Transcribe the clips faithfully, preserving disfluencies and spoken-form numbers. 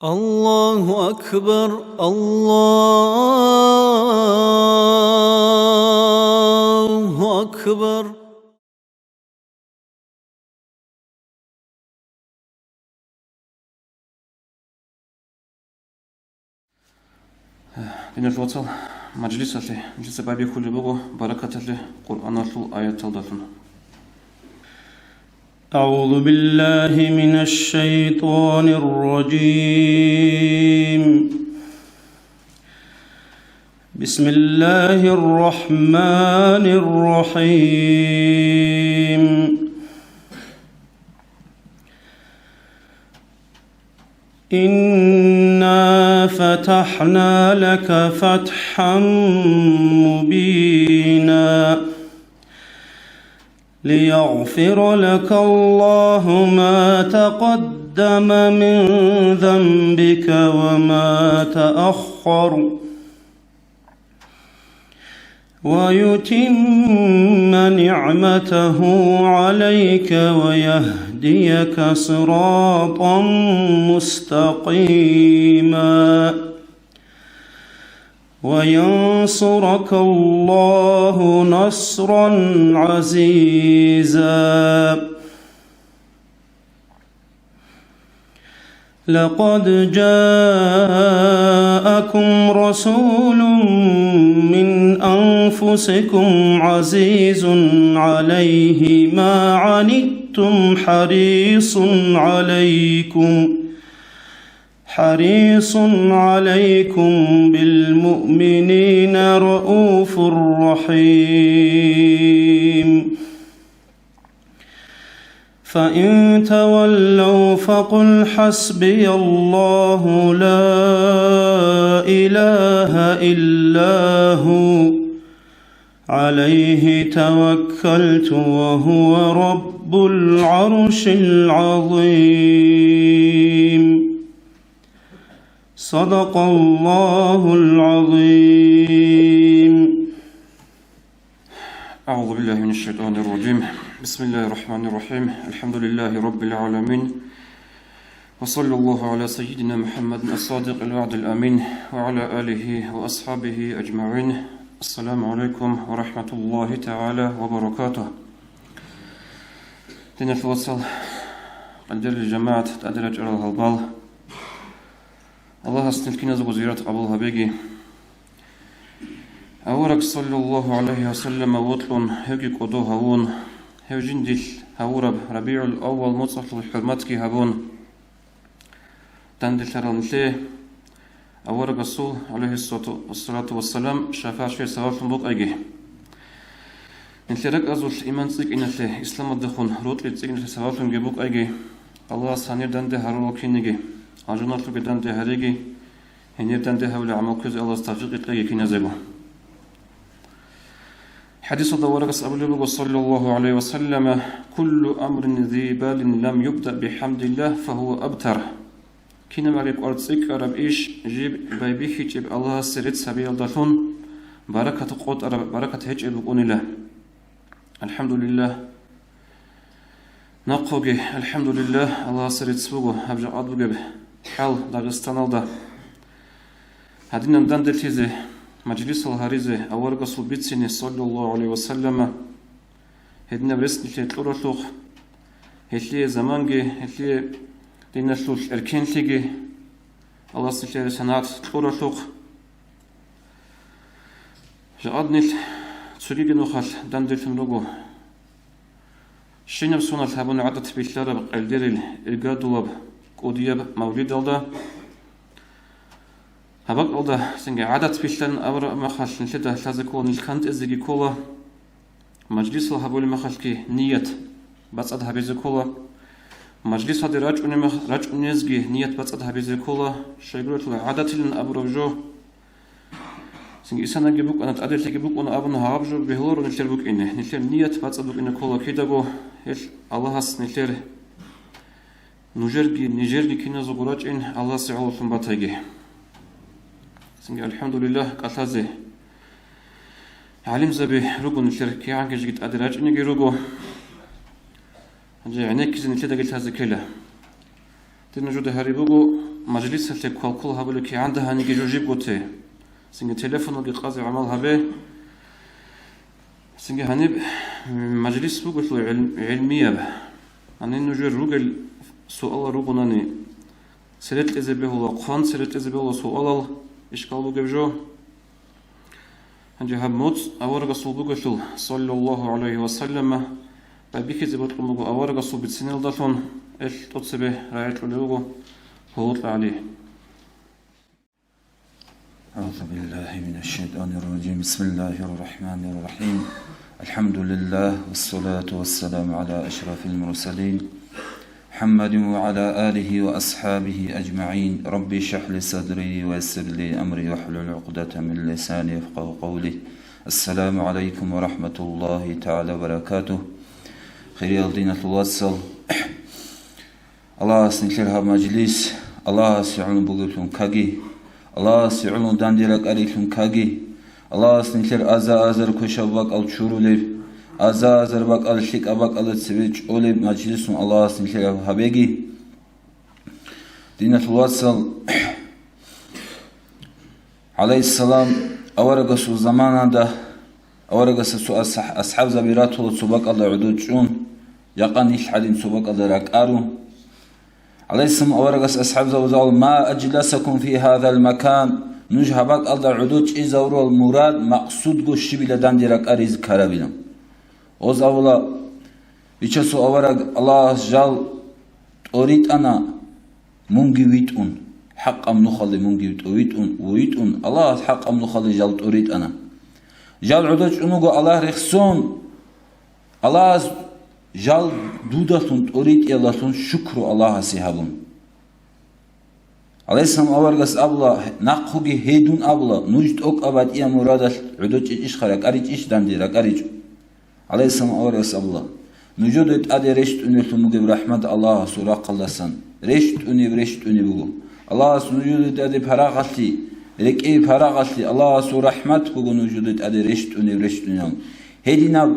الله أكبر، الله أكبر. Диналъул вацал, мажлисалъе нилъеца байбихьулеб буго баракаталъе Къуръаналъул аяталдалъун. أعوذ بالله من الشيطان الرجيم. بسم الله الرحمن الرحيم. إنا فتحنا لك فتحا مبينا. ليغفر لك الله ما تقدم من ذنبك وما تأخر، ويتم نعمته عليك ويهديك صراطا مستقيما. وينصرك الله نصرا عزيزا. لقد جاءكم رسول من أنفسكم عزيز عليه ما عنتم حريص عليكم، حريص عليكم بالمؤمنين رءوف رحيم. فإن تولوا فقل حسبي الله لا إله إلا هو عليه توكلت وهو رب العرش العظيم. صدق الله العظيم. أعوذ بالله من الشيطان الرجيم. بسم الله الرحمن الرحيم. الحمد لله رب العالمين. وصلى الله على سيدنا محمد الصادق الوعد الأمين وعلى آله وأصحابه أجمعين. السلام عليكم ورحمة الله تعالى وبركاته. Диналъул вацал, къадирлъи жамагӀат, тӀаде рачӀарал гьалбал. Аллагьас нилъ киназего зиярат къабул гьабеги. Авараг саллаллагьу гӀалайгьи ва саллама вокьун, гьевги кӀодо гьавун, гьев жиндилъ гьавураб РабигӀул-аввал моцӀалъул хӀурматги гьабун, данделъарал нилъее аварагасул, гӀалайгьиссалату вассалам, шафагӀат щвей сабаблъун букӀайги. Нилъер ракӀазулъ иман цӀикӀкӀиналъе, исламалдехун рокьи цӀикӀкӀиналъе сабаблъунги букӀайги. Аллагьас гьанир данде гьарурал кинниги, алжаналъувги данде гьариги, гьенир данде гьавулел гӀамал кквезе Аллагьас тавфикъ кьеги киназего. ХӀадисалда аварагас абулеб буго, саллаллагьу гӀалайгьи ва саллама: «Куллу амрин зи балин лам юбда бихӀамдиллагь, фагьува абтар». Кинабаги кӀвар цӀикӀкӀараб иш жиб байбихьичӀеб Аллагьасе рецц гьабиялдалъун баракат къотӀараб, баракат гьечӀеб букӀунила. АлхӀамдулиллагь. Нахъоги, алхӀамдулиллагь, Аллагьасе рецц буго гьаб жакъа бугеб хӀал Дагъистаналда. Гьадинаб данделъизе, мажлисал гьаризе аварагасул бицине, саллаллагьу гӀалайгьи ва саллама, гьединаб рес нилъее кьуралъухъ, гьелъие заманги, гьелъие диналъул эркенлъиги, Аллагьас нилъее санагӀат кьуралъухъ. Жакъа нилъ цогиги нухалъ данделъун руго. Щинаб соналъ гьабун гӀадат билълъараб къелдерил иргадулаб кӀудияб мавлидалда, гьаб бакӀалда цинги гӀадат билълъарин абураб мехалъ нилъеда лъазе ккола, нилъ кантӀизеги ккола, мажлисал гьабулеб мехалъги ният бацӀцӀад гьабизе ккола, мажлисалде рачӀунеб мех-, рачӀунезги ният бацӀцӀад гьабизе ккола, щайгурелъул гӀадатилан абураб жо. Цинги исанаги букӀана, тӀаделъиги букӀана абун гьаб жо бегьуларо нилъер букӀине. Нилъер ният бацӀцӀад букӀине ккола кидаго, гьелъ Аллагьас нилъер нужерги, нижерги киназего рачӀин Аллагьасе гӀололъун батайги. Цинги, алхӀамдулиллагь, кӀалъазе гӀалимзаби руго нилъер, кигӀанги жеги тӀаде рачӀинеги руго. Гьанже гӀенеккизе нилъедаги лъазе ккела. Дир нужеда гьари буго, мажлисалъе квалквал гьабулев кигӀан дагьаниги жо жибго те. Цинги телефоналги къазе гӀамал гьабе. Цинги гьаниб мажлис буголъул гӀил-, гӀилмияб. Гьанин нужер ругел суалал ругонани, цере кьезе бегьула, хъван цере кьезе бегьула суалал, ишкал бугеб жо. Гьанже гьаб моцӀ аварагасул буголъул, саллаллагьу гӀалайгьи ва саллама, байбихьизе бокьун буго аварагасул бициналдалъун, эл тӀоцебе рагӀи кьулев вуго Гьулукьа ГӀали. أعوذ بالله من الشيطان الرجيم. بسم الله الرحمن الرحيم. الحمد لله والصلاة والسلام على أشرف المرسلين محمد وعلى آله وأصحابه أجمعين. رب اشرح لي صدري ويسر لي أمري واحلل عقدة من لساني يفقهوا قولي. السلام عليكم ورحمة الله تعالى وبركاته. Хириял диналъул вацал, Аллагьас нилъер гьаб мажлис Аллагьасе гӀолун бугеблъун ккаги, Аллагьасе гӀолун данде ракӀарилъун ккаги, Аллагьас нилъер аза-азар квешаб бакӀал чурулеб, аза-азар бакӀал лъикӀаб бакӀалда цебе чӀолеб мажлисун Аллагьас нилъер гьаб гьабеги. Диналъул вацал, гӀалайгьиссалам, аварагасул заманалда аварагасда цо асхӀ-, асхӀабзаби ратула цо бакӀалда гӀодов чӀун, жакъа нилъ гӀадин цо бакӀалда ракӀарун. ГӀалайгьиссалам аварагас асхӀабзабазда абула: «Ма аджласакум фи гьазал макан», нуж гьаб бакӀалда гӀодов чӀезавурал мурад, максудго щибила данде ракӀаризе ккарабилан. Гъоз абула: «Бичасул авараг, Аллагьас жал тӀоритӀана, мунги витӀун, хӀакъаб нухалде мунги тӀовитӀун, витӀун, Аллагьас хӀакъаб нухалде жал тӀоритӀана. Жал гӀодов чӀун вуго Аллагь рехсон, Аллагьас жал дудалъун тӀоритӀиялдалъун шукру Аллагьасе гьабун». ГӀалайгьиссалам аварагас абула: «Нахъуги гьедун абула, нуж тӀокӀаб батӀияб мурадалъ гӀодов чӀечӀищха, ракӀаричӀищ данде, ракӀаричӀо». ГӀалайгьиссалам аварагас абула: «Нужеде тӀаде рещтӀунеблъун бугеб рахӀмат Аллагьасул рахъалдасан рещтӀунеб, рещтӀунеб буго. Аллагьас нужеде тӀаде парагъалъи, рекӀее парагъалъи, Аллагьасул рахӀмат буго нужеде тӀаде рещтӀунеб, рещтӀунеб». Гьединаб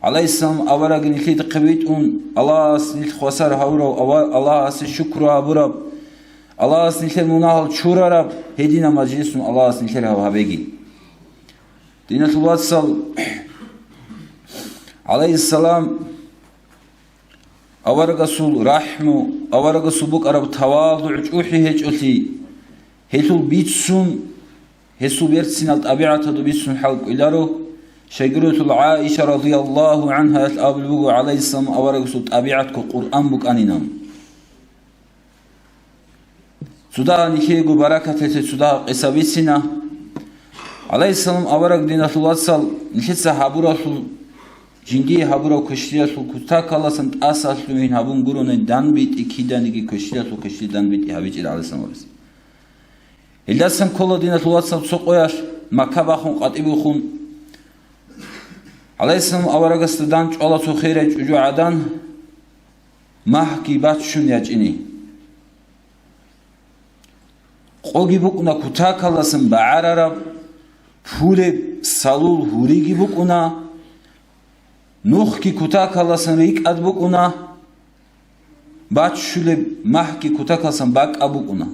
ГӀалайгьиссалам авараг нилъеда хъивитӀун, Аллагьас нилъ хвасар гьавурав ава-, Аллагьасе шукру гьабураб, Аллагьас нилъер мунагьал чурараб, гьединаб мажлисун Аллагьас нилъер гьаб гьабеги. Диналъул вацал, гӀалайгьиссалам, аварагасул рахӀму, аварагасул букӀараб тавадугӀ чӀухӀи гьечӀолъи, гьелъул бицун, гьесул берцинал тӀабигӀаталда бицун хӀалкӀвиларо. Щайгурелъул ГӀаиша радияллагьу гӀангьаялъ абулеб буго, гӀалайгьиссалам аварагасул тӀабигӀатго Къуръан букӀанинан. Цо дагьа нилъеего баракаталъе цо дагьа къиса бицина. ГӀалайгьиссалам авараг, диналъул вацал, нилъеца гьабуралъул, жиндие гьабураб квешлъиялъул кутакаласан тӀасалъугьин гьабун гурони данбитӀи, киданиги квешлъиялъул квешлъи данбитӀи гьабичӀила гӀалайгьиссалам аварагас. Гьелдасан ккола, диналъул вацал, цо къоялъ Макка бахун къватӀибухъун, гӀалайгьиссалам аварагасда дандчӀвала цо херай чӀужугӀадан, магьги баччун ячӀине. Къоги букӀуна кутакаласан багӀарараб, пулеб салул гьуриги букӀуна, нухги кутакаласан рикӀкӀад букӀуна, баччулеб магьги кутакаласан бакӀаб букӀуна.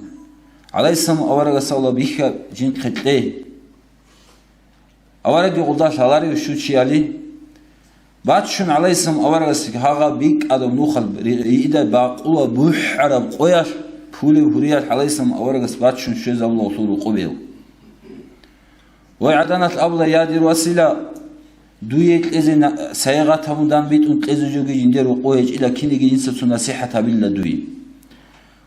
ГӀалайгьиссалам аварагас абула: «Бихьа жинхъе кье». Аварагги гъолда лъаларев щучияли. Баччун гӀалайгьиссалам аварагас гьагъа бикӀадаб нухал ри-, риида бакъула бухӀараб къоялъ, пулеб гьуриялъ гӀалайгьиссалам аварагас баччун щвезабула гъолъул рукъубел. Гъой гӀаданалъ абула: «Я, дир васила, дуе кьезе на-, сайигъат гьабун данбитӀун кьезе жоги жиндир рукъу гьечӀила, кинеги дица цо насихӀат гьабилла дуе.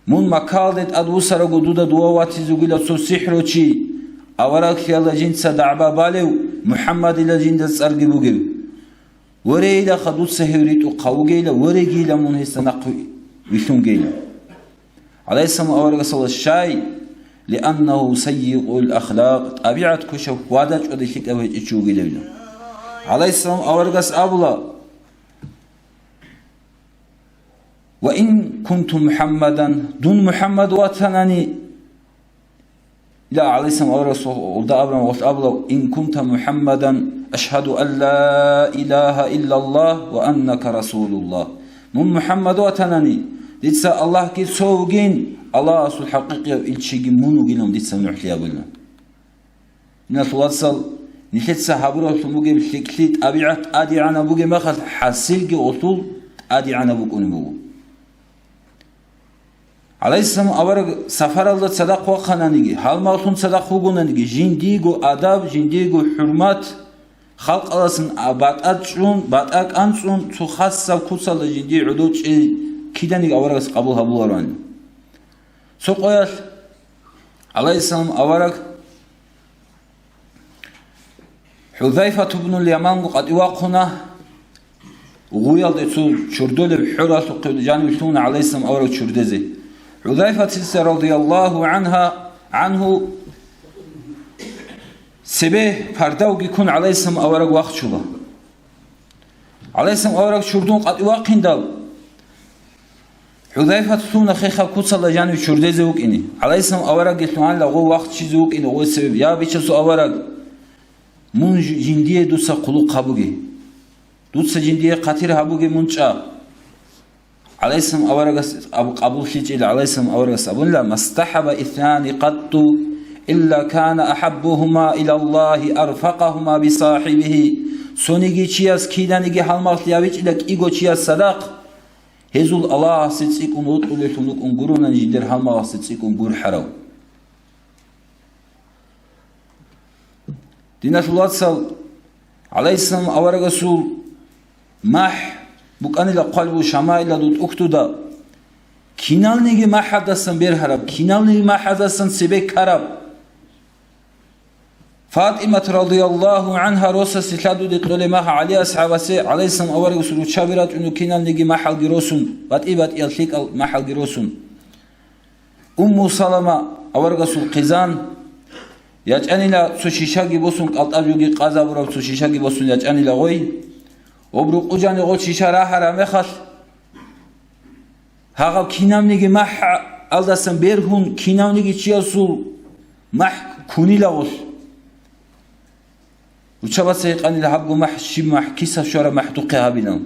Мун Маккаялде тӀад вусараго дуда дова ватизе вугила цо сихӀручи, авараглъиялда жинца дагӀба балев, МухӀаммадила жинда цӀарги бугев. Ворейилаха дуца гьев ритӀухъав вугейла, ворегийила мун гьесда нахъ вилълъунгейла». ГӀалайгьиссалам аварагас абула: «Щай? Лианнагьу саййиул ахлакъ, тӀабигӀат квешаб, хьвада-чӀвади лъикӀаб гьечӀев чи вугилевилан». ГӀалайгьиссалам аварагас абула: «Ва ин кунту МухӀаммадан, дун МухӀаммад ватанани», ила гӀалайгьиссалам аварагас гъолда абураб вахт абула: «Ин кунта МухӀаммадан, ашгьаду ан ла илагьа иллаллагь ва аннака расулуллагь». Мун МухӀаммад ватанани, Дица Аллагьги цо вугин, Аллагьасул хӀакъикъияв илчиги мун вугилан дица нугӀлъи гьабуна. Диналъул вацал, нилъеца гьабураблъун бугеб лъикӀлъи тӀабигӀат тӀадегӀанаб бугеб мехалъ, хӀасилги гъосул тӀадегӀанаб букӀунеб буго. ГӀалайгьиссалам авараг сапаралда цадахъ вахъананиги, гьалмагълъун цадахъ вугонаниги, жиндиего адаб, жиндиего хӀурмат, халкъалъасан а батӀа чӀун, батӀа кӀанцӀун, цо хасаб куцалда жиндие гӀодов чӀей киданиги аварагас къабул гьабулароан. Цо къоялъ, гӀалайгьиссалам авараг ХӀузайфат ибнул Яманго къватӀивахъуна, гъуялде цо чурдолеб хӀоралъухъе жанив лъугьуна гӀалайгьиссалам авараг чурдезе. ХӀузайфатица радияллагьу гӀанха, гӀанху, цебе пардавги ккун гӀалайгьиссалам авараг вахчула. ГӀалайгьиссалам авараг чурдун къватӀивахъиндал, ХӀузайфат лъугьуна хехаб куцалда жанив чурдезе вукӀине. ГӀалайгьиссалам аварагги лъугьанила гъов вахчизе вукӀине гъой цебе: «Я, бичасул авараг, мун жи-, жиндие дуца хъулухъ гьабуге. Дуца жиндие хъатир гьабуге мун чӀа». ГӀалайгьиссалам аварагас аб-, къабуллъичӀел гӀалайгьиссалам аварагас абунила: «Мастахаба итнани къатту илла кана ахаббухума илаллагьи арфакъахума бисахибихи». Цониги чияс киданиги гьалмагълъи гьавичӀила кӀиго чияс цадахъ, гьезул Аллагьасе цӀикӀкӀун вокьулеллъун вукӀун гуронани жидер гьалмагъасе цӀикӀкӀун гурхӀарав. Диналъул вацал, гӀалайгьиссалам аварагасул махӀ букӀанила хъвалеб шамаиладул тӀухьдуда, киналниги махӀалдасан бергьараб, киналниги махӀалдасан цебе ккараб. ФатӀимат радияллагьу гӀанха росасе лъадуде кьолеб мехалъ ГӀали асхӀабасе гӀалайгьиссалам аварагасул руччаби рачӀуна киналниги махӀалги росун, батӀи-батӀиял лъикӀал махӀалги росун. Умму Салама аварагасул хъизан, ячӀанила цо шишаги босун, кӀалтӀаб жоги къазабураб цо шишаги босун ячӀанила гъой. Гъоб рукъужани гъо шиша рагьараб мехалъ, гьагъаб кинабниги махӀалдасан бергьун, кинавниги чиясул махӀ ккунила гъолъ. Руччабаца гьикъанила гьабго махӀ, щиб махӀ, киса щвараб махӀ духъе гьабилан.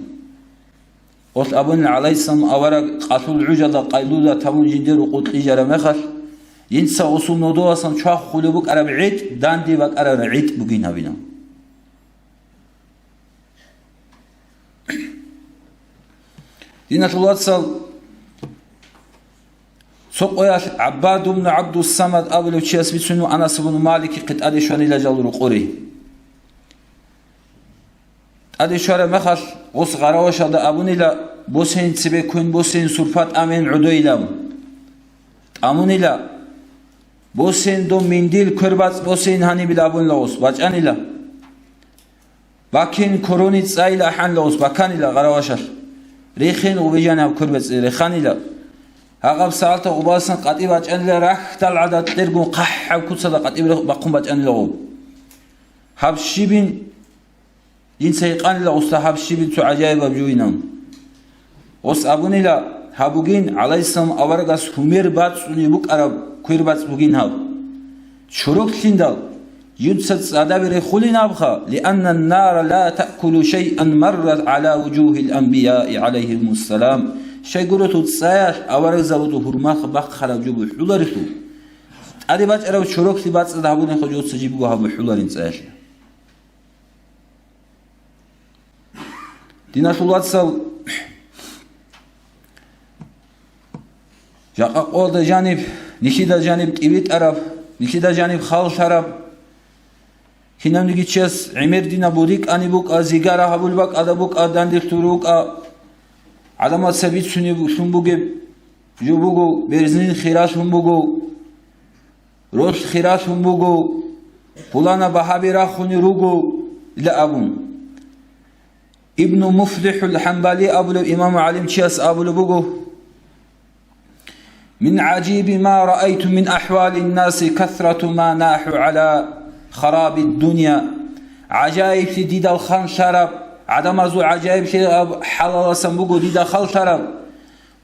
Гъолъ абунила гӀалайгьиссалам авараг къалъул гӀужалда къайлулат гьабун жиндир рукъу кьижараб мехалъ, жинца гъосул нодовасан чвахулеб букӀараб гӀитӀ данде бакӀарараб гӀитӀ бугин гьабилан. Диналъул вацал, цо къоялъ ГӀаббад ибн ГӀабдуссамад абулев чияс бицунев Анас ибн Маликихъе тӀаде щванила жал рукъури. ТӀаде щвараб мехалъ гъос гъаравашалда абунила: «Босейин цебе квен, босейин сурпа тӀамейин гӀодойилан». ТӀамунила: «Босейин дов миндил, квербацӀ босейин гьанибил», — абунила гъос, бачӀанила. «Бакин корони цӀайила», — ахӀанила гъос, баканила гъаравашалъ. Рехин гъубежани гьаб квербацӀ реханила. Гьагъаб сагӀалта гъубасан къватӀи бачӀанила, рахьдал гӀадат кьергун хъахӀаб куцалда къватӀи бахъун бачӀанила гъоб. Гьаб щибин, жинца гьикъанила гъосда гьаб щибин цо гӀажаибаб жугьинан. Гъос абунила: «Гьаб бугин, гӀалайгьиссалам аварагас гьумер бацӀцӀунеб букӀараб квербацӀ бугин гьаб. Чороклъиндал, жинца цӀадабе рехулин гьабха, лианна нара ла таъкулу шайъан маррат гӀала вужугьил анбияи гӀалайгьимуссалам». Щайгурелъул цӀаялъ аварагзабазул гьурмахъ бахъараб жо бухӀуларелъул, тӀаде бачӀараб чороклъи бацӀцӀад гьабунехъе жоца жибго гьаб бухӀуларин цӀаялъ. Диналъул вацал, жакъа къоялда жаниб, нилъеда жаниб тӀибитӀараб, нилъеда жаниб халлъараб, кинавниги чияс гӀемер динаб бурикӀани букӀа, зигара гьабул бакӀада букӀа, данделъул рукӀа, гӀадамаца бицунеб лъун бугеб жо буго, берзин хиралъун буго. Ролъ хиралъун буго, пулана багьаби рахунел руго, ила абун. Ибну МуфлихӀул ХӀамбали абулев имам гӀалимчияс абулеб буго: «Мин гӀажиби ма раайту мин ахӀвалин наси касрату ма нахӀу гӀала хараби дунья». ГӀажаиблъи дида ханлъараб, гӀадамазул гӀажаиблъи аб хӀалаласан буго дида ханлъараб.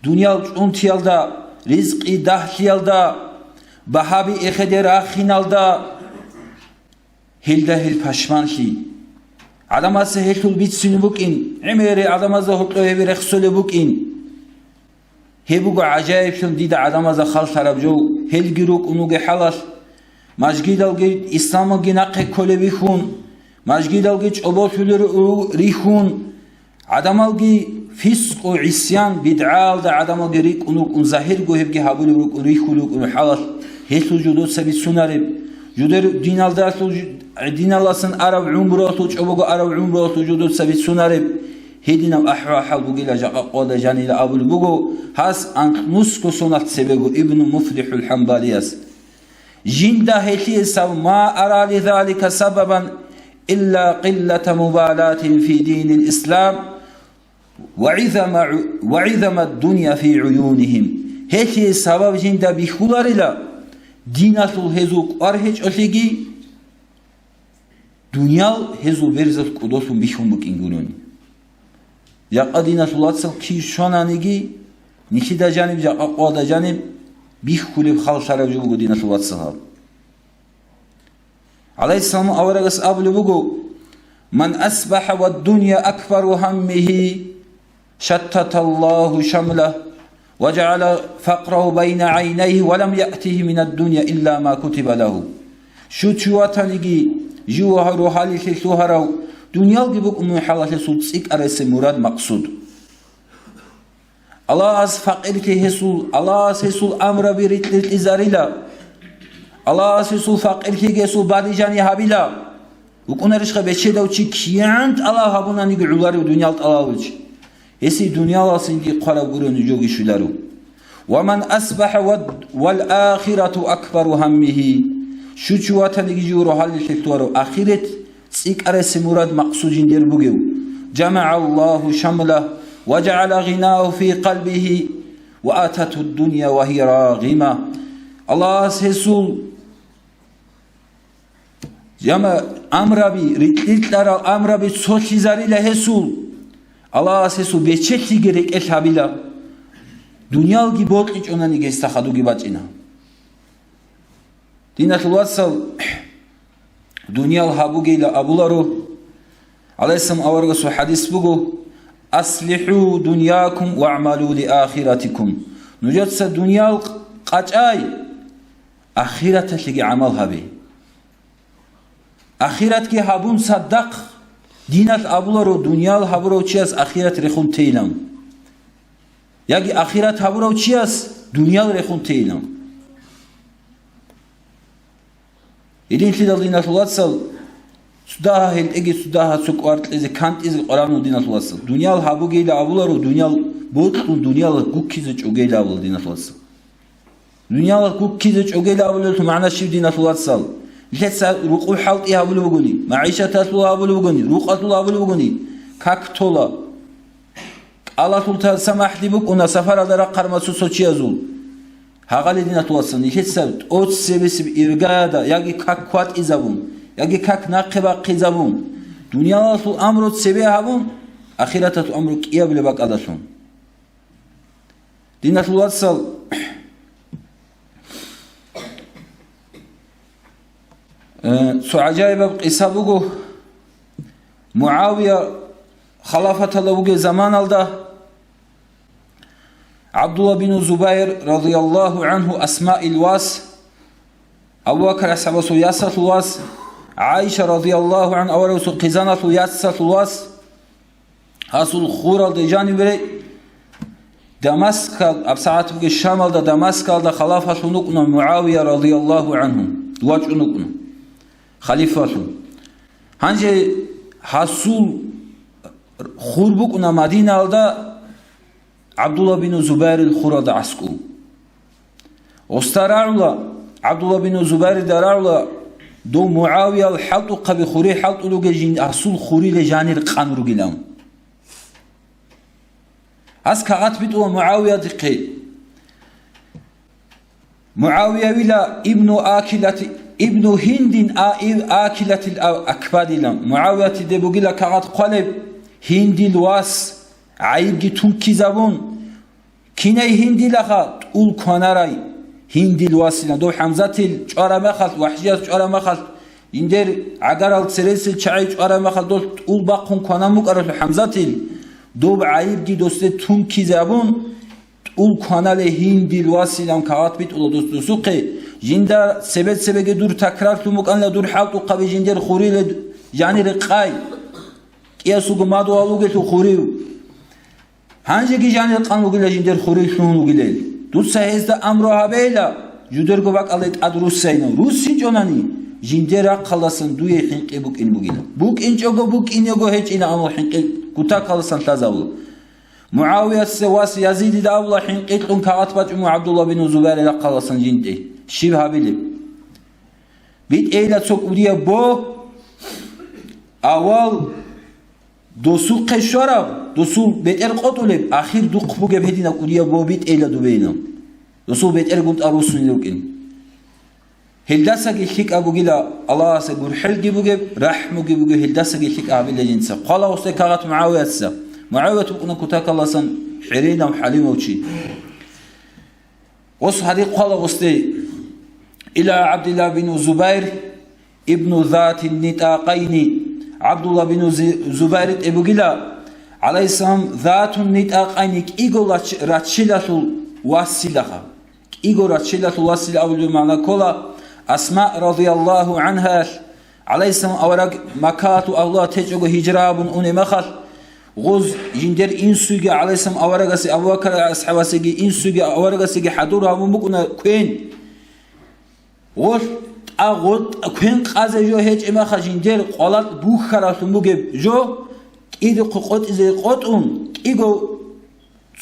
Дуниял чӀунтиялда, ризкъи дагьлъиялда, багьаби эхеде рахиналда, гьелда гьел пашманлъи. ГӀадамасе гьелъул бицине букӀин, гӀемери гӀадамазда гьоркьоб гьеб рехсолеб букӀин. Гьеб буго гӀажаиблъун дида гӀадамазда халлъараб жо, гьелги рукӀун вугеб хӀалалъ, мажгидалги исламалги нахъе кколеб вихьун, мажгидалги чӀоболъулел ру-, рихьун, гӀадамалги фискъу, гӀисян, бидгӀаялда гӀадамалги рикӀкӀун рукӀун, загьирго гьебги гьабулеб рукӀун, рихьулел рукӀун хӀалалъ, гьелъул жо дуца бицунареб, жудер диналдалъул жу-, диналасан араб гӀумруялъул, чӀобого араб гӀумруялъул жо дуца бицунареб, гьединаб ахӀвал-хӀал бугила жакъа къоялда жанила абулеб буго, гьас анкьнусго соналъ цебего Ибну МуфлихӀул ХӀамбалияс. Жинда гьелъие саб, ма ара ли залика сабабан илла къиллата мубалатин фи динил ислам ва гӀизама гӀу-, ва гӀизама дунья фи гӀуюнихим. Гьелъие сабаб жинда бихьуларила, диналъул гьезул кӀвар гьечӀолъиги, дуниял гьезул берзалъ кӀодолъун бихьун букӀин гурони. Жакъа диналъул вацал кив щвананиги, нилъеда жаниб, жакъа къоялда жаниб бихьулеб халлъараб жо буго диналъул вацал гьаб. ГӀалайгьиссаламу аварагас абулеб буго: «Ман асбахӀа ва дунья акбару гьаммигьи, шаттаталлагьу шамлагь, ва жагӀала факърагьу байна гӀайнайгьи, ва лам яътигьи минад дунья илла ма кутиба лагьу». Щучи ватаниги, жив гьав рогьалилъе лъугьарав, дуниялги букӀун мун хӀалалъесул цӀикӀкӀарасеб мурад-макъсуд. Аллагьас факъирлъи гьесул, Аллагьас гьесул амраби рикь-рикьизарила. Аллагьас гьесул факъирлъиги гьесул бадижани гьабила. ВукӀунарищха бечедав чи кигӀан тӀалаб гьабунаниги гӀоларев дуниял тӀалабав чи? Гьесие дуниялалдасанги хъвараб гурони жоги щоларо. «Ва ман асбахӀа ва, вал ахирату акбару гьаммигьи». Щучи ватаниги жив рогьалилъе лъугьарав ахират цӀикӀкӀарасеб мурад-макъсуд жиндир бугев. «ЖамагӀаллагьу шамлагь ва жагӀала гъинагьу фи къалбигьи ва атату дунья ва гьия рагъима». Аллагьас гьесул жама-, амраби, рикь-рикьарал амраби цолъизарила гьесул. Аллагьас гьесул бечелъиги рекӀелъ гьабила. Дуниялги бокьичӀонаниги гьесда хадуги бачӀина. Диналъул вацал, дуниял гьабугейилан абуларо. ГӀалайгьиссалам аварагасул хадис буго: «АслихӀу дуньякум вагӀмалу ли ахиратикум». Нужеца дуниял къачӀай, ахираталъеги гӀамал гьабе. Ахиратги гьабун цадахъ, диналъ абуларо, дуниял гьабурав чияс ахират рехун тейилан. Яги ахират гьабурав чияс дуниял рехун тейилан. Гьединлъидал, диналъул вацал, цо дагьа гьелтӀеги, цо дагьа цо кӀвар кьезе, кантӀизе къваригӀуна, диналъул вацал. Дуниял гьабугейилан абуларо, дуниял бокьун, дуниял гуккизе чӀогейилан абула, диналъул вацал. Дуниял гуккизе чӀогейилан абулелъул магӀна щиб, диналъул вацал? Нилъеца рукъуб хӀалтӀи гьабулеб бугони, магӀишаталъул гьабулеб бугони, рукъалъул гьабулеб бугони, как тола. КӀалалъул та-, самахӀлъи букӀуна сапаралда рахъараб цо-цо чиязул. Гьагъали, диналъул вацал, нилъеца тӀоцебесеб иргада яги как кватӀизабун, яги как нахъе бахъизабун, дуниялалъул амру цебе гьабун, ахираталъул амру кӀиабилеб бакӀалдалъун. Диналъул вацал, э, цо гӀажаибаб къиса буго. МугӀавия халафаталда вугеб заманалда ГӀабдулла бину Зубайр, радияллагьу гӀангьу, Асмаил вас, Абу Бакр асхӀабасул ясалъул вас, ГӀайша, радияллагьу гӀангьа, аварагасул хъизаналъул ясалъул вас, гьасул хуралде жаниб ре-, Дамаскал, абсагӀат бугеб Шамалда, Дамаскалда халафалъун вукӀуна МугӀавия, радияллагьу гӀангьу, вачӀун вукӀуна халифалъун. Гьанже гьасул хур букӀуна Мадиналда, ГӀабдулла бину Зубайрил хуралда аскӀов. Гъосда рагӀула, ГӀабдулла бину Зубайрида рагӀула, дов МугӀавиял хӀалтӀухъаби хуре хӀалтӀулев вугев жин гьасул хуриле жанир къан ругилан. Гьас кагъат битӀула МугӀавиядихъе. МугӀавиявила ибну Акилати-, ибну Гьиндин а-, иб-, Акилатил а-, Акбадила. МугӀавиятиде бугила кагъат хъвалеб, Гьиндил вас, гӀайибги тункизабун, Кинай Гьиндилаха? ТӀул кванарай Гьиндил василан. Дов ХӀамзатил чӀвараб мехалъ, вахӀжияс чӀвараб мехалъ, жиндир гӀагарал цересел чагӀи чӀвараб мехалъ, дов тӀул бахъун кванан букӀаралъур ХӀамзатил, доб гӀайибги досде тункизе абун, Ул кванале гьин дил василан кагъат битӀула дус дусухъе, жинда цебе-цебеги дур такрарлъун букӀанила дур хӀалтӀухъаби жиндер хуриле жанире къай. КӀиясулго мадугьал вугелъул хурив. Гьанжеги жанир къан вугила жиндер хурив лъугьун вугилел. Дуца гьезда амру гьабейла, жудерго бакӀалде тӀад руссайна. РуссичӀонани, жиндер рахъалдасан дуе хӀинкъи букӀин бугила. БукӀинчӀого букӀинего гьечӀила, амма хӀинкъи кутакалдасан лъазавула. МугӀавияца вас Язидида абула хӀинкъи кьун кагъат бачӀун ГӀабдулла бин Зубайр рахъалдасан жинде. Щиб гьабилеб? БитӀейила цо кӀудияб бо, авал досухъе щвараб, досул бетӀер къотӀулеб, ахир духъ бугеб гьединаб кӀудияб бо битӀейила дубейилан. Досул бетӀергун тӀад руссунел рукӀин. Гьелдасаги лъикӀаб бугила, Аллагьасе гурхӀелги бугеб, рахӀмуги бугеб, гьелдасаги лъикӀаб гьабила жинца. Хъвала гъосде кагъат МугӀавияца. МугӀавият вукӀуна кутакалдасан хӀеренав, хӀалимав чи. Гъос гьадин хъвала гъосде: Ила ГӀабдилла бин Зубайр ибну Зати нитӀакъайни. ГӀабдулла бин Зи-, Зубайр тӀе бугила, гӀалайгьиссалам, Зату нитӀакъайни, кӀиго рач-, раччилалъул василаха. КӀиго раччилалъул васил абулеб магӀна ккола, Асма радияллагьу гӀангьаялъ, гӀалайгьиссалам авараг Маккалъул агьлуялъ течӀого гьижра гьабун унеб мехалъ, гъоз жиндер инсуйги гӀалайгьиссалам аварагасе, Абу Бакр асхӀабасеги инсуйги аварагасеги хӀадур гьабун букӀуна квен. Гъолъ тӀа-, гъо-, квен къазе жо гьечӀеб мехалъ жиндер къвалакь бухьаралъун бугеб жо, кӀиде къо-, къотӀизе къотӀун, кӀиго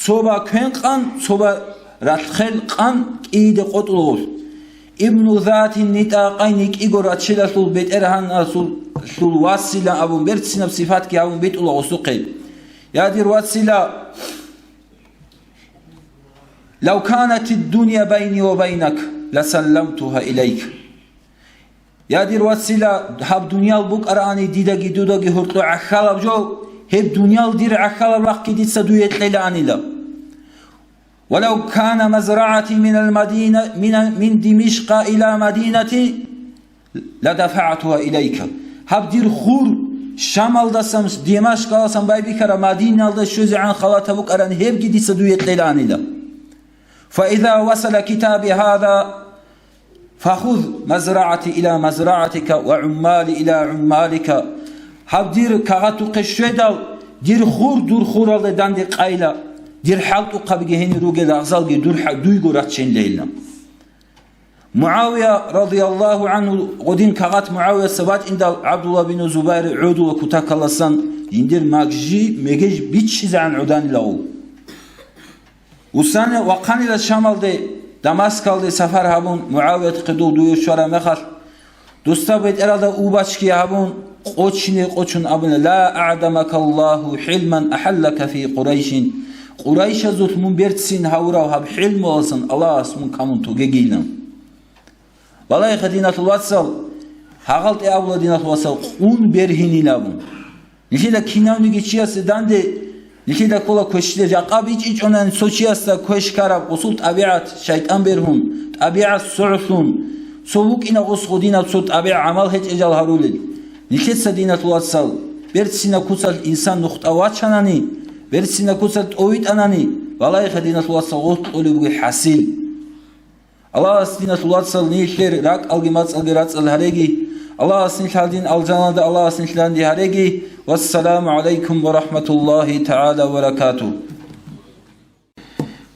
Цо ба квен къан, цо ба ралъхъел къан кӀийиде къотӀула гъолъ. Ибну Затин нитӀакъайни, кӀиго раччилалъул бетӀергьанасулъул васила абун берцинаб сипатги гьабун битӀула гъосухъе. Я дир васила, лав канатид дунья байни ва байнак, ласалламтугьа илайк. Я дир васила, гьаб дуниял букӀараани дидаги дудаги гьоркьо гӀахьалаб жо, гьеб дуниял дир гӀахьалаб рахъги дица дуе кьелаанила. Валав кана мазрагӀати минал Мадина, мина, мин Димишкъа ила Мадинати, ладафагӀатугьа илайка. Гьаб дир хур Шамалдасан, Димашкаласан байбихьараб Мадиналда щвезегӀан халатаб букӀарани, гьебги дица дуе кьелаанила. Фаиза васала китаби гьаза, фахуз мазрагӀати ила мазрагӀатика ва гӀуммали ила гӀуммалика. Гьаб дир кагъатухъе щведал, дир хур дур хуралде данде къайла, дир хӀалтӀухъабиги гьенир ругел рагъзалги дур хӀа-, дуйго раччен лейилан. МугӀавия радияллагьу гӀангьу гъодин кагъат МугӀавияца бачӀиндал, ГӀабдулла бин Зубайр гӀодула кутакаласан жиндир магжи-, мегеж биччизегӀан гӀоданилаго. Усани вахъанила Шамалде, Дамаскалде сапар гьабун, МугӀавиятахъе дов дуе щвараб мехалъ, дусда бетӀералда убачги гьабун, къочине къочун абуна: «Ла агӀдамакаллагьу хӀилман ахӀаллака фи Къурайшин». Къурайшазулъ мун берцин гьавурав гьаб хӀилмуялдасан Аллагьас мун камун тогегийилан. Балагьеха, диналъул вацал, гьагъалтӀе абула, диналъул вацал, къун бергьинилан абун. Нилъеда кинавниги чиясе данде, нилъеда ккола квешлъи, жакъа бичӀчӀичӀонани цо чиясда квеш ккараб гъусул тӀабигӀат шайтӀан бергьун, тӀабигӀат согӀлъун, цо вукӀина гъус гъудинаб цо тӀабигӀ гӀамал гьечӀел жал гьарулел. Нилъеца, диналъул вацал, берцина куцалъ инсан нухтӀа вачанани, берцина куцалъ тӀовитӀанани, балагьеха, диналъул вацал, гъоркь кьолеб бугеб хӀасил. Аллагьас, диналъул вацал, нилъер ракӀалги мацӀалги рацӀцӀад гьареги. Аллагьас нилъ гьадин алжаналда Аллагьас нилъ данде гьареги. Вассаламу гӀалайкум ва рахӀматуллагьи тагӀала ва баракатугь.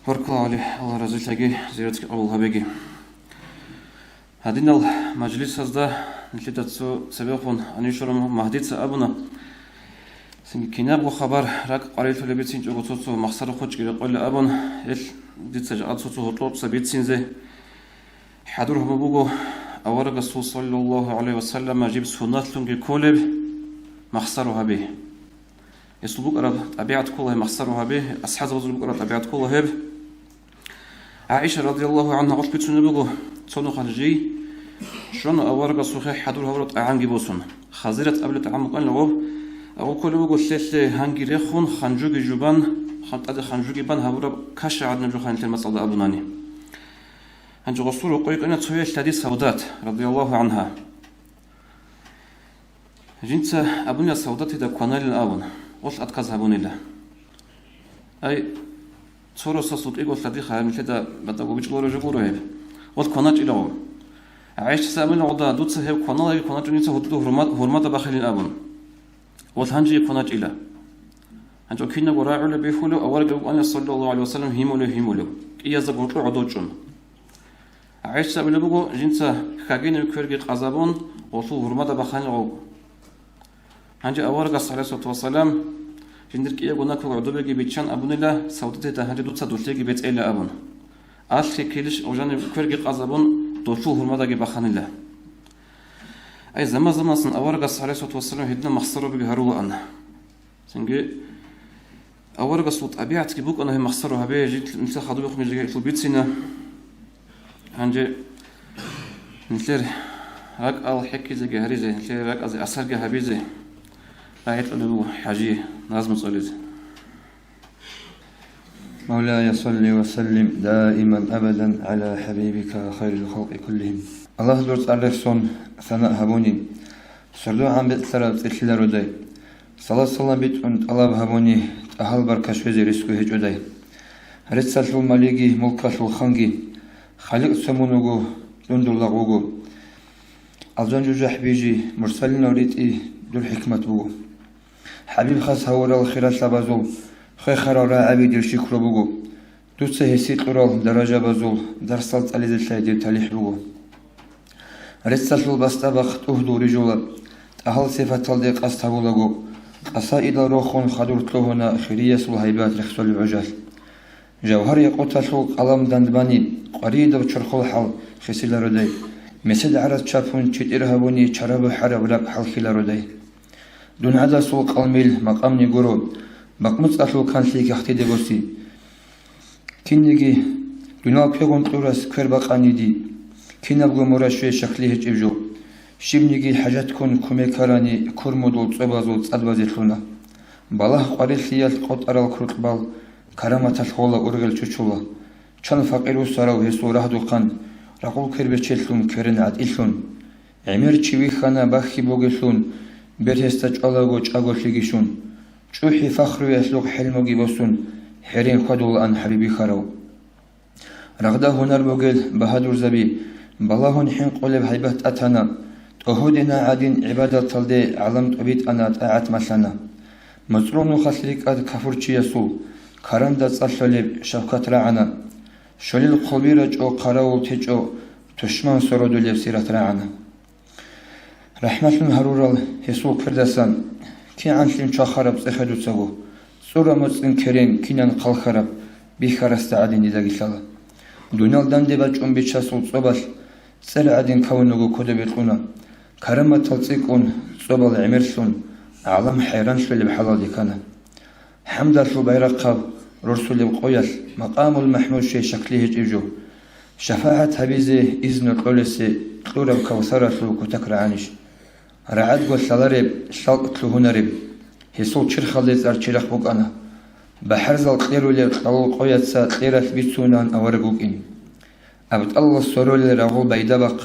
Баркалла, Аллагь разилъаги, зиратги къабул гьабеги. Гьадинал мажлисазда нилъеда цо цебехун Анишурам Магьдица абуна, цинги кинабго хабар ракӀ къварилъулеб бицинчӀого цо-цо махсарухъ гьечӀги рекъолеб абун, гьелъ дица жакъа цо-цо гьоркьоса бицинзе хӀадур гьабун буго, аварагасул саллаллагьу гӀалайгьи ва саллама жиб суннатлъунги кколеб махсару гьаби. Гьесул букӀараб тӀабигӀат ккола гьеб махсару гьаби, асхӀабзабазул букӀараб тӀабигӀат ккола гьеб. ГӀаиша радияллагьу гӀангьа гъорлъ бицунеб буго, цо нухалъ жий щвана аварагасухъе хӀадур гьабураб тӀагӀамги босун. Хазират абулеб тӀагӀам букӀанила гъоб, гъоб кколеб буго лъелъе гьанги рехун, ханжуги жубан, хан-, тӀаде ханжуги бан гьабураб каша гӀадинаб жо ханилъер мацӀалда абунани. Гьанже гъосул рокъой йикӀана цояй лъади Савдат, радияллагьу гӀангьа. Жинца абунила Савдатида кваналин абун, гъолъ отказ гьабунила. Ай, Цо росасул кӀиго лъадихъ гьаб нилъеда батӀаго бичӀчӀуларо жо гуро гьеб. Гъол кваначӀила гъо. ГӀайшатица абуна гъода, дуца гьев кваналаги кваначӀуница гьудулда гьурма-, гьурмада бахилин абун. Гъол гьанжеги кваначӀила. Гьанчо кинабго рагӀулеб бихьулев аварагги вукӀана, саллаллагьу гӀалайгьи вассалам, гьимулев-гьимулев, кӀиязда гуркьу гӀодов чӀун. ГӀайшатица абулеб буго, жинца хьагинаб кверги къазабун, гъолъул гьурмада баханила гъов. Гьанже аварагас, гӀалайгьиссалату вассалам, жиндир кӀиябго накал гӀодобеги биччан абунила, савдатида гьанже дуца долъеги бецӀейила абун. Алъ килищ гъожаниб кверги къазабун, долъул гьурмадаги баханила. Ай, заман-заманасан аварагас, гӀалайгьиссалату вассалам, гьединал махсаробиги гьарулаан. Цинги аварагасул тӀабигӀатги букӀана гьеб махсаро гьабе, жил-, нилъер хадубехун жеги гьелъул бицина. Гьанже нилъер ракӀал хӀеккизеги гьаризе, нилъер ракӀазе асарги гьабизе рагӀи кьолеб буго ХӀажие назму цӀализе. مولاي صل وسلم دائما أبدا على حبيبك خير الخلق كلهم. Аллагь дур цӀар рехсон, сана гьабуни, сордо гӀан бецӀлъараб цӀилъилародай. Салат-салам битӀун тӀалаб гьабуни, тӀагьал баркат щвезе рисго гьечӀодай. Реццалъул малиги, мулкалъул ханги, Халикъ цо мун вуго, дун дур лагъ вуго. Алжан жужахӀ бижи, мурсалинал ритӀи дур хӀикмат буго. ХӀабиб хас гьавурал хиралъабазул, хвехарал рагӀаби дир шикру буго. Дуца гьесие кьурал даражабазул дарсал цӀализелъай дир талихӀ буго. Реццалъул бастӀа бахъ тӀугьдул рижула, тӀагьал сипаталде къасд гьабулаго, къасаидал рохун хадур лъугьуна хириясул гьайбат рехсолеб гӀужалъ. Жавгьар-якъуталъул къалам дандбани, къваридаб чорхол хӀал хисилародай, месед гӀарац чапун читӀир гьабуни чара бухӀараб ракӀ хӀалхилародай. Дун гӀадасул къалмил макъамни гуро, бакъмуцӀалъул канлъи кагътиде боси. Кинниги дунал квегъун кьурас квер бакъани ди, кинабго мурашве щаклъи гьечӀеб жо. Щибниги хӀажатккун кумек ккарани курмудул цӀобазул цӀад базе лъуна. Балагь къварилъиялъ къотӀарал куркьбал караматалъ гъола ургъел чучула. Чан факъир вусарав гьесул рагьдухъан, ракъул квер бечелъун, кверен гӀатӀилъун. ГӀемер чи вихьана бахьи бугелъун, бер гьесда чӀвалаго чӀаголъиги щун. ЧӀухӀи фахруялъухъ хӀелмуги босун, хӀерен хьвадулаан ХӀабиб бихьарав. Рагъда гьунар бугел багьадурзаби, балагьун хӀинкъулеб гьайбат тӀатана, тӀогьудина гӀадин гӀибадаталде гӀалам тӀобитӀана, тӀагӀат малъана. МуцӀрул нухалъ рикӀкӀад кафурчиясул, каранда цӀалъулеб шавкат рагӀана. Щолел хъулби рачӀо, хъаравул течӀо, тушман сородулеб сират рагӀана. РахӀматлъун гьарурал гьесул квердасан, кигӀанлъи чвахараб цӀехе дуцаго, цӀура моцӀин керен кинан хъалхьараб, бихьарасда гӀадин дидаги лъала. Дуниял данде бачӀун бичасул цӀобалъ цӀер гӀадин кавун вуго кодобе кьуна, караматал цӀикӀкӀун, цӀобал гӀемерлъун, гӀалам хӀайранлъулеб хӀалалде ккана. ХӀамдалъул байрахъаб рорсулеб къоялъ, макъамул МахӀмуд щай щаклъи гьечӀеб жо. ШафагӀат гьабизе изну кьолесе кьураб Кавсаралъул кутак рагӀанищ? РагӀадго лъалареб, лъалкӀ лъугьунареб, гьесул чирхалде цӀар чирахъ букӀана. БахӀарзал кьерулеб кьалул къояца кьералъ бицунан авараг вукӀин. АбтӀалал соролел рагъул байдабахъ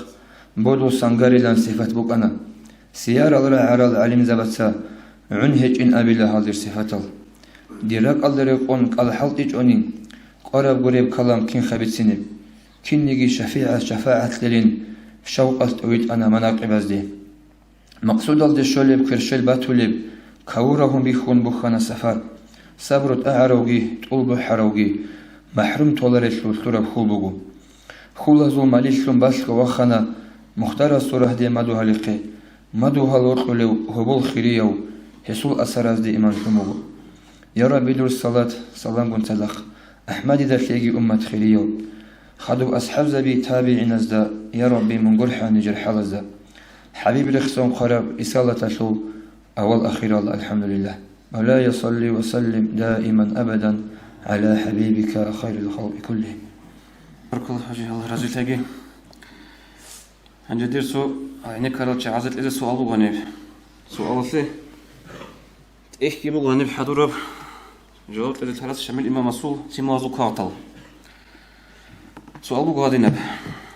бодул сангарилан сифат букӀана. Сиярал рагӀарал гӀалимзабаца гӀун гьечӀин абила гьалдир сифатал. Дир ракӀалда рекъон кӀал хӀалтӀичӀони, кӀвараб гуреб калам кинха бицинеб? Кинниги шафигӀас шафагӀат кьелин, шавкъалъ тӀовитӀана манакъибазде. Максудалде щолеб кверщел батулеб, кавурагьун бихьун бухьана сапар. Сабру тӀагӀаравги, тӀул бухӀаравги, махӀрум толарелъул лъураб хьул буго. Хьулазул малилъун балъго вахана Мухтарасул рагьде мадугьалихъе, мадугьал вокьулев гьобол хирияв, гьесул асаразде иман лъун буго. Я Рабби, дур салат, саламгун цадахъ АхӀмадидалъеги уммат хирияв. Хадуб асхӀабзаби, табигӀиназда, я Рабби, мун гурхӀа нижер хӀалазда. ХӀабиб рехсон хъвараб рисалаталъул авал-ахиралда, алхӀамдулиллагь. مولاي صل وسلم دائما أبدا على حبيبك خير الخلق كلهم. Баркалла, ХӀажи, Аллагь разилъаги. Гьанже дир цо гӀенеккарал чагӀазе кьезе суал буго гьаниб. Суалалъе тӀехьги буго гьаниб хӀадураб, жаваб кьезе лъарас Шамил имамасул лъималазул кагътал. Суал буго гьадинаб.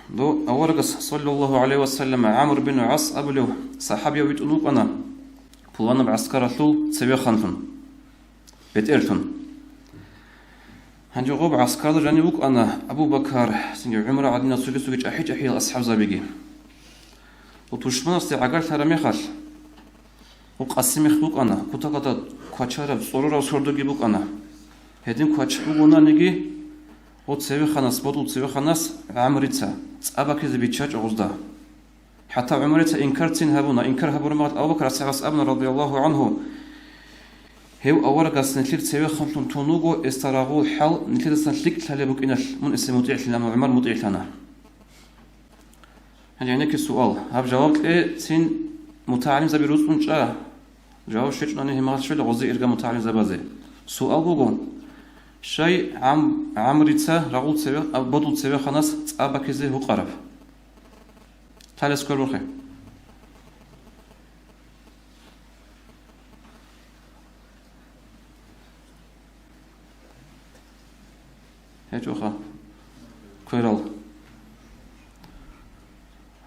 Дов аварагас, саллаллагьу гӀалайгьи ва саллам, ГӀамр бин ГӀас абулев сахӀабияв витӀун вукӀана пуланаб гӀаскаралъул цевеханлъун, бетӀерлъун. Гьанже гъоб гӀаскаралда жанив вукӀана Абу Бакар, цинги ГӀумар гӀадинал цоги-цоги чӀахӀи-чӀахӀиял асхӀабзабиги. Гъо тушманасде гӀагарлъараб мехалъ, гъо къасимихъ букӀана, кутакалда квачараб, цӀорораб сордоги букӀана. Гьедин квач бугонаниги, гъо цевеханас, бодул цевеханас ГӀамрица цӀа бакизе биччачӀо гъозда. ХӀатта ГӀумарица инкарцин гьабуна, инкар гьабураб мехалъ Абу Бакр асхӀабас абуна, радияллагьу гӀангьу, гьев аварагас нилъер цевеханлъун тун вуго, гьесда рагъул хӀал нилъедасан лъикӀ лъалеб букӀиналъ мун гьесие мутӀигӀлъилан ва ГӀумар мутӀигӀлъана. Гьанже гьенекке суал. Гьаб жаваб кьецин мутагӀалимзаби руцӀцӀун чӀа. Жаваб щвечӀунани гьеб мехалъ щвела гъозе ирга мутагӀалимзабазе. Суал буго, щай ГӀам-, ГӀамрица рагъул цеве-, а, бодул цевеханас цӀа бакизе гьукъараб? Талес квербухъе. ГьечӀоха. Кверал.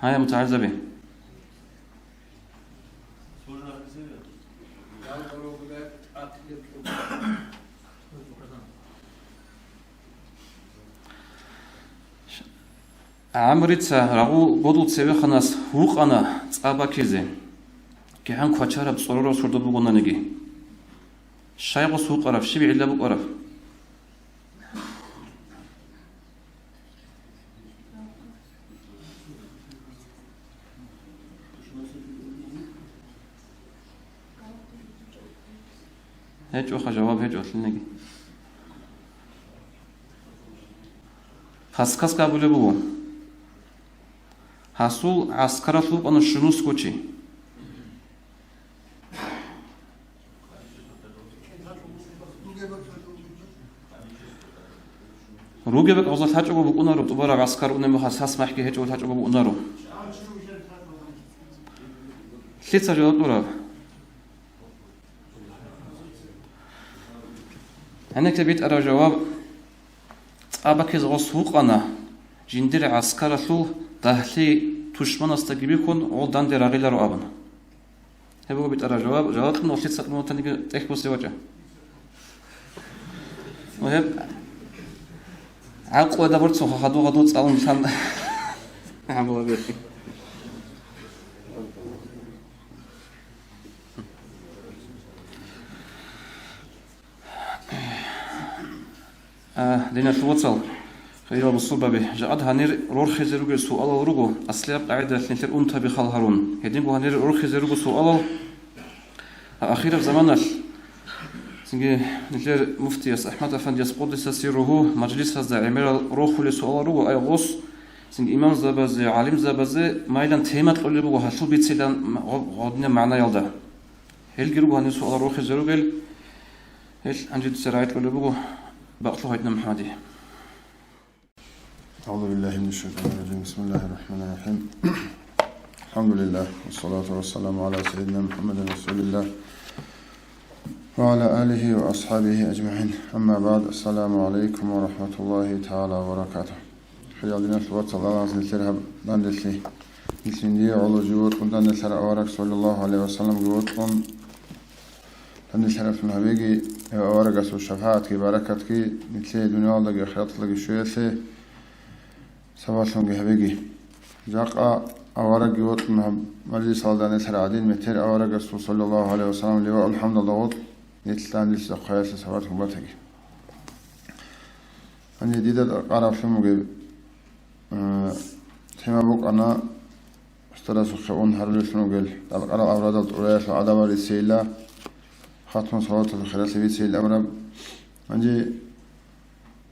Гьая, мутагӀалимзаби. ГӀамрица рагъул бодул цевеханас гьукъана цӀа бакизе, кигӀан квачараб цӀорораб сордо бугонаниги. Щай гъос гьукъараб, щиб гӀилла букӀараб? ГьечӀоха, жаваб гьечӀо лъилниги. Подсказка абулеб буго. Гьасул гӀаскаралъ вукӀана щунусго чи. Ругеб бакӀ гъоза лъачӀого букӀунаро, тӀубараб гӀаскар унеб мехалъ сас махӀги гьечӀого лъачӀого букӀунаро. Лъица жаваб кьураб? Гьенекке битӀараб жаваб: цӀа бакизе гъос вукъана, жиндир гӀаскаралъул дагьлъи тушманасдаги бихьун, гъол данде рагъиларо абун. Гьеб буго битӀараб жаваб, жаваб кьун гъолъица кьун ватаниги тӀехь бусе вачӀа. Ва гьеб гӀакълуялда борцун хадув-хадув цӀалун лъан. Гьабула бехи. А, диналъул вацал, хириял бусурбаби, жакъад гьанир рорхизе ругел суалал руго, аслияб къагӀидалъ нилъер унтаби хал гьарун. Гьединго гьанир рорхизе руго суалал, а, ахираб заманалъ, цинги нилъер муфтияс АхӀмад-афандияс къуддиса сирругьу мажлисазда гӀемерал рохулел суалал руго, ай гъос, цинги имамзабазе, гӀалимзабазе майилан тема кьолеб буго гьалъул бицилан м-, гъо-, гъодинаб магӀнаялда. Гьелги руго гьанир суалал рохизе ругел, гьел гьанже дица рагӀи кьолеб буго бакълъун гьадинаб МухӀаммадие. أعوذ بالله من الشيطان الرجيم. بسم الله الرحمن الرحيم. الحمد لله، والصلاة والسلام على سيدنا محمد رسول الله وعلى آله وأصحابه أجمعين. أما بعد، السلام عليكم ورحمة الله تعالى وبركاته. Хириял диналъул вацал, Аллагьас нилъер гьаб данделъи, нилъ жиндие гӀоло жив вокьун данделъарав авараг, саллаллагьу гӀалайгьи ва салламги вокьун, данделъараблъун гьабеги, гьев аварагасул шапагӀатги баракатги нилъее дуниялалдаги ахираталдаги щвеялъе сабаблъунги гьабеги. Жакъа аварагги вокьун гьаб мажлисалда данделъарав гӀадин, метер аварагасул, саллаллагьу гӀалайгьи ва саллам, ливаул хӀамдалда гъоркь нилъ данделъизехъе сабаблъун батаги. Гьанже дида тӀадкъараблъун бугеб, э, тема букӀана, устарасухъе ун гьарулеллъун ругел, тӀадкъарал аврадал тӀураялъул гӀадамал рицейилла, хатму салаваталда хиралъи бицейилла абураб. Гьанже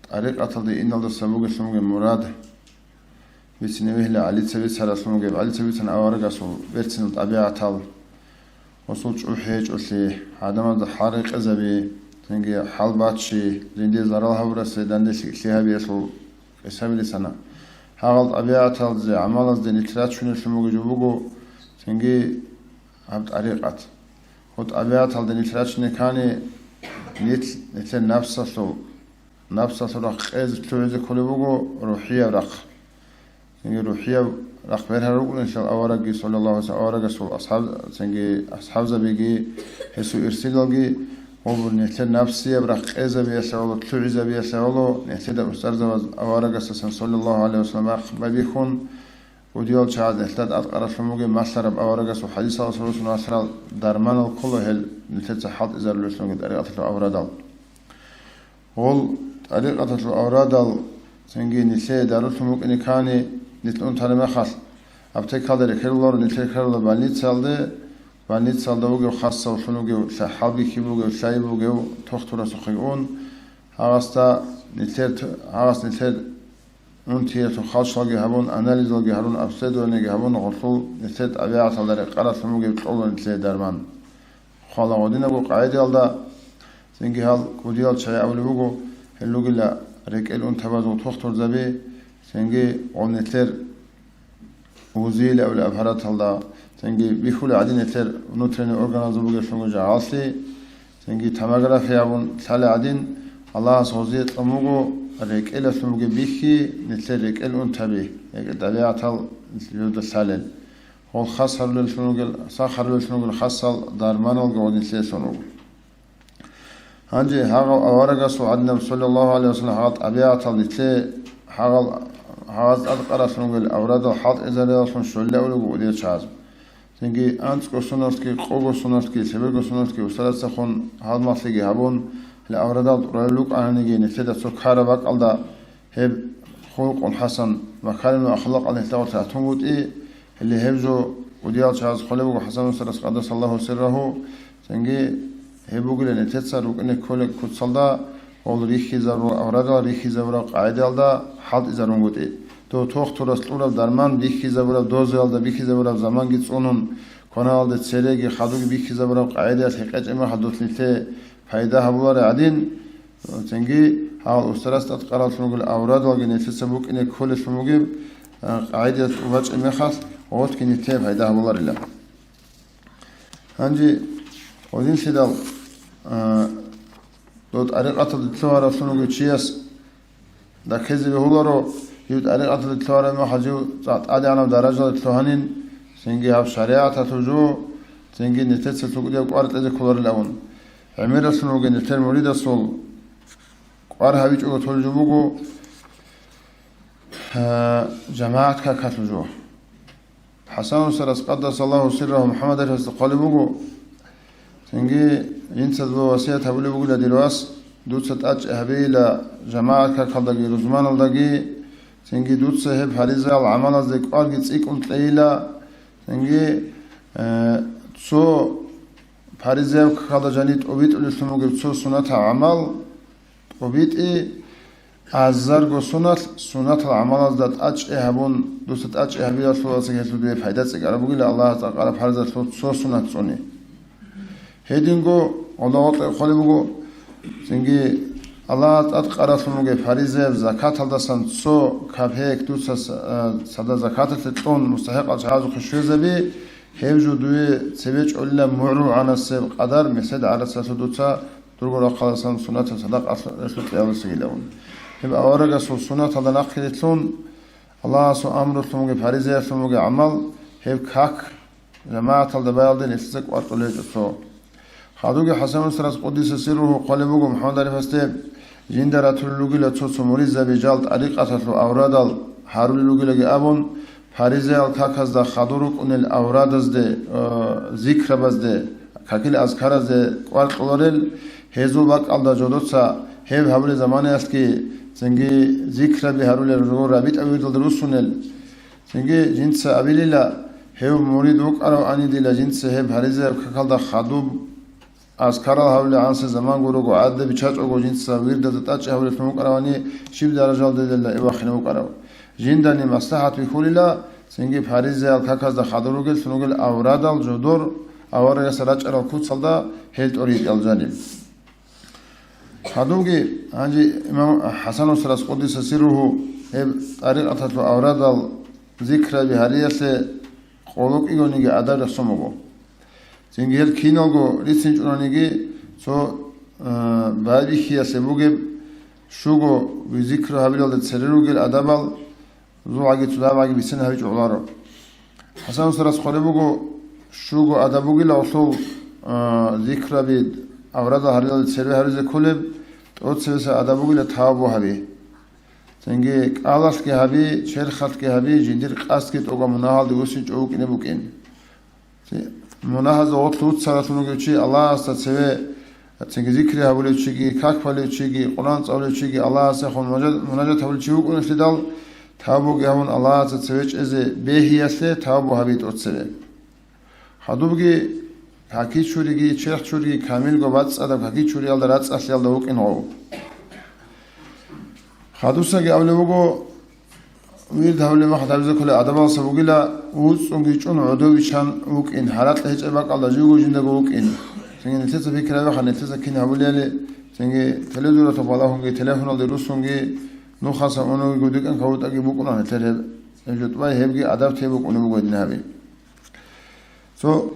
тӀарикъаталде иналдаса бугелъун бугеб мурад, Бицине вегьила ГӀалица бицаралъун бугеб, ГӀалица бицана аварагасул берцинал тӀабигӀатал, гъосул чӀухӀи гьечӀолъи, гӀадамазда хӀал рекъезаби, цинги хӀал баччи, жиндие зарал гьабурасе данде лъикӀлъи гьабиялъул кьисаби рицана. Гьагъал тӀабигӀаталде, гӀамалазде нилъ рачунеллъун бугеб жо буго, цинги гьаб тӀарикъат. Гьаб тӀабигӀаталде нилъ рачине ккани, нилъ, нилъер напсалъул, напсалъул рахъ кьезе лъугӀизе кколеб буго рухӀияб рахъ. Цинги рухӀияб рахъ бергьараб рукӀунелъул аварагги, саллаллагьу гӀалайгьи ва саллам, аварагасул асхӀаб-, цинги асхӀабзабиги, гьесул ирсилалги, Гьобур нилъер напсияб рахъ къезабиялъе гӀоло, лъугӀизабиялъе гӀоло, нилъеда устарзабаз аварагасдасан, саллаллагьу гӀалайгьи вассалам, ахъ байбихьун, кӀудиял чагӀаз нилъеда тӀадкъараблъун бугеб малъараб аварагасул хӀадисалъул росун валъарал дарманал ккола гьел нилъеца хӀалтӀизарулелъунги тӀарикъаталъул аврадал. Гьол тӀарикъаталъул аврадал цинги нилъее дарулъун букӀине ккани, нилъ унтараб мехалъ, аптекалда рекеруларо, нилъ рекеруларо больницаялде, больницаялда вугев хасавлъун вугев, лъа-, хӀалбихьи бугев, лъай бугев тохтурасухъе ун, гьагъасда нилъер т-, гьагъас нилъер унтиялъул халщалги гьабун, анализалги гьарун, обследованиеги гьабун, гъолъул нилъер тӀабигӀаталда рекъаралъун вугев кьола нилъее дарман. Хвала гъодинабго къагӀидаялда, цинги гьал кӀудиял чагӀи абулеб буго, гьел ругила рекӀел унтабазул тохтурзаби, цинги гъол нилъер УЗИ-ял абулеб аппараталда, цинги бихьулеб гӀадин нилъер внутренний органазул бугеблъунго жагьаллъи, цинги томография абун лъалеб гӀадин, Аллагьас гъозие кьун буго рекӀелалъун бугеб бихьи, нилъер рекӀел унтаби, рекӀел тӀабигӀатал жуда лъалел. Гъол хас гьарулеллъун ругел, сах гьарулеллъун ругел хасал дарманалги гъодинлъиялъун руго. Гьанже гьагъав аварагасул гӀадинаб, саллаллагьу гӀалайгьи вассалам, гьагъал тӀабигӀатал нилъее гьагъал, гьагъаз тӀадкъараблъун ругел аврадал хӀалтӀизариялъун щолилаулего удиял чагӀаз. Цинги анцӀго соналъги, къого соналъги, лъеберго соналъги устарацахун гьалмагълъиги гьабун, гьел аврадал тӀуралел рукӀананиги, нилъеда цо ккараб бакӀалда гьеб хулукъул хӀасан, макаримул ахлакъал нилъ гъорлъ ратунгутӀи, гьеле гьеб жо кӀудиял чагӀаз хъолеб буго ХӀасан устарас, къаддасаллагьу сиррагьу, цинги гьеб бугилан нилъеца рукӀине кколеб куцалда, гъол рихьизабурал аврадал рихьизабураб къагӀидаялда хӀалтӀизарунгутӀи. Дов тохтурас кьураб дарман бихьизабураб дозаялда бихьизабураб заманги цӀунун, кваналде цереги хадуги бихьизабураб къагӀидаялъ гьекъечӀеб мехалъ дулъ нилъее пайда гьабулареб гӀадин, цинги гьал устарас тӀадкъараблъун ругел аврадалги нилъеца букӀине кколелъун бугеб, а, къагӀидаялъ тӀубачӀеб мехалъ, гъолъги нилъее пайда гьабуларила. Гьанже гъодинлъидал, а, дов тӀарикъаталде лъугьаравлъун вугев чияс даккизе бегьуларо, жив тӀарикъаталде лъугьараб мехалъ жив цӀакъ тӀадегӀанаб даражалде лъугьанин, цинги гьаб шаригӀаталъул жо, цинги нилъеца цогидаб кӀвар кьезе кколарилан. ГӀемералъун вугев нилъер муридасул кӀвар гьабичӀого толеб жо буго, а, жамагӀат какалъул жо. ХӀасан устарас, къаддасаллагьу сиррагьу, МухӀаммад архӀасда хъвалеб буго, цинги жинца дуда васият гьабулеб бугила, дир вас, дуца тӀадчӀи гьабейила жамагӀат какалдаги рузманалдаги, цинги дуца гьеб фаризаял гӀамалазде кӀварги цӀикӀкӀун кьейила, цинги, э, цо фаризаял какалда жаниб тӀобитӀулелъун бугеб цо сунатал гӀамал, тӀобитӀи азарго соналъ сунатал гӀамалазда тӀадчӀи гьабун, дуца тӀадчӀи гьабиялъуласа гьелъул дуе пайда цӀикӀкӀараб бугила Аллагьас тӀадкъараб фарзалъул цо сунат цӀуни. Гьединго гъолда гъоркье хъвалеб буго, цинги Аллагьас тӀадкъараблъун бугеб фаризаяб закаталдасан цо капек дуца с-, а, цадахъ закаталъе кьун мустахӀикъал чагӀазухъе щвезаби, гьеб жо дуе цебе чӀолила мугӀрулгӀанасеб къадар месед гӀарацалъур дуца дурго рахъалдасан сунатал садакъалъулъ кьеялдасагилавун. Гьеб аварагасул сунаталда нахъилелъун, Аллагьасул амрулъун бугеб, фаризаялъун бугеб гӀамал, гьеб как жамагӀаталда баялде нилъеца кӀвар кьолеб гьечӀо цо. Хадуги ХӀасан устарас, къуддиса сирругьу, хъвалеб буго МухӀаммад архӀасде, жинда ратулел ругила цо-цо муридзаби жал тӀарикъаталъул аврадал гьарулел ругилаги абун, фаризаял каказда хадур рукӀунел аврадазде, э, зикрабазде, какил азкаразде кӀвар кьоларел, гьезул бакӀалда жодоца гьеб гьабулел заманаялъги цинги зикраби гьарулел руго рабитӀа вирдалда руссунел. Цинги жинца абилила, гьев мурид вукӀаравани дила, жинца гьеб фаризаяб какалда хадуб азкарал гьавулел гӀанасеб заман гурого, гӀадаб бичӀчӀого жинца вирдазда тӀадчӀи гьавулелъун вукӀаравани, щиб даражалдайила эб вахине вукӀарав. Жиндани маслахӀат бихьулила, цинги фаризаял каказда хадур ругеллъун ругел аврадал жодор аварагасда рачӀарал куцалда гьел тӀоритӀел жаниб. Гьадубги гьанже имам ХӀасан устарас, къуддиса сирругьу, гьеб тӀарикъаталъул аврадал зикраби гьариялъе къоло кӀигониги адаб рехсон буго. Цинги гьел киналго рицинчӀониги цо, э, байбихьиялъе бугеб, щуго зикру гьабилалда цере ругел адабал зугӀаги цо дагӀбаги бицина гьабичӀо гӀоларо. ХӀасан устарас хъвалеб буго, щуго адаб бугила гъолъул, а, зикраби, аврада гьарилалде цербе гьаризе кколеб, тӀоцебесеб адаб бугила тавбу гьаби. Цинги кӀалалъги гьаби, черхалъги гьаби, жиндир къасдги тӀокӀаб мунагьалде вуссинчӀо вукӀине букӀин. Мунагьазда гъорлъ вуссаралъун вугев чи Аллагьасда цеве, цинги зикри гьабулев чиги, как балев чиги, Къуръан цӀалулев чиги, Аллагьасехун мунажа-, мунажат гьабулев чи вукӀуналъидал, тавбуги гьабун Аллагьасда цеве чӀезе бегьиялъе тавбу гьаби тӀоцебе. Гьадубги какичуриги, черхчуриги камилго бацӀцӀадаб какичуриялда рацӀцӀалъиялда вукӀин гъов. Хадусаги абулеб буго, вирд гьабулеб мехалъ гьабизе кколеб адабалдаса бугила, вуцӀцӀунги чӀун гӀодов виччан вукӀин, гьаракь гьечӀеб бакӀалда живго жиндаго вукӀин. Цинги нилъеца пикру гьабеха, нилъеца кин гьабулели, цинги телевизоралъухъ балагьунги, телефоналде руссунги, нухаса унуги гудикӀан кавутӀаги букӀуна нилъер гьеб. Гьеб жутӀбай гьебги адаб те букӀунеб буго гьедин гьаби. Цо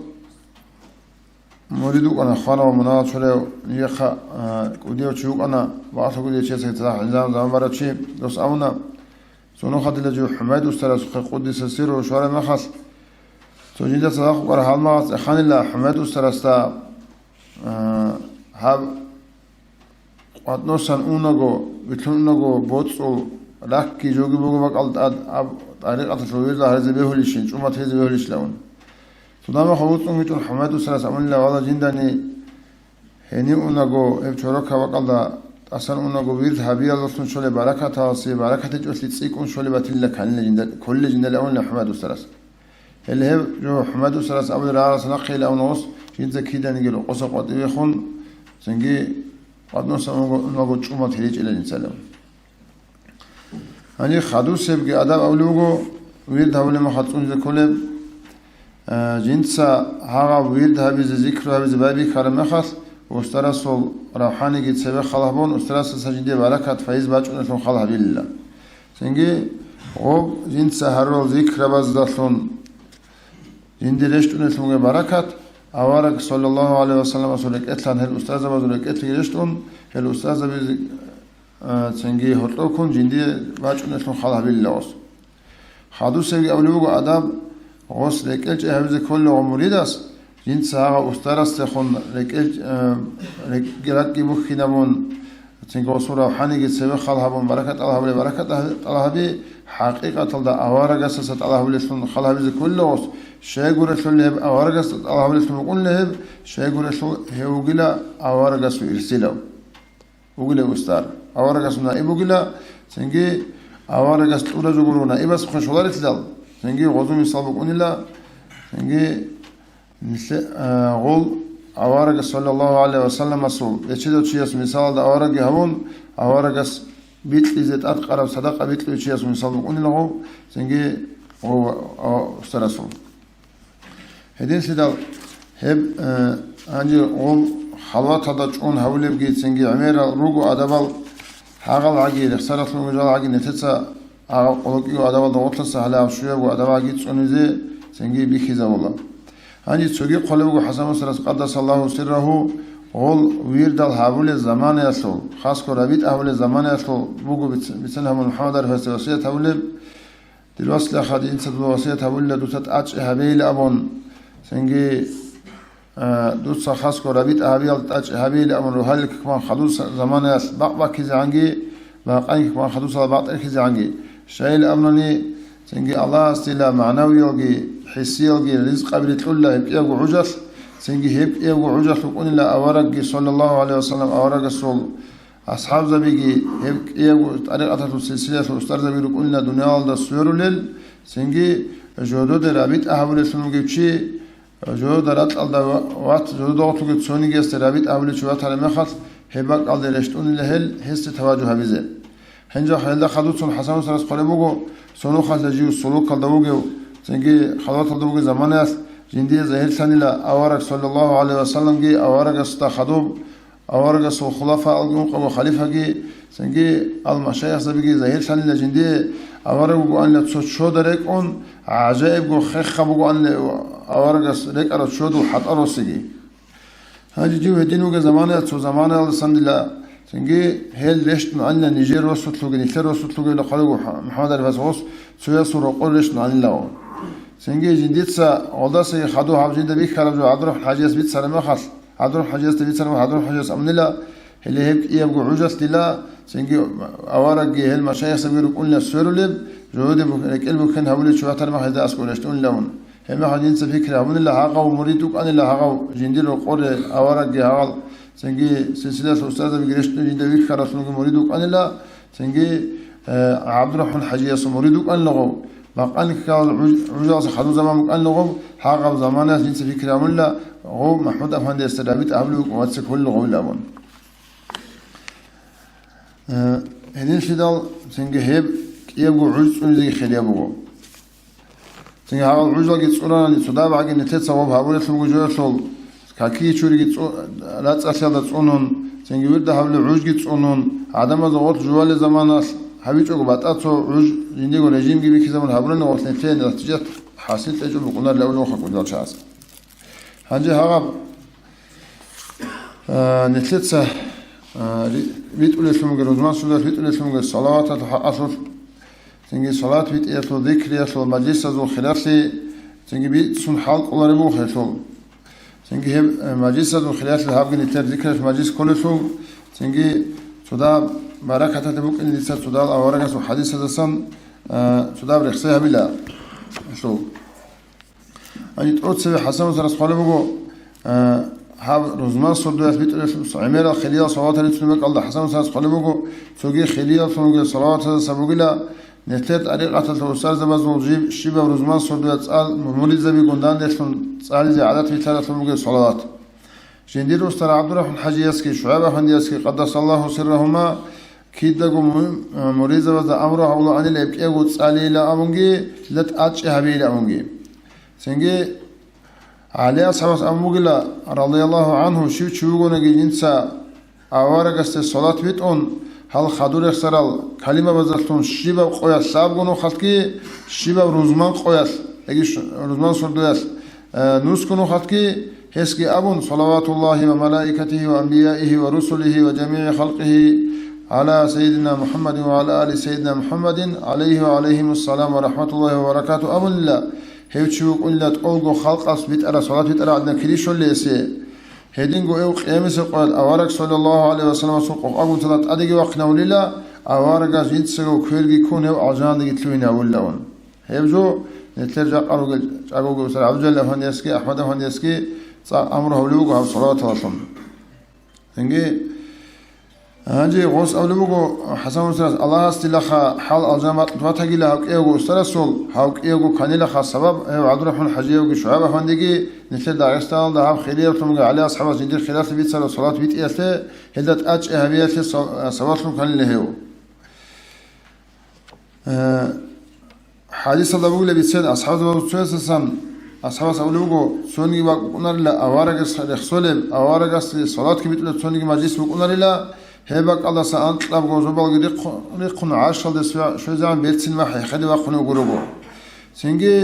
мурид вукӀана, хвана ва мунагьал чурав, нижехъа, а, кӀудияв чи вукӀана, бакъалъа кӀудияв чиясда цадахъ гӀинзан заман барав чи, дос абуна, цо нухалъ дила жив ХӀумайд устарасухъе, къуддиса сирругьу, щвараб мехалъ, цо жинда цадахъ вукӀарав гьалмагъас эханила ХӀумайд устарасда, а, гьаб къватӀносан унаго, вилълъун унаго боцӀул раккги жоги буго бакӀал тӀад аб тӀарикъаталъул вирда гьаризе бегьулищин, чӀумат гьезе бегьулищ абун. Цо дагьаб мехалъ вуцӀцӀун вичӀун ХӀумайд устарас абунила, валла, жиндани гьенив унаго, гьеб чорокаб бакӀалда тӀасан унаго вирд гьабиялдалъун щолеб баракаталъе, баракат гьечӀолъи цӀикӀкӀун щолеб батилила кканила жинда, кколила жиндали абунила ХӀумайд устарас. Гьеле гьеб жо ХӀумайд устарас абулеб рагӀалас нахъе илан гъос жинца киданиги рокъоса къватӀивехун, цинги къватӀносан унаго чӀумат гьечӀила жинцала. Гьанир хадусебги адаб абулеб буго, вирд гьабулеб мехалъ цӀунизе кколеб, а, жинца гьагъаб вирд гьабизе, зикру гьабизе байбихьараб мехалъ, устарасул равхӀаниги цебе хал гьабун, устарасдаса жиндие баракат, файз бачӀунелъун хал гьабилила. Цинги гъоб жинца гьарурал зикрабаздалъун жиндие рещтӀунелъунги баракат, авараг, саллаллагьу гӀалайгьи вассаламасул рекӀелъан гьел устарзабазул рекӀелъги рещтӀун, гьел устарзабаз, а, цинги гьоркьов ккун жиндие бачӀунелъун хал гьабилила гъос. Хадусебги абулеб буго адаб, гъос рекӀелчӀей гьабизе кколелъул муридас, жинца гьагъа устарасдехун рекӀел-, э, рекӀ-, ракӀги бухьинабун, цинги гъосул равхӀаниги цеве хал гьабун, баракат тӀалаб гьабулеб, баракат тӀалаб гьаби, хӀакъикъаталда аварагасдаса тӀалаб гьабулелъун хал гьабизе кколила гъос, щайгурелъул гьеб аварагасда тӀалаб гьабулелъун букӀунила гьеб, щайгурелъул гьев вугила аварагасул ирсилав. Вугилев устар. Аварагасул наиб вугила, цинги аварагас кьураб жо гуро наибасухъе щоларелъидал, цинги гъозул мисал букӀунила, цинги нилъе-, а, гъол аварагас, саллаллагьу гӀалайгьи вассаламасул, бечедав чияс мисалалда аварагги гьавун, аварагас бикьизе тӀадкъараб садакъа бикьулев чияс мисал букӀунила гъов, цинги гъов, а, устарасул. Гьединлъидал гьеб, э, гьанже гъол халваталда чӀун гьавулебги цинги гӀемерал руго адабал, гьагъал гӀаги, рехсаралъун ругел гӀаги нилъеца гьагъал къулокӀиго адабалда гъорлъаса гьале гьаб щуябго адаб гӀаги цӀунизе цинги бихьизабула. Гьанже цоги хъвалеб буго ХӀасан устарас, къаддасаллагьу сиррагьу, гъол вирдал гьабулел заманаялъул, хасго рабитӀа гьабулел заманаялъул буго биц-, бицен гьабун МухӀаммад ГӀарифасде васият гьабулеб, Дир василаха, дица дуда васият гьабулила дуца тӀачӀи гьабейилан абун, цинги, а, дуца хасго рабитӀа гьабиялда тӀачӀи гьабейилан абун, рогьалил какман хадуса заманаялъ бакъ баккизегӀанги, бакъанил какман хадусала бакъ тӀерхьизегӀанги. Щайилан абунани, цинги Аллагьас дила магӀнавиялги, хӀиссиялги ризкъаби рикьулила гьеб кӀиябго гӀужалъ, цинги гьеб кӀиябго гӀужалъ букӀунила аварагги, саллаллагьу гӀалайгьи вассалам, аварагасул АсхӀабзабиги гьеб кӀиябго тӀарикъаталъул силсилаялъул устарзаби рукӀунила дуниялалда сверулел, цинги жододе рабитӀа гьабулелъун вугев чи, жодода ракьалда ва-, ват, жодода гъорлъ вугев цонигиясде рабитӀа гьабулев чи ватараб мехалъ, гьеб бакӀалде рещтӀунила гьел, гьесде таважугь гьабизе. Гьанже гьелда хадуцун ХӀасан устарас хъвалеб буго, цо нухалъ жив сулукалда вугев, цинги халваталда вугев заманаялъ жиндие загьирлъанила авараг, саллаллагьу гӀалайгьи вассаламги, аварагасда хадуб, аварагасул хулафаалги ункъабго халифаги, цинги ал-машайихзабиги загьирлъанила жиндие авараг вугоанила цо чода рекӀун, гӀажаибго хехха бугоанила аварагас рекӀараб чодул хӀатӀа росиги. Гьанже жив гьедин вугеб заманаялъ цо заманаялдасан дила, цинги гьел рещтӀун анила нижер росулъуги, нилъер росулъуги, хъвалеб буго МухӀаммад ГӀарифас гъос, цоясул рокъор рещтӀун анила. Цинги жиндица гъолдасаги хадув гьаб жинда бихьараб жо ГӀабдурахӀман ХӀажияс бицараб мехалъ, ГӀабдурахӀман хӀажиясда бицараб, ГӀабдурахӀман хӀажияс абунила, гьеле гьеб кӀиябго гӀужалъ дила, цинги аварагги гьел машайихзаби рукӀунила сверулеб, жугьуди бук-, рекӀел букӀин гьабулел чи ватараб мехалда аскӀове рещтӀунилавун. Гьеб мехалъ дица пикри гьабунила, гьагъав мурид вукӀанила, гьагъав жиндир рокъоре аварагги гьагъал, цинги силсилаялъул устарзабиги рещтӀун жинда вихьаравлъунги мурид вукӀанила, цинги, э, ГӀабдурахӀман хӀажиясул мурид вукӀанила гъов, бакъаниккал гӀуж-, гӀужалъа хадуб заман букӀанила гъов, гьагъаб заманаялъ дица пикри гьабунила, гъов МахӀмуд афандиясда рабитӀа гьабулев вукӀун вацал кколила гъовилан абун. Э, гьединлъидал цинги гьеб кӀиябго гӀуж цӀунизеги хирияб буго. Цинги гьагъал гӀужалги цӀунани, цо дагьабги нилъеца гъоб гьабулелъул буго жоялъул, какиги чуриги цӀу-, рацӀцӀалъиялда цӀунун, цинги вирда гьабулел гӀужги цӀунун, гӀадамазда гъорлъ жувалел заманалъ гьабичӀого батӀа цо гӀуж жиндиего режимги бихьизабун гьабурани гъорлъ нилъее натижат хӀасил тӀечӀо букӀунарилан абулеб буго кӀудиял чагӀаз. Гьанже гьагъаб, а, нилъеца, а, ри-, ритӀулелъун бугеб, рузман сордоялъ ритӀулелъун бугеб салаваталъул хӀакъалъулъ, цинги салават битӀиялъул, зикриялъул, мажлисазул хиралъи, цинги бицун хӀал кӀолареб буго гьелъул. Цинги гьеб, э, мажлисазул хиралъи гьабги нилъер зикриялъул мажлис кколелъул, цинги цо дагьаб баракаталъе букӀин дица цо дагьал аварагасул хӀадисаздасан, э, цо дагьаб рехсей гьабила гьелъул. Гьанже тӀоцебе ХӀасан устарас хъвалеб буго, а, гьаб рузман сордоялъ битӀулелъул гӀемерал хириял салаватал рицунеб бакӀалда ХӀасан устарас хъвалеб буго, цоги хириял лъугӀунги салаватаздаса бугила, нилъер тӀарикъаталъул устарзабазул жиб-, щибаб рузман сордоялъ цӀал-, муридзабигун данделъун цӀализе гӀадат битӀаралъун бугеб салават. Жиндир устар ГӀабдурахӀман хӀажиясги ШугӀайб афандиясги, къаддасаллагьу сиррагьума, кидаго му-, муридзабазда амру гьабулаанила гьеб кӀиябго цӀалейилан абунги, гьелда тӀадчӀей гьабейилан абунги. Цинги ГӀали асхӀабас абун бугила, радияллагьу гӀангьу, щив чи вугониги жинца аварагасде салат битӀун, гьал хадур рехсарал калимабаздалъун щибаб къоялъ лъабго нухалъги, щибаб рузман къоялъ, яги ш-, рузман сордоялъ, э, нусго нухалъги, гьесги абун: «Салаватуллагьи ва малаикатигьи ва анбияигьи ва русулигьи ва жамигӀи халкъигьи гӀала Сайидина МухӀаммадин ва гӀала али Сайидина МухӀаммадин, гӀалайгьи ва гӀалайгьимуссалам ва рахӀматуллагьи ва баракатугьу», абунила, гьев чи вукӀунила тӀолго халкъалъ битӀараб салат битӀараб гӀадин кири щолел гьесие. Гьединго гьев къиямасеб къоялъ авараг саллаллагьу гӀалайгьи ва салламасул къокъагун цадахъ тӀадеги вахъинавулила, аварагас жинцаго кверги ккун гьев алжанадеги лъугьинавулилан. Гьеб жо нилъер жакъа ругел чӀаго вугев устар ГӀабдулжалил афандиясги АхӀмад афандиясги цӀакъ амру гьабулеб буго гьаб салаваталъун. Цинги гьанже гъос абулеб буго, ХӀасан устарас, Аллагьас дилаха хӀал алжан батӀулъ батагила гьав кӀиявго устарасул, гьав кӀиявго кканилаха сабаб, гьев ГӀабдурахӀман хӀажиевги ШугӀайб афандиги нилъер Дагъистаналда гьаб хирияблъун бугеб ГӀали асхӀабас жиндир хиралъи бицараб салат битӀиялъе, гьелда тӀадчӀей гьабиялъе са-, сабаблъун кканила гьев. Э, хӀадисалда бугила бицен, асхӀабзабазул цоясасан асхӀабас абулеб буго, цониги вакӀ букӀунарила аварагас рехсолеб, аварагасде салатги битӀулеб цониги мажлис букӀунарила, гьеб бакӀалдаса анкьабго зобалги рихъ-, рихъун гӀаршалде сва-, щвезегӀан берцин махӀ гьехеде вахъунев гурого. Цинги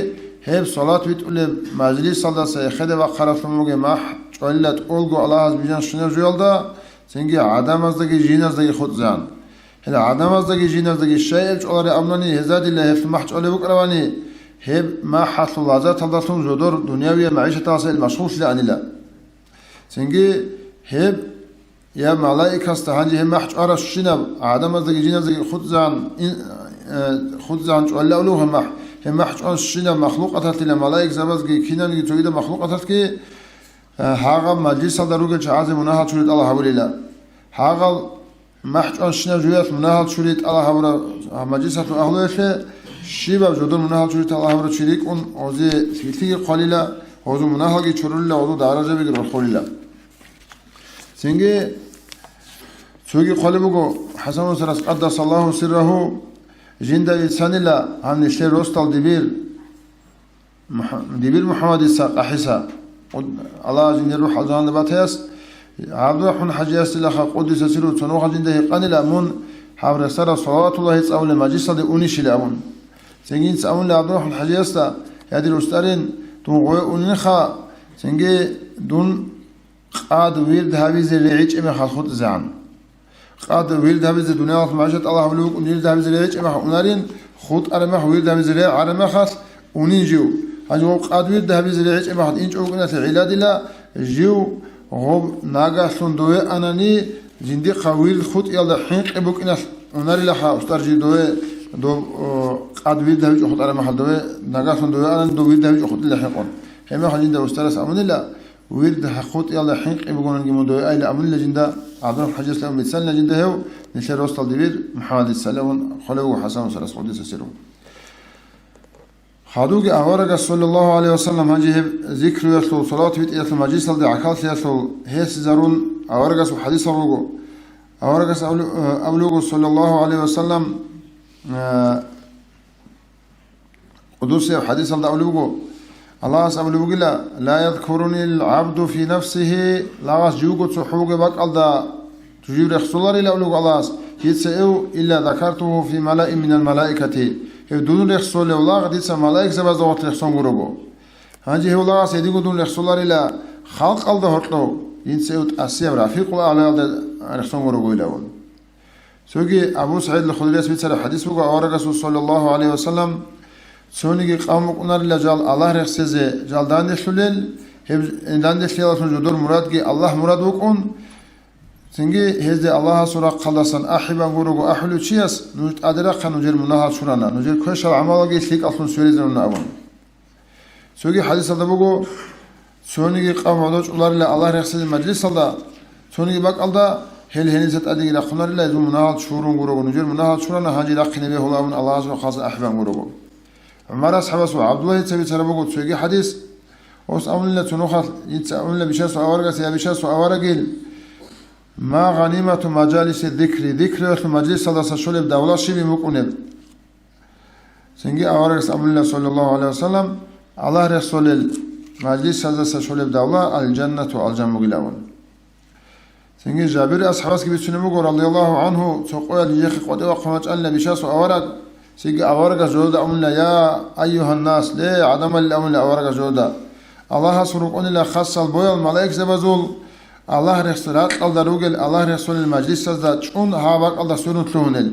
гьеб салат битӀулеб мажлисалдаса гьехеде вахъараблъун бугеб махӀ чӀвалила тӀолго Аллагьас бижан щинаб жоялда, цинги гӀадамаздаги жиназдаги хутӀзан. Гьел гӀадамаздаги жиназдаги щай гьеб чӀвалареб абунани, гьезда дила гьелъул махӀ чӀвалеб букӀаравани, гьеб махӀалъул лаззаталдалъун жодор дунявияб магӀишаталдаса гьел машгъуллъилаанила. Цинги гьеб я малаикасда гьанже гьеб махӀ чӀварабщинаб гӀадамаздаги жиназдаги хутӀзан, ин-, э, хутӀзан чӀвалилаулев гьеб махӀ, гьеб махӀ чӀванщинаб махлукъаталъила малаикзабазги кинабниги цогидаб махлукъаталъги, э, гьагъаб мажлисалда ругел чагӀазе мунагьал чури тӀалаб гьабулила. Гьагъал МахӀ чӀванщинаб жоялъ мунагьал чури тӀалаб гьабураб мажлисалъул агьлуялъе щибаб жодор мунагьал чури тӀалаб гьабурав чи рикӀкӀун, гьезие лъикӀлъиги хъвалила, гьезул мунагьалги чурулила, гьезул даражабиги рорхулила. Цинги цоги хъвалеб буго ХӀасан устарас, къаддасаллагьу сиррагьу, жинда бицанила гьаб нилъер росдал дибир. МухӀ-, дибир МухӀаммадица къахӀиса, Аллагь жиндир рухӀ алжаналда батаяс, ГӀабдурахӀман хӀажиясдилаха къуддиса сирругьу цо нухалъ жинда гьикъанила, мун гьаб рехсараб салаватуллагьи цӀалулеб мажлисалде унищила абун. Цинги инца абунила ГӀабдурахӀман хӀажиясда, я дир устарин, дун гъове унинха, цинги дун къад вирд гьабизе регӀичӀеб мехалъ хутӀизегӀан. Къад вирд гьабизе, дуниялалъ мажа тӀалаб гьабулев вукӀун вирд гьабизе регӀичӀеб мехалъ унарин, хутӀараб мехалъ вирд гьабизе регӀараб мехалъ унин жив. Гьанже гъов къад вирд гьабизе регӀичӀеб мехалъ инчӀо вукӀиналъе гӀилладила жив Гъоб нагагьлъун дове анани, жиндихъа вирд хутӀиялда хӀинкъи букӀиналъ унарилаха, устӀар жи дове, доб, о, къад вирд гьавичӀо хутӀараб махал дове, нагагьлъун дове анани, дов вирд гьавичӀо хутӀила хӀинкъун. Гьебмехалъ жинда устарас абунила, вирд хутӀиялда хӀинкъи бугониги мун дове айила абунила жинда, ГӀабдурахӀман ХӀажияс абун бицанила жинда гьев, нилъер росдал дибир МухӀаммадица левун, хъулев вуго ХӀасан устарас къудиса сиру. Хадуги аварагас, саллаллагьу гӀалайгьи ва саллам, гьанже гьеб зикруялъул, салават битӀиялъул мажлисалде гӀахьаллъиялъул гьесизарун аварагасул хӀадисал руго. Аварагас абулу-, э, абулуго, саллаллагьу гӀалайгьи ва саллам, э, къудусияб хӀадисалда абулеб буго, Аллагьас абулеб бугила, «Ла язкурунил гӀабду фи нафсигьи», лагъас живго цохӀо вугеб бакӀалда жив рехсоларила абулеб буго Аллагьас, дица эв, «илла закартугьу фи малаин минал малаикати», гьев дун рехсолев лагъ дица малаикзабазда гъорлъ рехсон гурого. Гьанже гьев лагъас гьединго дун рехсоларила халкъалда гьоркьов, дица эв тӀасияб рафикъул аълаялда рехсон гурого илавун. Цоги Абу СагӀид ал-Худрияс бицараб хӀадис буго, аварагасул, саллаллагьу гӀалайгьи ва саллам, цониги къавм букӀунарила жал Аллагь рехсезе жал данделъулел, гьеб данделъиялалъун жодор мурадги Аллагь мурад вукӀун, цинги гьезде Аллагьасул рахъалдасан ахӀи бан гурого ахӀулев чияс, нуж тӀаде рахъа, нужер мунагьал чурана, нужер квешал гӀамалаги лъикӀаллъун сверизаруна абун. Цоги хӀадисалда буго, цониги къавм гӀодов чӀоларила Аллагь рехсезе мажлисалда, цониги бакӀалда, гьел гьениса тӀадеги рахъунарила, гьезул мунагьал чурун гурого, нужер мунагьал чурана, гьанже рахъине бегьула абун Аллагьасул рахъалдасан ахӀи бан гурого. ГӀумар асхӀабасул ГӀабдуллагьица бицараб буго цоги хӀадис, ос абунила цо нухалъ, дица абунила бишасул аварагас, я бишасул аварагил, ма гъанимату мажалиси зикри, зикруялъул мажлисалдаса щолеб давла щибин букӀунеб? Цинги аварагас абунила, саллаллагьу гӀалайгьи ва саллам, Аллагь рехсолел мажлисаздаса щолеб давла алжаннату алжан бугилавун. Цинги Жабир асхӀабасги бицунеб буго, радияллагьу гӀангьу, цо къоялъ нижехъе къватӀивахъун вачӀанила бишасул авараг, цинги аварагас жолда абунила, я айюгьаннас, ле, гӀадамалил абунила аварагас жолда. Аллагьасул рукӀунила хасал боял малаикзабазул, Аллагь рехс-, ракьалда ругел Аллагь рехсолел мажлисазда чӀун гьаб бакӀалда сверун лъугьунел.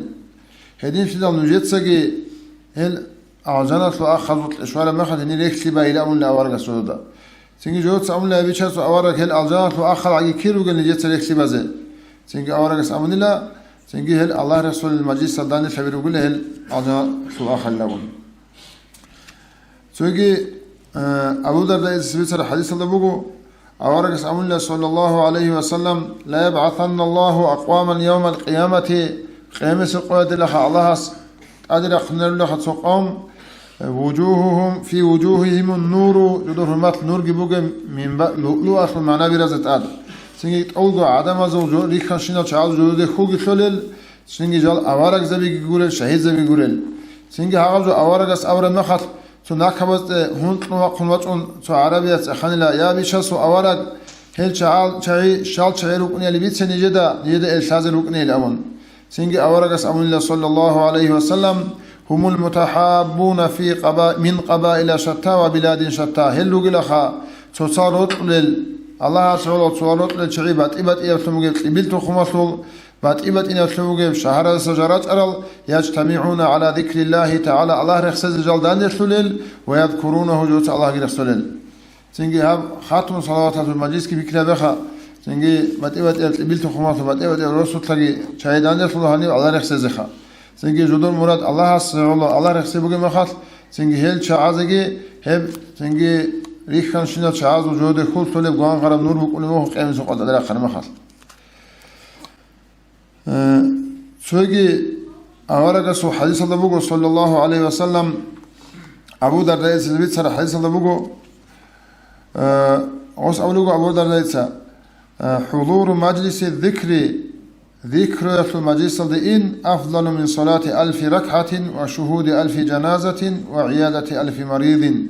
Гьединлъидал нужецаги гьел алжаналъул ахалъукье щвараб мехалъ гьенир рехлъи байила абунила аварагас жолда. Цинги жолца абунила, я бишасул авараг, гьел алжаналъул ахал гӀаги кир ругел нижеца рехлъи базе? Цинги аварагас абунила, цинги гьел Аллагь рехсолел мажлисалда данделъаби ругила гьел алжаналъул ахалилавун. Цоги, э, Абу Дардаица бицараб хӀадисалда буго, аварагас абунила, саллаллагьу гӀалайгьи ва саллам, ла ябгӀасанналлагьу акъваман явмал къиямати, къиямасеб къоялдалаха Аллагьас тӀаде рахъунарулаха цо къавм, э, вужугьугьум, фи вужугьигьимун нуру, жодор гьурмат нурги бугеб, мин ба-, луълуалъул манабиразе тӀад. Цинги тӀолго гӀадамазул жо-, рихьанщинал чагӀазул жододе хьулги лъолел, цинги жал аварагзабиги гурел, шагьидзаби гурел. Цинги гьагъаб жо аварагас абураб мехалъ, цо накабазде гьункьун вахъун вачӀун цо гӀарабияс цӀеханила, я бишасул авараг, гьел чагӀал чагӀи, щал чагӀи рукӀунели бице нижеда, нижеда эр лъазе рукӀунейил абун. Цинги аварагас абунила, саллаллагьу гӀалайгьи ва саллам, гьумул мутахӀаббуна фи къаба-, мин къабаила шатта ва биладин шатта, гьел ругилаха цоцал рокьулел, Аллагьас гӀоло цоцал рокьулел чагӀи батӀи-батӀияблъун бугеб кьибил тухумалъул, батӀи-батӀинаблъун бугеб шагьараздаса жал рачӀарал, яжтамигӀуна гӀала зикриллагьи тагӀала, Аллагь рехсезе жал данделъулел, ва язкурунагьу, жуца Аллагьги рехсолел. Цинги гьаб хатму салаваталъул мажлисги пикри гьабеха, цинги батӀи-батӀиял кьибил тухумалъул батӀи-батӀиял росулъаги чагӀи данделъула гьанив Аллагь рехсезеха. Цинги жодор мурад Аллагьас гӀоло Аллагь рехсей бугеб мехалъ, цинги гьел чагӀазеги гьеб, цинги рихьанщинал чагӀазул жододе хьул лъолеб гвангъараб нур букӀунеб буго къиямасеб къоялда рахъараб мехалъ. Э, цоги аварагасул хӀадисалда буго, саллаллагьу гӀалайгьи ва саллам, Абу Дардаица бицараб хӀадисалда буго, э, гъос абулеб буго Абу Дардаица, э, хӀузуру мажлиси зикри, зикруялъул мажлисалде ин, афдалу мин салати алфи ракгӀатин ва шугьуди алфи жаназатин ва гӀиядати алфи маридин.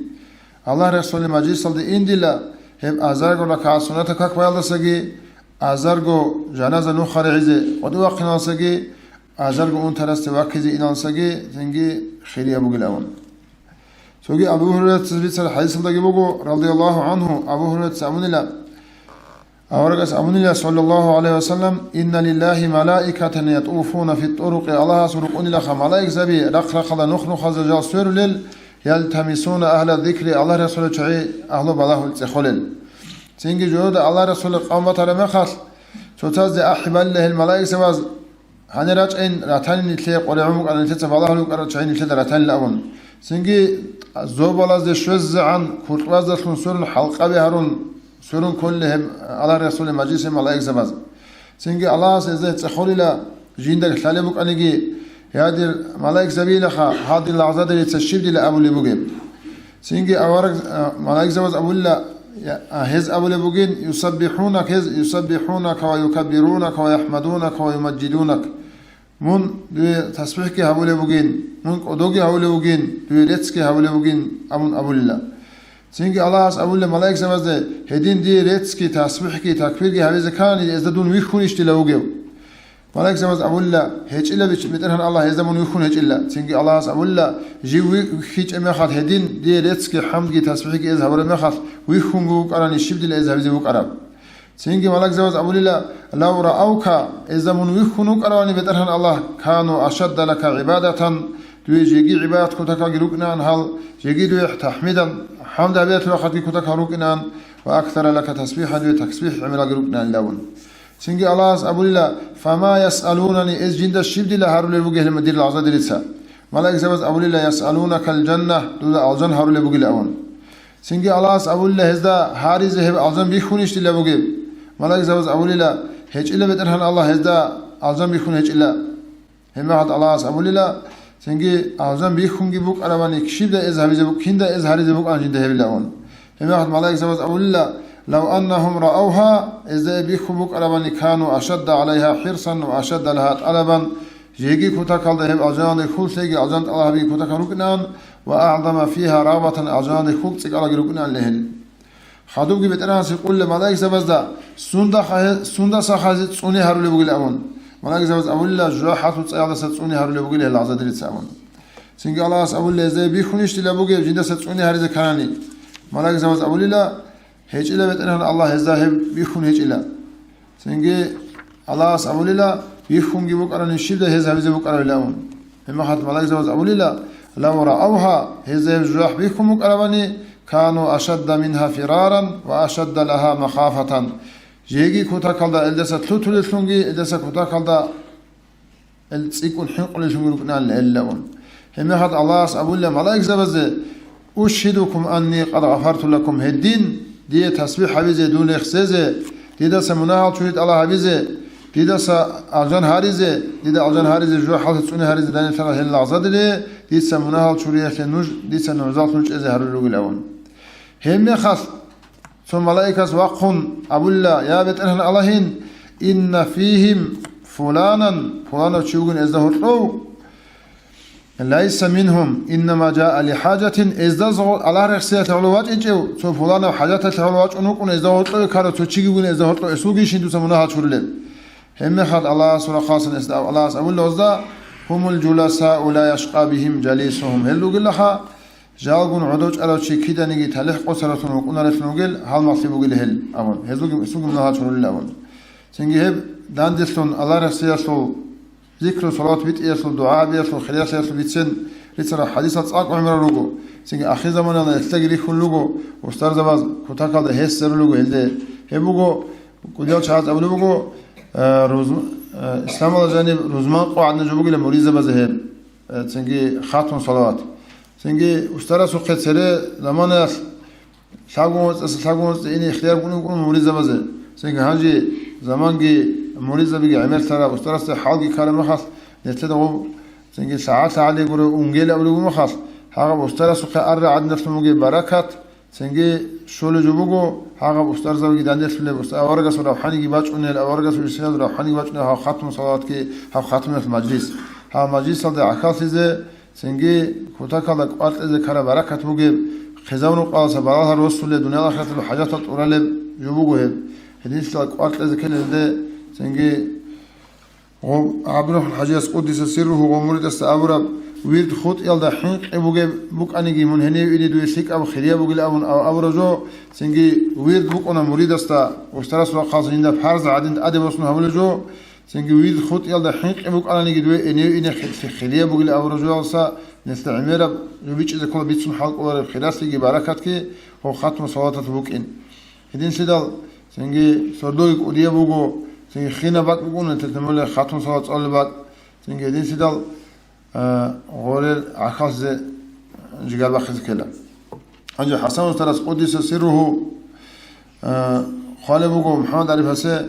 Аллагь рехсолел мажлисалде индила гьеб азарго ракагӀат суннатаб как баялдасаги, азарго жаназа нуха регӀизе къватӀивахъиналдасаги, азарго унтарасде ваккизе иналдасаги цинги хирияб бугилавун. Цоги Абу Гьурайрацаз бицараб хӀадисалдаги буго, радияллагьу гӀангьу, Абу Гьурайраца абунила, аварагас абунила, саллаллагьу гӀалайгьи ва саллам, «Инна лиллагьи малаикатан ятуфуна фит-турукъи», Аллагьасул рукӀунилаха малаикзаби рахъ-рахъалда нух-нухалда жал сверулел, «ялтамисуна агьла зикри», Аллагь рехсолел чагӀи агьлу балагьул цӀехолел. Цинги жугьутӀа Аллагь Расулил къавм батараб мехалъ, цоцазде ахӀи балила гьел малаикзабаз, гьанир рачӀайин ратани нилъее къваригӀун букӀараб, нилъеца балагьун букӀараб чагӀи нилъеда ратанила абун. Цинги зобалазде щвезегӀан куркьбаздалъун сверун хӀалкъаби гьарун, сверун кколила гьеб Аллагь Расулил мажлисе малаикзабаз. Цинги Аллагьас гьезда цӀехолила, жинда лъалеб букӀаниги, я дир малаикзабилаха, гьал дир лагъзадерица щиб дила абулеб бугеб? Цинги авараг, а, малаикзабаз абулила, я, а, гьез абулеб бугин, юсаббихӀунак, гьез, юсаббихӀунака ва юкаббирунака ва яхӀмадунака ва юмаджидунак. Мун дуе тасбихӀги гьабулеб бугин, мун кӀодоги гьабулеб бугин, дуе реццги гьабулеб бугин, абун абулила. Цинги Аллагьас абулеб малаикзабазде, гьедин дие реццги, тасбихӀги, такбирги гьабизе ккани, гьезда дун вихьунищ дила вугев? Малаикзабаз абулила, гьечӀила бич-, БетӀергьан Аллагь, гьезда мун вихьун гьечӀила. Цинги Аллагьас абулила, жив ви-, вихьичӀеб мехалъ гьедин, дие реццги, хӀамдги, тасбихӀги эз гьабураб мехалъ, вихьунго вукӀарани щиб дила эз гьабизе вукӀараб? Цинги малаикзабаз абулила, лав раавка, гьезда мун вихьун вукӀаравани БетӀергьан Аллагь, кану ашадда лака гӀибадатан, дуе жеги гӀибадат кутакалги рукӀинаан гьал, жеги дуе тахӀмидан, хӀамд гьабиялъул рахъалги кутакал рукӀинаан, ва аксара лака тасбихӀан, дуе тасбихӀ гӀемералги рукӀинаан илавун. Цинги Аллагьас абулила, фама ясалунани, эз жинда щиб дила гьарулел ругел гьел дир лагъзадерица? Малаикзабаз абулила, ясалунакал жанна, дуда алжан гьарулеб бугила абун. Цинги Аллагьас абулила гьезда гьаризе гьеб алжан бихьунищ дила бугеб? Малаикзабаз абулила, гьечӀила БетӀергьан Аллагь, гьезда алжан бихьун гьечӀила. Гьебмехалъ Аллагьас абулила, цинги алжан бихьунги букӀарабани, кишибда эз гьабизе бу-, кинда эз гьаризе букӀан жинда гьебилавун. Гьебмехалъ малаикзабаз абулила, лав аннахум раавха, эзда гьеб бихьун букӀарабани, кану ашадда гӀалайха хӀирсан ва ашадда лаха тӀалабан, жеги кутакалда гьеб алжаналде хьул лъеги алжан тӀалаб гьабиги кутакал рукӀинаан ва агӀзама фиха рагъбатан, алжаналде хьул цӀикӀкӀалаги рукӀинаан легьел. Хадубги БетӀергьанас гьикъула малаикзабазда, сунда хъа-, сундаса хъазе цӀуне гьарулеб бугел абун. Малаикзабаз абулила, жужахӀалъул цӀаялдаса цӀуне гьарулеб бугел гьел лагъзадерица абун. Цинги Аллагьас абулила, гьезда гьеб бихьунищ дила бугеб, жиндаса цӀуне гьаризе кканани? Малаикзабаз абулила, гьечӀила БетӀергьан Аллагь, гьезда гьеб бихьун гьечӀила. Цинги Аллагьас абулила, бихьунги букӀарани щибдай гьез гьабизе букӀарабилавун. Гьебмехалъ малаикзабаз абулила, лав раавха, гьезда гьеб жужахӀ бихьун букӀарабани, кану ашадда минха фираран ва ашадда лаха махафатан. Жеги кутакалда элдаса лъутулеллъунги, элдаса кутакалда эл цӀикӀкӀун хӀинкъулеллъунги рукӀинаан гьелилавун. Гьебмехалъ Аллагьас абулила малаикзабазе, ушгьидукум анни къад гъафарту лакум, гьедин, дие тасбихӀ гьабизе, дун рехсезе, дидаса мунагьал чури тӀалаб гьабизе, дидаса алжан гьаризе, дида алжан гьаризе, жужахӀалъе цӀуне гьаризе данилъарал гьел лагъзадере, дица мунагьал чуриялъе нуж дица нугӀзал лъучӀезе гьарулел ругилавун. Гьебмехалъ цо малаикас вахъун абулила, я БетӀергьан Аллагьин, инна фигьим фуланан, пуланав чи вугин эзда гьоркьов, лайса мингьум, иннама жаа лихӀажатин, эзда зо-, Аллагь рехсиялъе гӀоло вачӀинчӀев, цо пуланав хӀажаталъе гӀоло вачӀун вукӀун, эзда гьоркьове ккарав цо чиги вугин, эзда гьоркьов эсулгищин дуца мунагьал чурулеб. Гьебмехалъ Аллагьасул рахъалъан эс-, Аллагьас абулила гьезда, гьумул жуласау ла яшкъа бигьим жалисугьум, гьел ругилаха, жалгун гӀодов чӀарав чи киданиги талихӀ къосаралъун вукӀунарелъун вугел гьалмагълъи бугел гьел абун, гьезулги, гьесулги мунагьал чурулел абун. Цинги гьеб данделъун Аллагь рехсиялъул, зикру, салават битӀиялъул, дугӀа гьабиялъул, хириял лъаялъул бицен рицарал хӀадисал цӀакъ гӀемерал руго. Цинги ахирзаманалда гьелъаги рихьулел руго, устарзабаз кутакалда гьесарулел руго гьелде. Гьеб буго, кӀудиял чагӀаз абулеб буго, э, рузм-, э, исламалда жаниб рузман къо гӀадин жо бугила муридзабазе гьеб, э, цинги хатму салават. Цинги устарасухъе цере заманаялъ лъабгун вацӀцӀаса лъабгун вацӀцӀи ине ихтияр букӀун букӀун муридзабазе. Цинги гьанже заманги муридзабиги гӀемерлъараб, устарасда хӀалги ккараб мехалъ, нилъеда гъоб цинги лъагӀа-лъагӀалигура унгел абулеб мехалъ, гьагъаб устарасухъе арра гӀадиналъун бугеб баракат, цинги щолеб жо буго, гьагъаб устарзабиги данделъулеб, уста-, аварагасул равхӀаниги бачӀунел, аварагасул ирсиязул равхӀаниги бачӀунел гьав хатму салаватги, гьав хатмиялъ мажлис. Гьав мажлисалда гӀахьаллъизе, цинги кутакалда кӀвар кьезе ккараб баракат бугеб, хъизан-рукъалдаса балагьал росулеб, дуниял-ахираталъул хӀажатал тӀуралеб жо буго гьеб. Гьединлъидал кӀвар кьезе ккелелде, цинги гъо-, ГӀабдурахӀман ХӀажияс къуддиса сирругьу гъо муридасда абураб, вирд хутӀиялда хӀинкъи бугеб букӀаниги, мун гьенив ине дуе лъикӀаб хирия бугилан абун аб-, абураб жо, цинги вирд букӀуна муридасда, устарасул рахъалъан жинда парз гӀадин тӀаде босун гьабулеб жо, цинги вирд хутӀиялда хӀинкъи букӀананиги дуе гьенив ине хи-, хи-, хирия бугилан абураб жоялдаса нилъеда гӀемераб жо бичӀчӀизе ккола бицун хӀалкӀолареб хиралъиги баракатги гьеб хатму салаваталъ букӀин. Гьединлъидал цинги сордоги кӀудияб буго, цинги хинаб бакӀ букӀуна, тетамуле хатун салат цӀалулеб бакӀ, цинги гьединлъидал, а, гъорел гӀахьаллъизе жигар бахъизе ккела. Гьанже ХӀасан устарас къуддиса сирругьу, а, хъвалеб буго МухӀаммад ГӀарифасе,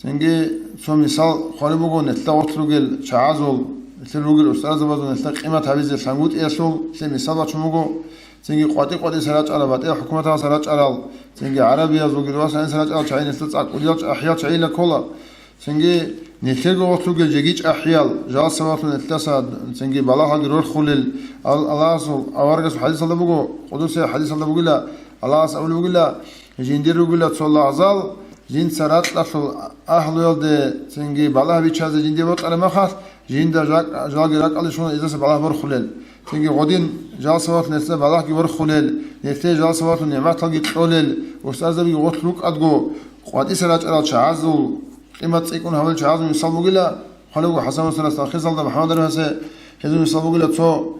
цинги цо мисал хъвалеб буго нилъеда гъорлъ ругел чагӀазул, нилъер ругел устарзабазул нилъеда къимат гьабизе лъангутӀиялъул, нилъее мисал бачун буго, цинги къватӀи-къватӀиса рачӀарал, батӀи хӀукуматалдаса рачӀарал, цинги гӀарабиязулги росаниса рачӀарал чагӀи нилъеда цӀакъ кӀудиял чӀахӀиял чагӀила ккола. Цинги нилъерго гъорлъ ругел жеги чӀахӀиял, жал сабаблъун нилъеца цинги балагьалги рорхулел, Ал-, Аллагьасул аварагасул хӀадисалда буго, къудусияб хӀадисалда бугила, Аллагьас абулеб бугила, жиндир ругила цо лагъзал, жинца ракьалъул агьлуялде цинги балагь биччазе жиндие бокьараб мехалъ, жинда жак-, жалги ракӀалде щвана гьезда балагь борхулел. Цинги гъодин жал сабаблъун нилъеда балагьги борхулел, нилъее жал сабаблъун нигӀматалги кьолел, устарзабиги гъорлъ рукӀадго, къватӀиса рачӀарал чагӀазул, къимат цӀикӀкӀун гьабулел чагӀазул мисал бугила, хъвалеб буго ХӀасан устарас талхисалда МухӀаммад ГӀарифасе, гьезул мисал бугила цо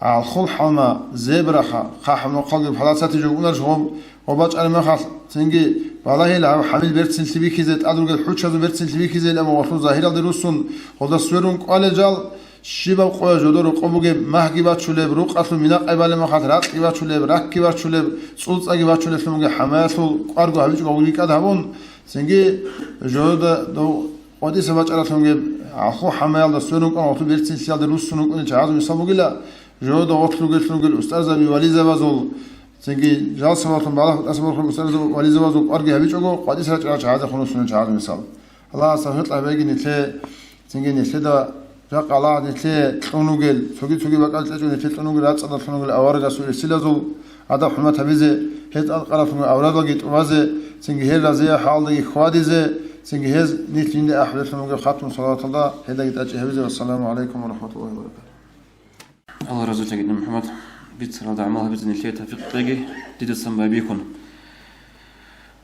гӀалхул хӀалма, зебраха, хъахӀаб нухъалги палацати жугьунарищ гъоб, гъоб бачӀараб мехалъ, цинги балагьила гьаб хӀамил берцинлъи бихьизе, тӀад ругел хӀучазул берцинлъи бихьизе, амма гъолъул загьиралде руссун, гъолда сверун кӀвалел жал, щибаб къоя жодор рокъоб бугеб, магьги бачулеб, рукъалъул минакъай балеб мехалъ ракьги бачулеб, раккги бачулеб, цӀулцӀаги бачулеблъун бугеб хӀамаялъул кӀварго гьабичӀого рикӀкӀад гьабун, цинги жодода дов къватӀиса бачӀаралъун бугеб гӀалхул хӀамаялда сверун кӀван гъолъул берцинлъиялде руссун рукӀунел чагӀазул мисал бугила, жодода гъорлъ ругеллъун ругел устарзаби вализабазул, цинги жал сабаблъун балагь тӀаса борхулел устарзаби вализабазул кӀварги гьабичӀого, къватӀиса рачӀарал чагӀазехун руссунел чагӀазул мисал. Аллагьас тавфикъ кьабеги нилъее, цинги нилъеда жакъа Аллагьас нилъее кьун ругел, цоги-цоги бакӀал кьечӀого нилъее кьун ругел, рацӀцӀадалъун ругел аварагасул ресилазул адаб-хӀурмат гьабизе, гьез тӀадкъаралъун аврадалги тӀубазе, цинги гьел разия хӀалдаги хьвадизе, цинги гьез нилъ жинде ахӀулелъун бугеб хатму салаваталда гьелдаги тӀачӀи гьабизе. Вассаламу гӀалайкум ва рахӀматуллагьи ва баракатугьу. Аллагь разилъагийин, МухӀаммад, бицаралда гӀамал гьабизе нилъее тавфикъ кьеги, дидасан байбихьун.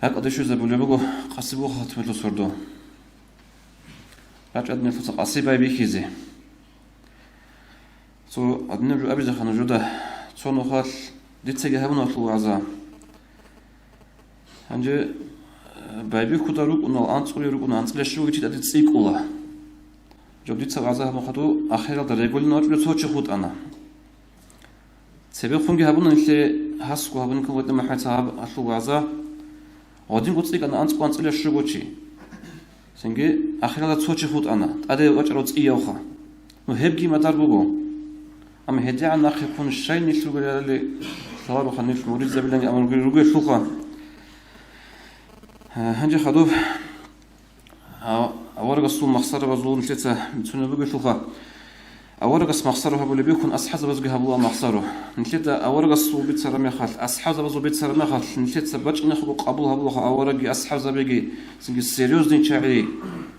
ГьакӀалде щвезабулеб буго къасибул хатмулъул сордо. РачӀа гьадинаб къаси байбихьизе. Цо гьадинаб жо абизеха нужеда, цо нухалъ дицаги гьабуна гьелъул вагӀза. Гьанже, э, байбихьуда рукӀунал анцӀго рукӀуна, анцӀила щуго чи тӀаде цӀикӀкӀула. Жо дица вагӀза гьабун хадуб, ахиралда регулин вачӀунев цо чи хутӀана. Цебехунги гьабуна нилъее гьасго гьабунин ккун гъветӀи махӀай цагьаб гьелъул вагӀза. Гъодинго цӀикӀкӀана анцӀго анцӀила щуго чи. Цинги ахиралда цо чи хутӀана, тӀаде вачӀарав цӀиявха. Ну, гьебги мадар буго. Амма гьедигӀан нахъе ккун щай нилъ ругелали лъаларуха, нилъ муридзабиланги амруги ругелъулха. Гьанже хадуб, а, аварагасул махсарабазул нилъеца бицунеб бугелъулха. Аварагас махсару гьабулеб бихьун, асхӀабзабазги гьабула махсару. Нилъеда аварагасул бицараб мехалъ, асхӀабзабазул бицараб мехалъ, нилъеца бачӀинехъего къабул гьабулаха аварагги асхӀабзабиги, цинги серьёзный чагӀи,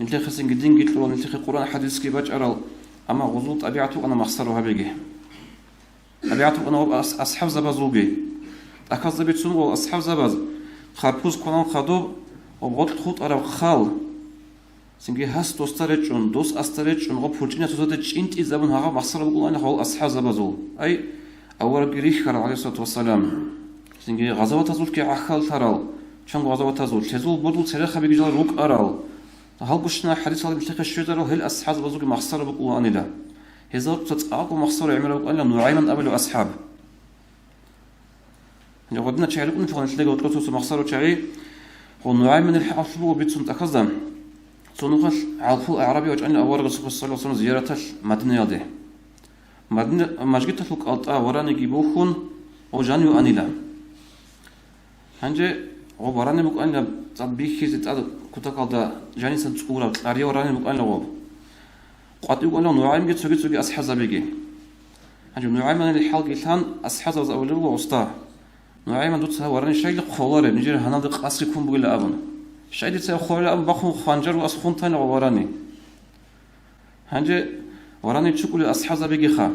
нилъехъе цинги динги кьурал, нилъехъе Къуръан хӀадисги бачӀарал, амма гъозул тӀабигӀат букӀана махсару гьабиги. ТӀабигӀат букӀана гъоб ас-, асхӀабзабазулги. ТӀахьазда бицун гъол асхӀабзабаз харпуз кванал хадуб ва гъоркь хутӀараб хал. Цинги гьас досда речӀчӀун, дос асда речӀчӀун ва пурчӀина цоцазде чӀинтӀизабун гьагъаб махсара букӀулаан гъол асхӀабзабазул. Ай, аварагги рихьарал, гӀалайгьиссалату вассалам. Цинги гъазаватазулъги гӀахьаллъарал, чанго гъазаватазул, лъезул бордул церехабиги жал рукӀарал. Гьалгощинал хӀадисалда нилъехъе щвезарал гьел асхӀабзабазулги махсара букӀулаанила. Гьезда цо цӀакъго махсара гӀемераб букӀанила НугӀайман абулев асхӀаб. Гьанже гъодинал чагӀи рукӀунелъул нилъедаги гьоркьор цо-цо махсарал чагӀи, гъо НугӀайманил хӀакъалъулъ буго бицун тӀахьазда, цо нухалъ гӀалхул агӀраби вачӀанила аварагасухъе, саллаллагьу гӀалайгьи ва саллам, зияраталъ Мадинаялде. Мадина-, мажгиталъул кӀалтӀа вараниги бухьун, гъо жанив анила. Гьанже гъо варани букӀанила, цӀад бихьизе тӀад кутакалда жанисан цӀураб, кьарияв варани букӀанила гъоб. КъватӀив вукӀана НугӀаймги цоги-цоги асхӀабзабиги. Гьанже НугӀайманил хӀалги лъан, асхӀабзабаз абулеб буго: «Уста, НугӀайман, дуца гьаб варани щайила хъвалареб, нижер гьаналде къасги ккун бугила», — абун. «Щай дица гьаб хъваларила?» — абун, бахъун хванжар ва асхунтани гъо варани. Гьанже варани чукӀулел асхӀабзабигиха.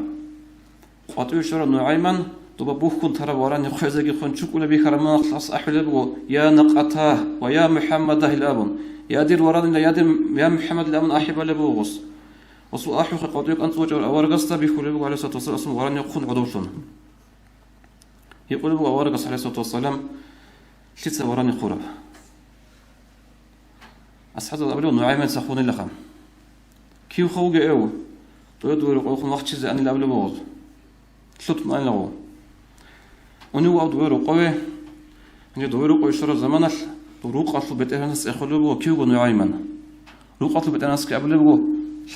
КъватӀиве щварав НугӀайман, доба бухьун тараб варани хъвезеги хъван чукӀулеб бихьараб мехалъ ахӀулеб буго: «Я накъатагь ва я МухӀаммадагь», — абун. «Я дир варанила, я дир, я МухӀаммадила», — абун ахӀи балеб буго гъос. Гъосул ахӀухъе къватӀиве кӀанцӀувачӀарав аварагасда бихьулеб буго, гӀалайгьиссалату вассалам, варани хъун гӀодовлъун. Гьикъулеб буго аварагас, гӀалайгьиссалату вассалам: Лъица варани хъураб? АсхӀабзабаз абулеб, НугӀайман цахунилаха. Кивха вугев? Дое дуве рокъовехун вахчизе анил абулеб буго. Лъутун анилаго. Унев вав дуве рокъове. Гьанже дуве рокъове щвараб заманалъ, дов рукъалъул бетӀергьанас цӀехолеб буго кивго НугӀайман. Рукъалъул бетӀергьанасги абулеб буго,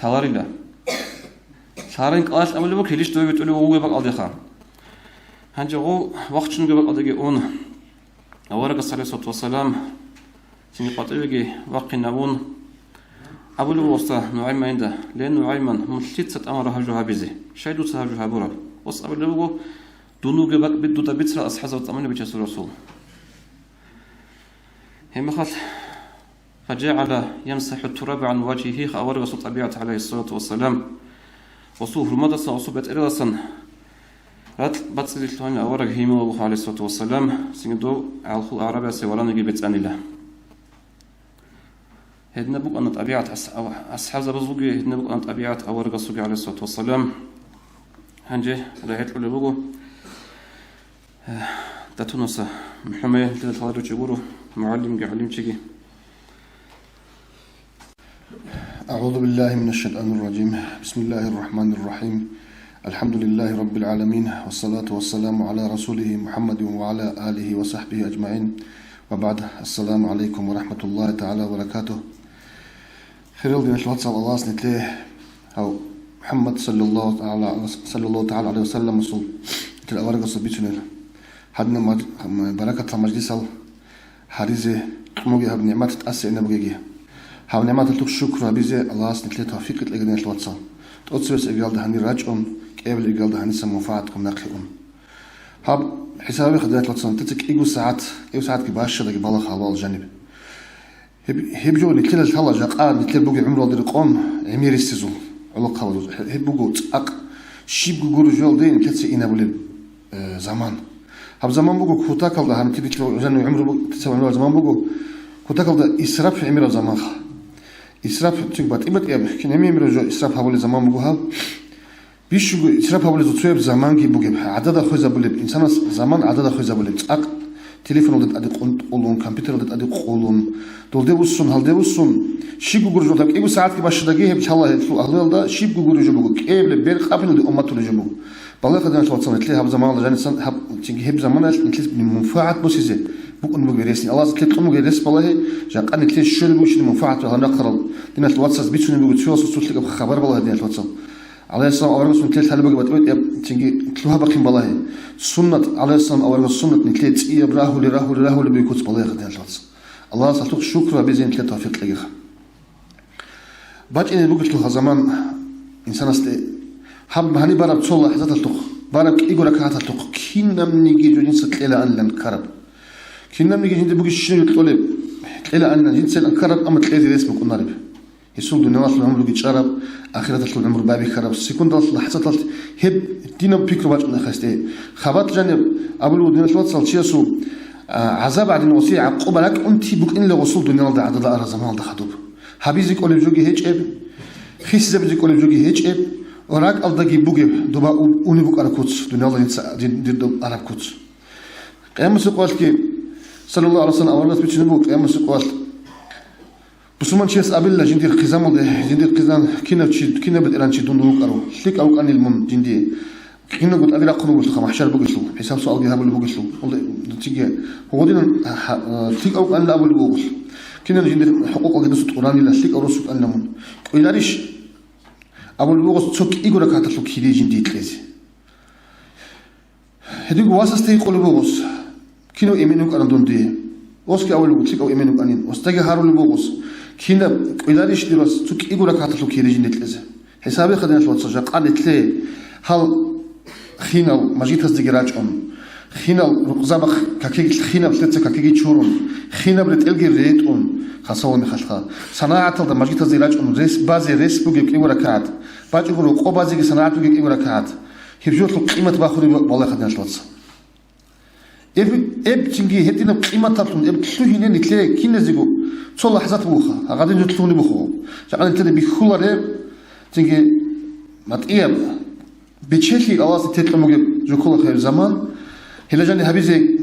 лъаларила. Лъаларин кӀалалъ абулеб буго, килищ дуве битӀулев вугеб бакӀалдеха. Гьанже гъов вахчунеб бакӀалдеги ун. Аварагас, гӀалайгьиссалату вассалам, цинги къватӀивеги вахъинавун, абулеб буго гъосда НугӀайманида: «Ле, НугӀайман, мун лъица тӀамураб гьаб жо гьабизе? Щай дуца гьаб жо гьабураб?» Гъос абулеб буго: «Дун вугеб бакӀ би-, дуда бицарал асхӀабзабаз тӀамуни бичасул Расул». Гьеб мехалъ, فجعل يمسح التراب عن وجهه, аварагасул тӀабигӀат, гӀалайгьиссалату вассалам, гъосул гьурмадасан, гъосул бетӀералдасан ракь бацӀцӀизе лъугьанин авараг гьимилалъухъ, гӀалайгьиссалату вассалам, цинги дов гӀалхул агьрабиясе вараниги бецӀанила. Гьединаб букӀана тӀабигӀат ас-, асхӀабзабазулги, гьединаб букӀана тӀабигӀат аварагасулги, гӀалайгьиссалату вассалам. Гьанже рагӀи кьолеб буго. Датунаса МухӀаммад, лъаларучи гуро, мугӀалимги гӀалимчиги. أعوذ بالله من الشيطان الرجيم. بسم الله الرحمن الرحيم. الحمد لله رب العالمين، والصلاة والسلام على رسوله محمد وعلى آله وصحبه أجمعين. وبعد. السلام عليكم ورحمة الله تعالى وبركاته. Хириял диналъул вацал, Аллагьас нилъее гьав МухӀаммад саллаллагьу тагӀала, саллаллагьу тагӀала гӀалайгьи ва салламасул, нилъер аварагасул бицунел гьадинаб маж-, баракатал мажлисал гьаризе, къумуги гьаб нигӀмат тӀаса ине бугеги. Гьаб нигӀматалъухъ шукру гьабизе Аллагьас нилъее тавфикъ кьеги, диналъул вацал. ТӀоцебесеб иргалда гьанир рачӀун, кӀиабилеб иргалда гьаниса мунфагӀат гьаб нахъе ун. Гьаб хӀисаб гьабиха, диналъул вацал, нилъеца кӀиго сагӀат, кӀиго сагӀатги бащадаги балагьа гьалвал жаниб. Гьеб, гьеб жо нилъеда лъала жакъа нилъер бугеб гӀумруялда рекъон гӀемерисезул гӀолохъабазул. Гьеб буго цӀакъ щибго гуро жоялде нилъеца инабулеб, э, заман. Гьаб заман буго кутакалда, гьаниб нилъер гӀумру буго, нилъер гӀумруялъ заман буго кутакалда исраф гӀемераб заманха. Исраф цинги батӀи-батӀияб, кин гӀемер-гӀемераб жо исраф гьабулеб заман буго гьаб. Бищунго исраф гьабулезул цояб заманги бугеб, гӀадада хвезабулеб, инсанас заман гӀадада хвезабулеб, цӀакъ телефоналда тӀаде къун-, къулун, компьютералда тӀаде къулун, долде вуссун, гьалде вуссун, щибго гуро жо, гьаб кӀиго сагӀатги бащадаги гьеб лъала гьелъул агьлуялда, щибго гуро жо буго, кӀиабилеб бер къабилалде умматулеб жо буго. Балагьеха, диналъул вацал, нилъее гьаб заманалда жанисан гьаб, цинги гьеб заманалъ нилъеца мунфагӀат босизе букӀун бугеб ресни. Аллагьас нилъее кьун бугеб рес балагье, жакъа нилъее щолеб бугебщинаб мунфагӀат рахъарал, диналъул вацаз бицунеб буго цоясул цо лъикӀаб хабар балагье, диналъул вацал. ГӀалайгьиссалам аварагас нилъее лъалеб бугеб батӀи-батӀияб цинги лъугьа-бахъин балагье. Суннат, гӀалайгьиссалам аварагас суннат нилъее цӀияб рагьули, рагьули, рагьули бугеб куц балагьеха, диналъул вацал. Аллагьасалъухъ шукру гьабизе нилъее тавфикъ кьегиха. БачӀине бугелъулха заман инсанасде, гьаб гьаниб бараб цо лахӀзаталъухъ, бараб кӀиго ракагӀаталъухъ кинабниги жо жинца кьелаанилан ккараб. Кинабниги жинде бугебщинаб кьолеб, кьелаанилан жинцайилан ккараб, амма кьезе рес букӀунареб. Гьесул дуниялалъул гӀумруги чӀараб, ахираталъул гӀумру байбихьараб, секундалъ, лахӀзаталъ гьеб динаб пикру бачӀунахъесде. Хабат жаниб абулеб, диналъул вацал, чиясул, а, гӀазаб гӀадин гъосие гӀакъуба ракӀунти букӀинила гъосул дуниялалда гӀадада араб заманалда хадуб. Гьабизе кӀолеб жоги гьечӀеб, хисизабизе кӀолеб жоги гьечӀеб, ва ракӀалдаги бугеб доба у-, унеб букӀараб куц, дуниялда дица дир, дир доб араб куц. Къиямасеб къоялъги, саллаллагьу гӀалайгьи ва саллам, аварагас бицунеб буго, къиямасеб къоялъ бусурманчияс абила жиндир хъизамалде, жиндир хъизан, кинав чи, кинав бетӀеран чи дун вукӀаро, лъикӀав вукӀанил мун жиндие. Киналго тӀаде рахъун вугелъулха, махӀшар бугелъул, хӀисаб-суалги гьабулеб бугелъул. Гьудинан лъикӀав вукӀанилан абулеб бугелъул. Кинал жиндир хӀукъукъалги дуца тӀуранила, лъикӀав рос вукӀанила мун. КӀвеларищ абулеб буго цо кӀиго ракагӀаталъул кири жиндие кьезе. Гьединго васасда гьикъулеб буго гъос, кинав эмен вукӀана дун дие. Гъосги абулеб буго, лъикӀав эмен вукӀанин. Гъосдаги гьарулеб буго гъос, кинаб кӀвеларищ дир вас цо кӀиго ракагӀаталъул кири жиндие кьезе. ХӀисабиха, диналъул вацал, жакъа нилъее гьал хинал мажгитаздеги рачӀун, хинал рукъзабахъ какиги, хинаб лъеца какиги чурун, хинаб ретӀелги ретӀун, хасавал мехалъха, санагӀаталда мажгитазде рачӀун рес базе рес бугеб кӀиго ракагӀат, бачӀого рокъо базеги санагӀат бугеб кӀиго ракагӀат. Гьеб жоялъул къимат бахунеб балагьеха, диналъул вацал. Эб-, эб цинги гьединаб къиматалъун эб лъугьине нилъее киназего цо лахӀзат бугоха, гьагадин жо лъугьунеб буго. Жакъа нилъеда бихьулареб, цинги матӀияб, бечелъи Аллагьас нилъее кьун бугеб жо кколаха гьеб заман. Гьеле жаниб гьабизе,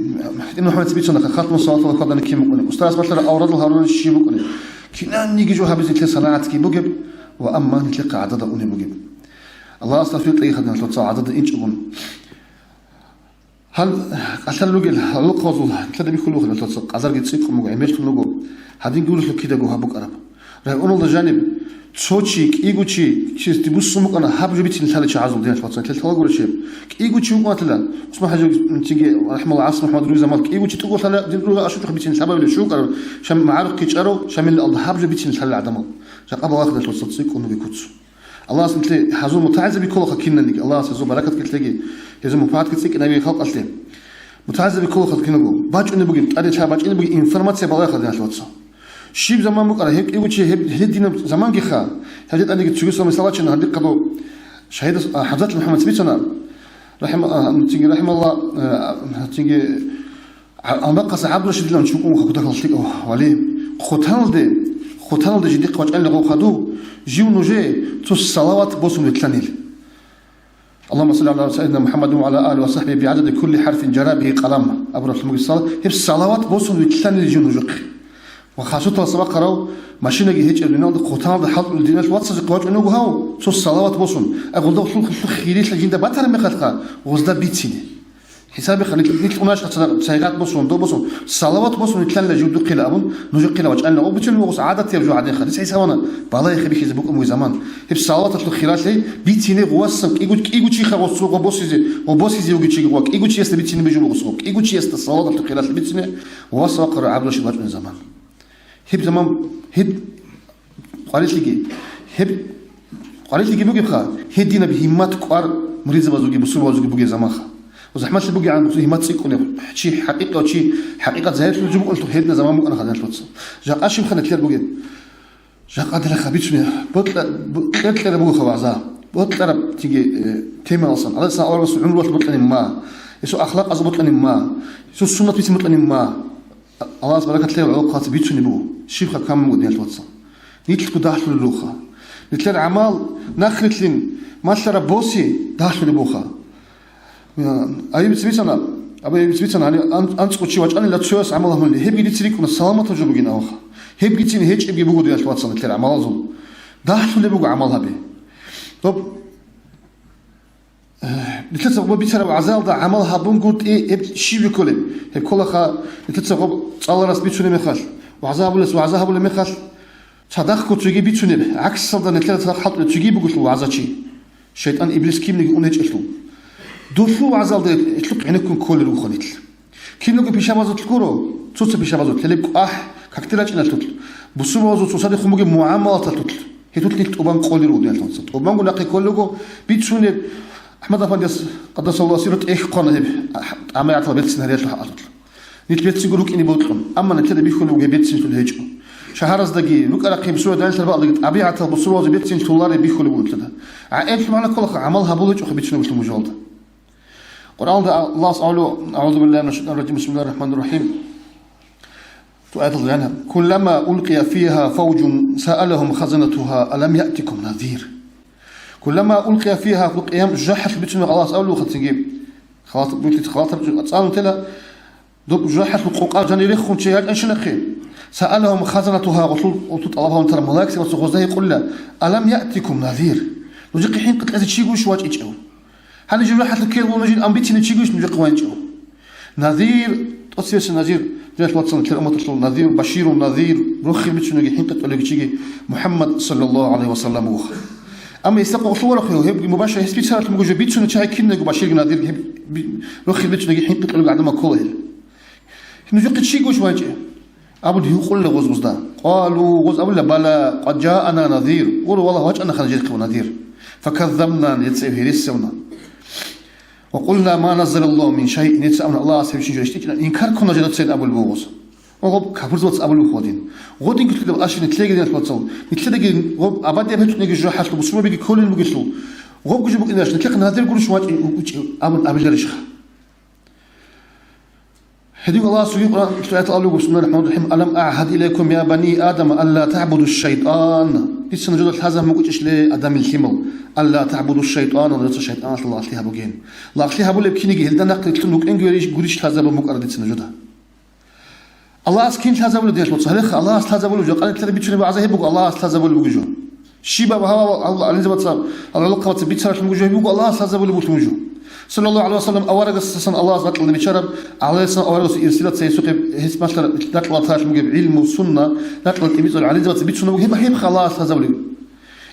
Ибн МухӀаммад бицунаха, хатму салатал хадани кин букӀунеб, устарас балъара аврадал гьарулел щиб букӀунеб, кинанниги жо гьабизе нилъер санагӀатги бугеб ва амма нилъехъа гӀадада унеб бугеб. Аллагьас тавфикъ кьеги хадин лъоца гӀадада инчӀогун. Гьал къалъал ругел гьалухъазул лъади бихьулухъ лъоца къазарги цӀикӀкӀун буго, гӀемерлъун руго, гьадин гурелъул кидаго гьаб букӀараб. Районалда жаниб цо чи, кӀиго чи, чисти буссун букӀана, гьаб жо бицине лъала чагӀазул диналъ вацал, лъала гуреб чи. КӀиго чи вукӀунатила, ГӀусман ХӀажи, цинги, рахӀмалла, ГӀаси МухӀаммад руги заман, кӀиго чи тӀуго лъала дин руга ашучӀухъ бицине лъабабилев чи вукӀарав, Шам-, магӀарухъ кичӀарав, Шамилла алда гьаб жо бицине лъала гӀадамал. Жакъа балагьалда лъоца цӀикӀкӀун руге куц. Аллагьас нилъе гьазул мутагӀилзаби кколаха киналниги, Аллагьас гьазул баракат кьеги, гьезул мунпагӀатги цӀикӀкӀинабиги халкъалъе. МутагӀилзаби кколаха киналго, бачӀунеб бугеб, тӀаде лъа бачӀунеб бугеб информация балагьеха диналъ вацал. Щиб заман букӀара, гьеб кӀиго чи гьеб гьединаб замангиха, гьединаб тӀадеги цогидасан мисал бачина, гьадин хъадо шагьидас, а, ХӀамзат МухӀаммад бицана, рахӀма-, а, цинги рахӀмалла, а, цинги ГӀа-, Амбакъаса ГӀабдурашидилан чукӀун хъутахъал лъикӀав вали. Хъутаналде, хъутаналде жидихъ вачӀанила гъов хадув, жив нужее цо салават босун вилълъанил. Аллагьумма салли гӀала сайидина МухӀаммадин ва гӀала али ва сахӀби бигӀадади кулли хӀарфин жара бигьи къалам абуралъун бугеб сала-, гьеб салават босун вилълъанил жив нужехъе. Ва хасутал сабахъарав машинаги гьечӀеб дуниялда хъутаналда хӀалтӀулел диналъ вацазухъе вачӀун вуго гьав, цо салават босун. Ай гъолда лъул-, лъул хирилъа жинда батараб мехалъха, гъозда бицине. ХӀисабиха, нилъ, нилъ унаш гьацана сайгъат босун, доб босун, салават босун, нилъанила жив духъила абун, нужехъила вачӀанила. Гъоб бицун вугъус гӀадатияб жо гьадинха. РицхӀи савана, балагье хибихьизе букӀун бугеб заман. Гьеб салаваталъул хиралъи, бицине гъувасан кӀиго, кӀиго чиха гъосул гъо босизе, гъо босизе вуги чиги гъо, кӀиго чиясда бицине бижун бугъус гъо, кӀиго чиясда салаваталъул хиралъи бицине гъуваса вахъарав ГӀабдурашид вачӀунеб заман. Гьеб заман, гьеб къварилъиги, гьеб къварилъиги бугебха, гьединаб гьиммат кӀвар муридзабазулги бусурбабазулги бугеб заманха. Ва захӀмалъи бугегӀан бусурбабаз гьиммат цӀикӀкӀунеб, чи хӀакъикъав чи, хӀакъикъат загьирлъулеб жо букӀунелъул гьединаб заман букӀана хадур лъоца. Жакъа щибха нилъер бугеб? Жакъа дилаха бицунеб, бокьа-, бо-, кьер-кьераб бугоха вагӀза. Бокьараб тиги, э, темаялсан. Аллагьас аварагасул гӀумруялъ бокьанин ма. Гьесул ахлакъаз бокьанин ма. Гьесул суннат бицин бокьанин ма. Аллагьас баракат лъе гӀолохъаца бицунеб буго, щибха камун буго, диналъ вацал. Нилъго дагьлъулеб бугоха. Нилъер гӀамал, нахърилълъин малъараб боси дагьлъулеб бугоха. Айиб цебицана, Абу Айиб цебицана, гьаниб ан-, анцӀго чи вачӀанила цояс гӀамал гьабуни, гьебги дица рикӀкӀуна, саламатаб жо бугин аваха. Гьебгицин гьечӀебги буго, диналъ вацал, нилъер гӀамалазул. Дагьлъулеб буго гӀамал гьаби. Доб Нилъеца гъоб бицараб вагӀзаялда гӀамал гьабунгутӀи гьеб щиб кколеб? Гьеб кколаха, нилъеца гъоб цӀаларас бицунеб мехалъ, вагӀза гьабулес вагӀза гьабулеб мехалъ, цадахъго цоги бицунеб, гӀаксалда нилъеда цадахъ хӀалтӀулеб цоги бугелъул вагӀзачи. ШайтӀан, иблис кинниги ун гьечӀелъул. Долъул вагӀзалда гьелъухъ гӀенеккун кколел ругоха нилъ. Киналго пишабазулъ гуро, цо-цо пишабазулъ, гьелеб кӀвахӀ какде рачӀиналъулъ, бусурбабазул цоцадехун бугеб мугӀамалаталъулъ, гьелъулъ нилъ тӀубан къолел руго, диналъ вацал. ТӀубанго нахъе кколего, бицунеб, АхӀмад-афандияс, къаддасаллагьу сирру, тӀехь хъвана гьеб, тӀамигӀатал берцин гьариялъул хӀакъалъулъ. Нилъ берцинго рукӀине бокьун, амма нилъеда бихьулеб бугеб берцинлъун гьечӀо. Шагьараздеги, рукӀарахъе бусурбабазда данилъараб бакӀалдаги тӀабигӀатал бусурбабазе берцин лъолареб бихьулеб буго нилъеда. ГӀемерлъун гьанакколаха гӀамал гьабулечӀоха бицунеб бугелъул мужалда. Къуръаналда Аллагьас абулеб, أعوذ بالله من الشيطان الرجيم، بسم الله الرحمن الرحيم. Цо аяталда жаниб: كلما ألقي فيها فوج سألهم خزنتها ألم يأتكم نذير. كلما ألقي فيها, къиямат жужахӀалъ бицунеб Аллагьас абулеб буго цинги, халат-, халатаб цӀалун тела, доб жужахӀалъул къокъа жанир рехун чи ячӀанщинахъе, سألهم خزنتها, гъолъул, гъолъул тӀалаб гьабун тараб малаикзабаца гъозда гьикъула: ألم يأتكم نذير. Нужехъе хӀинкъи кьезе чигойищ вачӀичӀев? Гьаниб жужахӀалъул ккел вугев нужин амбицинев чигойищ нужехъе ванчӀев? Назир, тӀоцебесеб назир, диналъ вацал, нилъер умматалъул назир, баширун назир, рохел бицунеги хӀинкъи кьолеги чиги МухӀаммад саллаллагьу гӀалайгьи ва саллам вуго. Амма гьесда къокълъун варахъе, гьебги мубашир гьес бицаралъун буго жо бицунев чагӀи кинего баширги назирги гьеб би-, рохел бицунеги хӀинкъи кьолеги гӀадамал ккола гьел. Нужехъе чигойищ ванчӀев? Абун гьикъула гъоз гъозда. قالوا, гъоз абула: بلى قد جاءنا نذير. Гъуро, валлагь, вачӀанаха нижехъе назир. فكذبنا, нецӀев гьересиявна. وقلنا ما نزل الله من شيء, нецаун Аллагьас гьеб щинчӀо рещтӀичӀилан инкар ккуна жидецин абулеб буго гъоз. Гъоб капурзабац абулеб буго гъодин. Гъодинги лъидал ашир нилъеги, диналъ вацал, нилъедаги гъоб абадияб гьечӀониги жужахӀалъул бусурбабиги кколел бугелъул, гъобги жо букӀинарищ, нилъехъе назир гурищ вачӀи-, вучӀи абун абиларищха? Гьедин Аллагьас цоги Къуръан аяталда абулеб буго, بسم الله الرحمن الرحيم: ألم أعهد إليكم يا بني آدم ألا تعبدوا الشيطان. Дица нужеда лъазаб мукӀичӀищ, ле, адамил лъимал, «алла таъбуду шайтӀана», нужеца шайтӀаналъул лагълъи гьабугин. Лагълъи гьабулеб киниги гьелда нахъ рилълъун рукӀинги гурищ лъазаб мукӀара дица нужеда. Аллагьас кин лъазабулеб, диналъул вацал? Гьалеха, Аллагьас лъазабулеб жо. Къанилъаре бицунеб вагӀза гьеб буго, Аллагьас лъазабулеб буго жо. Щибаб гьав-, гьав-, гьав-, гьалинзабаца, гьав-, гӀолохъабаца бицаралъун буго жо, гьеб буго Аллагьас лъазабулеб буго жо. Саллаллагьу гӀалайгьи ва саллам аварагасдасан Аллагьас ракьалда бичараб, гӀалайгьиссалам аварагасул ирсилаца гьесухъе гьес малъараб ракьалда таралъ бугеб гӀилму, сунна, ракьалда тӀибитӀараб гӀалинзабаца бицунеб буго, гьеб, гьебха Аллагьас лъазабулеб.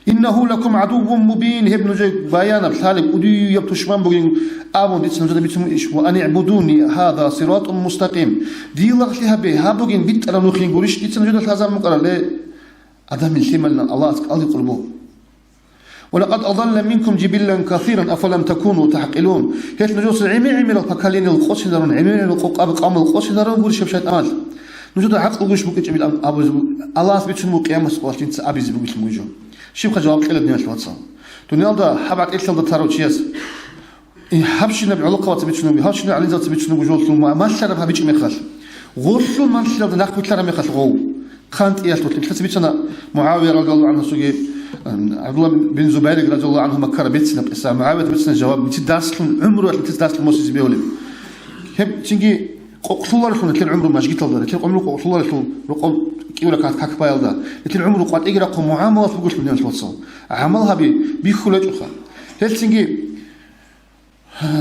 «Иннагьу лакум гӀадуввун мубин», гьеб нужер баянаб, лъалеб, кӀудияб тушман бугин абун дица нужеда бицун иш, «ва анигӀбудуни, гьаза сиратун мустакъим». Дие лагълъи гьабе, гьаб бугин битӀараб нухин гурищ дица нужеда лъазаб мукӀараб, ле, адамил лъималилан Аллагьас кӀалдиб къулбу. «Ва лакъад адалла минкум жибиллан касиран, афалам такуну тагӀкъилун». Гьелъ нужеца гӀемер-гӀемерал поколениел къосинарун, гӀемер-гӀемерал къо-, къаб-, къамал къосинарун гурищ гьеб шайтӀаналъ. Нужеда гӀакълу гурищ букӀинчӀебилан абузе буго. Аллагьас бицун буго къиямасеб къоялъ жинца абизе бугелъул бугеб жо. Щибха жаваб кьела, диналъул вацал? Дуниялда гьаб гӀатӀилъалда тарав чияс, э, гьабщинаб гӀолохъабаца бицун буго, гьабщинаб гӀалинзабаца бицун буго жоллъун ма-, малъараб гьабичӀеб мехалъ, гъолъул малъиялда нахъ вилълъараб мехалъ гъов. ХъантӀиялъулъ нилъеца бицана МугӀавия радияллагьу гӀанхуги, ам, ГӀабдулла бин Зубайриги радияллагьу гӀанхума ккараб бицина къиса. МугӀавият бицина жаваб, нилъер дарслъун гӀумруялъ нилъеца дарслъун босизе бегьулеб. Гьеб цинги къокълъуларелъул нилъер гӀумру мажгиталда, нилъер гӀумру къокълъуларелъул рокъоб кӀиго ракагӀат какбаялда, нилъер гӀумру къватӀиги рахъун мугӀамалалъ бугелъул, диналъул вацал. ГӀамал гьаби, бихьулечӀоха. Гьелъ цинги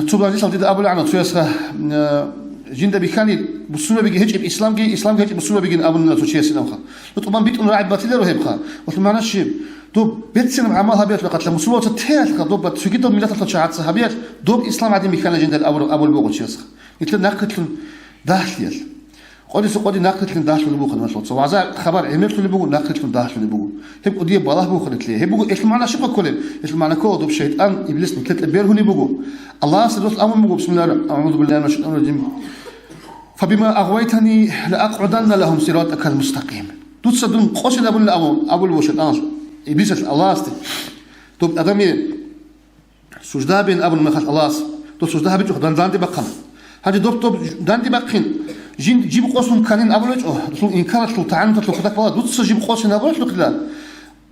Цо баждисал дида абулегӀана цоясха, э, жинда бихьани, бусурбабиги гьечӀеб исламги, исламги гьечӀеб бусурбабигин абунила цо чиясин абха. Ну, тӀубан битӀун рагӀи батиларо гьебха. Ва лъимана щиб? Доб берцинаб гӀамал гьабиялъ рахъалъа, мусулманца теялъха, доб цогидал миллаталъа чагӀаца гьабиялъ, доб ислам гӀадин бихьана жинда абур-, абулеб буго чиясха. Нилъер нахърилълъун дагьлъиялъ. Къодиса къоди нахърилълъун дагьлъулеб буго, диналъул вацал. ВагӀза хабар гӀемерлъулеб буго, нахърилълъун дагьлъулеб буго. Гьеб кӀудияб балагь буго нилъее. Гьеб буго, гьелъул магӀна щиб кколеб? Гьелъул магӀна ккола, доб шайтӀан, иблис нилъеда бергьулеб буго. Аллагьас дос абун буго, бисмиллагьир рахӀманир рахӀим. «Фабима агъвайтани лаакъгӀуданна лагьум сиратакал мустакъим». Дуца дун къосинабулин абун, абулеб буго шайтӀаналъ, иблисалъ Аллагьасде. Доб адамие сужда гьабеян абун мехалъ Аллагьас, дов сужда гьабичӀо, дан-, данде бахъана. Гьанже доб, доб данде бахъин, жин жиб къосун кканин абулечӀо, досул инкаралъул, тагӀануталъул кутакалда дуца жиб къосин абулелъухъила,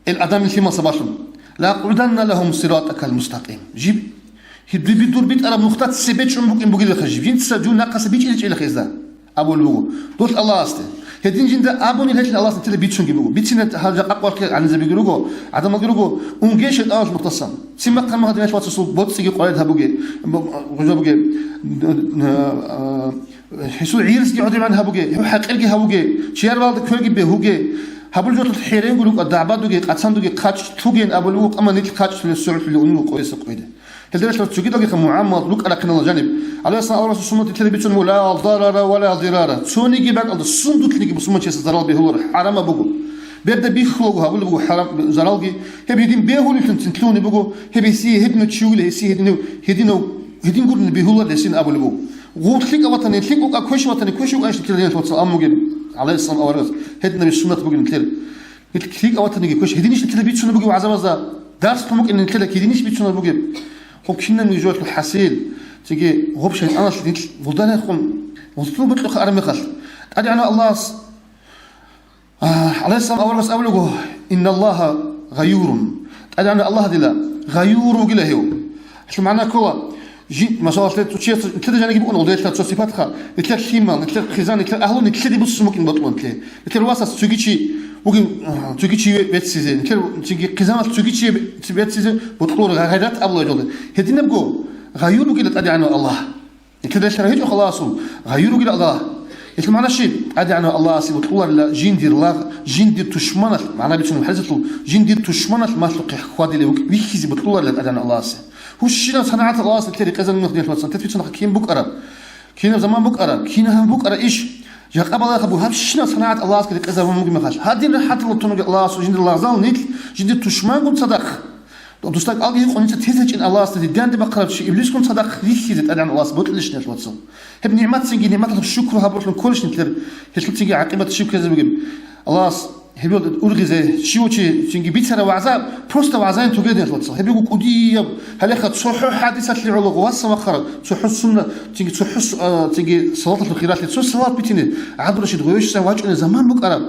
ил адамил лъимал сабаблъун. «Лакъуданна лагьум сиратакал мустакъим». Жиб, гьиб-, дур битӀараб нухда цебе чӀун букӀин бугилаха жиб. Жинца жун нахъаса бичӀчӀиличӀилаха гьезда. Абулеб буго, дол Аллагьасде. Гьедин жинда абунил гьелъин Аллагьас нилъеда бицунги буго. Бицина гьал жакъа къвалъги гӀанизабиги руго, гӀадамалги руго, унге шайтӀаналъ нухтасан. Цин бахъан магьадин гьелъ вацасул боцӀиги къварид гьабуге, б-, гъужабуге, н-, н-, а, гьесул гӀирсги гӀодибан гьабуге, гьев хӀакъирги гьавуге, чияр балда кверги бегьуге, гьабул жолъул хӀеренго рукӀа, дагӀбадуге, къацандуге хъачӀ туген абулеб буго, амма нилъ хъачӀ туне согӀлъулев унел къояса къойде. Гьелдалъун цогидалгиха мугӀамалат рукӀа рахъинала жаниб. ГӀалайгьиссалам аварагасул суннат нилъеда бицун буго: «Ла дарара ва ла дирара». Цониги бакӀалда сундулъниги бусурманчиясда зарал бегьулар хӀарамаб буго. Берда бихьулаго гьабулеб буго хӀарам, заралги. Гьеб гьедин бегьулелъунцин лъугьунеб буго. Гьеб гьесие гьединав чи вугила, гьесие гьединав, гьединав, гьедин гурони бегьулар гьесин абулеб буго. Гъов лъикӀав ватани лъикӀ вукӀа, квеш ватани квеш вукӀа, иш нилъер, диналъул вацал, аммугеб, гӀалайгьиссалам аварагас гьединаб суннат бугин нилъер. Нилъ лъикӀав ватаниги квеш, гьединищ нилъеда бицунеб бугеб гӀазабазда, дарс лъун букӀин нилъеда гьединищ бицунеб бугеб? Гьоб кинаб жуялъул хӀасил, цинги гьоб шайтӀаналъ нилъ гъулдареяхъун, гъуллъун бокьухъа араб мехалъ, ТӀадегӀанав Аллагьас, а, гӀалайгьиссалам аварагас абулего: «Инналлагьа гъаюрун». ТӀадегӀанав Аллагь дила гъаюр вугила гьев. Гьелъул магӀна ккола, жи-, масала, нилъер цо чияс, нилъеда жаниги букӀун гъолдалъа цо сипатха, нилъер лъимал, нилъер хъизан, нилъер агьлу нилъеде буссун букӀин бокьун нилъе. Нилъер васас цоги чи вугин, цоги чи ве-, веццизе, нилъер цинги хъизаналъ цоги чи ве-, веццизе бокьулар гъай-, гъайрат абула гьелда. Гьединабго гъаюр вугила ТӀадегӀанав Аллагь. Нилъеда релълъарав гьечӀо халасул, гъаюр вугила Аллагь. Гьелъул магӀна щиб? ТӀадегӀанав Аллагьасе бокьуларила жиндир лагъ, жиндир тушманалъ, магӀна бицунеб хӀадисалъул, жиндир тушманалъ малъухъе хьвадилев вихьизе бокьуларила ТӀадегӀанав Аллагьасе. Гьущинаб санагӀатал Аллагьас нилъее рекъезабун мехалъ, диналъул вацал, нилъер бицунахъа кин букӀараб, кинаб заман букӀараб, кин гьаб букӀараб иш, жакъа балагьаб буго гьабщинаб санагӀат Аллагьасе рекъезабун бугеб мехалъ. Гьадин рахӀаталда тунуги Аллагьасул жиндир лагъзал нилъ жиндир тушмангун цадахъ. Дусда кӀалги гьикъун нилъер тезегӀан Аллагьасда данде бахъараб чи иблисгун цадахъ рихьизе ТӀадегӀанав Аллагьас бокьилищ, диналъул вацал. Гьеб нигӀмат цинги нигӀматалъухъ шукру гьабурлъун кколищ нилъер, гьелъул цинги гӀакъибат щиб ккезе бугеб? Аллагьас Гьеб ургъизе, щивав чи цинги бицараб вагӀза, просто вагӀзаин тугедин лъоца. Гьеб буго кӀудияб, гьалеха цохӀо хӀадисалъе гӀоло васса вахъараб, цохӀо сунна, цинги цохӀо су-, а, цинги салаталъул хиралъе цо салат битине, гӀабдурашид гъойищан вачӀунеб заман букӀараб.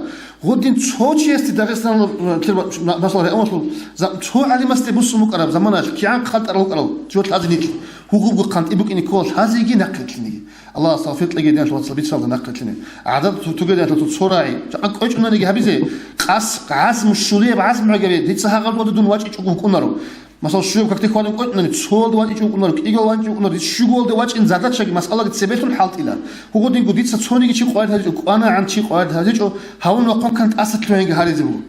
Гъодин цо чиясде Дагъистаналъ, э, тир-, на-, масала, регионалъул за-, цо гӀалимасде буссун букӀараб заманалъ, кигӀан хъантӀарал вукӀарал, жо лъазе нилъ, гьугьубго хъантӀи букӀине ккола лъазеги нахъе лъиниги. Аллагьас тавфикъ кьеги диналъул вацал, бицалда нахъе лъине. ГӀадат ту-, тугеди диналъул цо рагӀи, жакъа кӀвечӀунаниги гьабизе, къас гӀазму, щулияб гӀазму гьабе, дица гьагъаб дун вачӀичӀого вукӀунаро. Масала, щуяб какде хьвадин кӀвечӀунани, цолда вачӀичӀого вукӀунаро, кӀиго вачӀичӀого вукӀунаро, щуголда вачӀин задачаги масъалаги цебелъун хӀалтӀила. Гьугьудинго дица цониги чи къварид гьаричӀо, кӀванагӀан чи къварид гьаричӀо, гьавун вахъун ккан тӀаса лъугьинги гьаризе буго.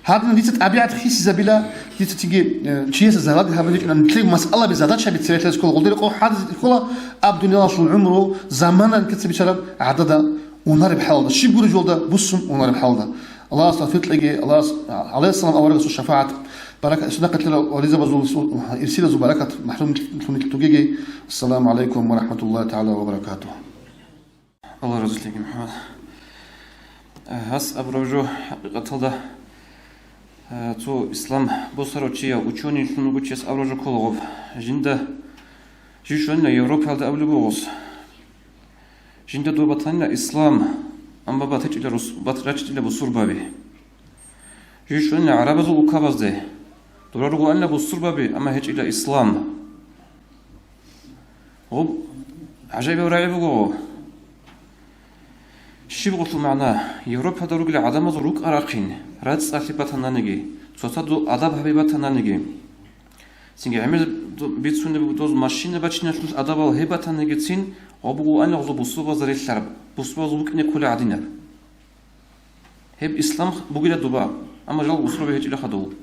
Гьадин дица тӀабигӀат хисизабила, дица цинги, э, чиясе залаги гьабуличӀунан, нилъер масъалаби, задачаби цебеталъе ккола, гъулде рекъо хӀадизе ккола, аб дуниялалъул гӀумру, замана нилъеца бичараб гӀадада унареб хӀалалда, щиб гури жолда буссун унареб хӀалалда. Аллагьас тавфикъ кьеги, Аллагьас, гӀалайгьиссалам аварагасул шафагӀат, баракат, суннахъалъила вализабазул, ирсилазул баракат, махрумлъун тугеги. Ассаламу гӀалайкум ва рахӀматуллагьи тагӀала ва баракатугь. Аллагь разилъеги, МухӀаммад. Гьас абураб жо, хӀакъикъаталда, цо ислам босарав чияв, учёныйлъун вугев чияс абураб жо кколаго. Жинда, жив щванила Европаялда абулеб буго гъос. Жинда доб батанила ислам, амма батичӀила рус-, бат-, рачичӀила бусурбаби. Жив щванила гӀарабазул улкабазде. Дора ругоанила бусурбаби, амма гьечӀила ислам. Гъуб гӀажаибаб рагӀи буго. Щиб гъулъул магӀна? Европада ругел гӀадамазул рукӀа-рахъин, рацӀцӀалъи батананиги, цоцазул адаб гьаби батананиги. Цинги гӀемер бицунеб доз машина бачиналъул адабал гьеб батанигицин, гъуб буго анилгъузул бусурбабазда релълъараб, бусурбабазул букӀине кколеб гӀадинаб. Гьеб ислам бугила доба, амма жалго бусурбаби гьечӀила хадув.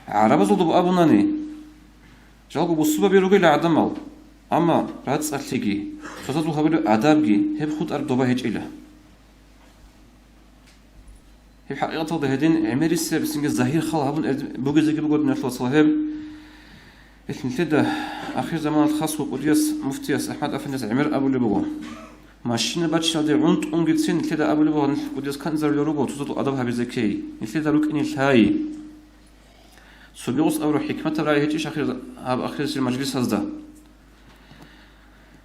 ГӀарабазул доба абунани, жалго бусурбаби ругила гӀадамал, амма рацӀцӀалъиги, цоцазул гьабулеб адабги, гьеб хутӀараб доба гьечӀила. Гьеб хӀакъикъаталда гьедин гӀемерисеб цинги загьир хал гьабун эрд-, бугезеги буго, диналъул вацал, гьеб. Нилъеда ахирзаманалъ хасго кӀудияс муфтияс АхӀмад-афандияс гӀемер абулеб буго. Машина бачиналде гӀунтӀунгицин нилъеда абулеб буго, нилъ кӀудияс канлъизарулел руго, цоцазул адаб гьабизе ккей, нилъеда рукӀине лъай. Цоги гъос абураб хӀикматаб рагӀи гьечӀищ ахир-, гьаб ахирисел мажлисазда?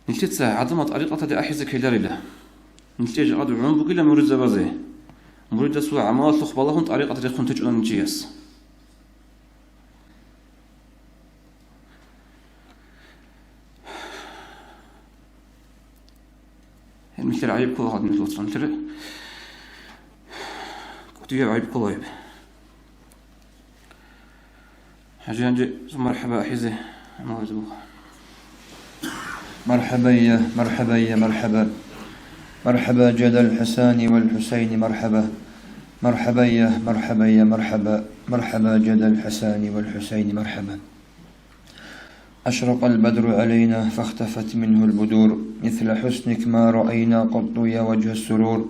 Нилъеца гӀадамал тӀарикъаталде ахӀизе ккеларила. Нилъее жакъа дугӀун бугила муридзабазе. Муридасул гӀамалалъухъ балагьун тӀарикъат рехун течӀунани чияс. Гьел нилъер гӀайиб ккола, гьадин, нилъер кӀудияб гӀайиб ккола гьеб. ХӀажи, гьанже мархӀаба ахӀизе гӀамал гьабизе буго. مرحبا يا، مرحبا يا، مرحبا. مرحبا جد الحسن والحسين، مرحبا. مرحبا يا، مرحبا يا، مرحبا. مرحبا جد الحسن والحسين، مرحبا. أشرق البدر علينا فاختفت منه البدور، مثل حسنك ما رأينا قط يا وجه السرور.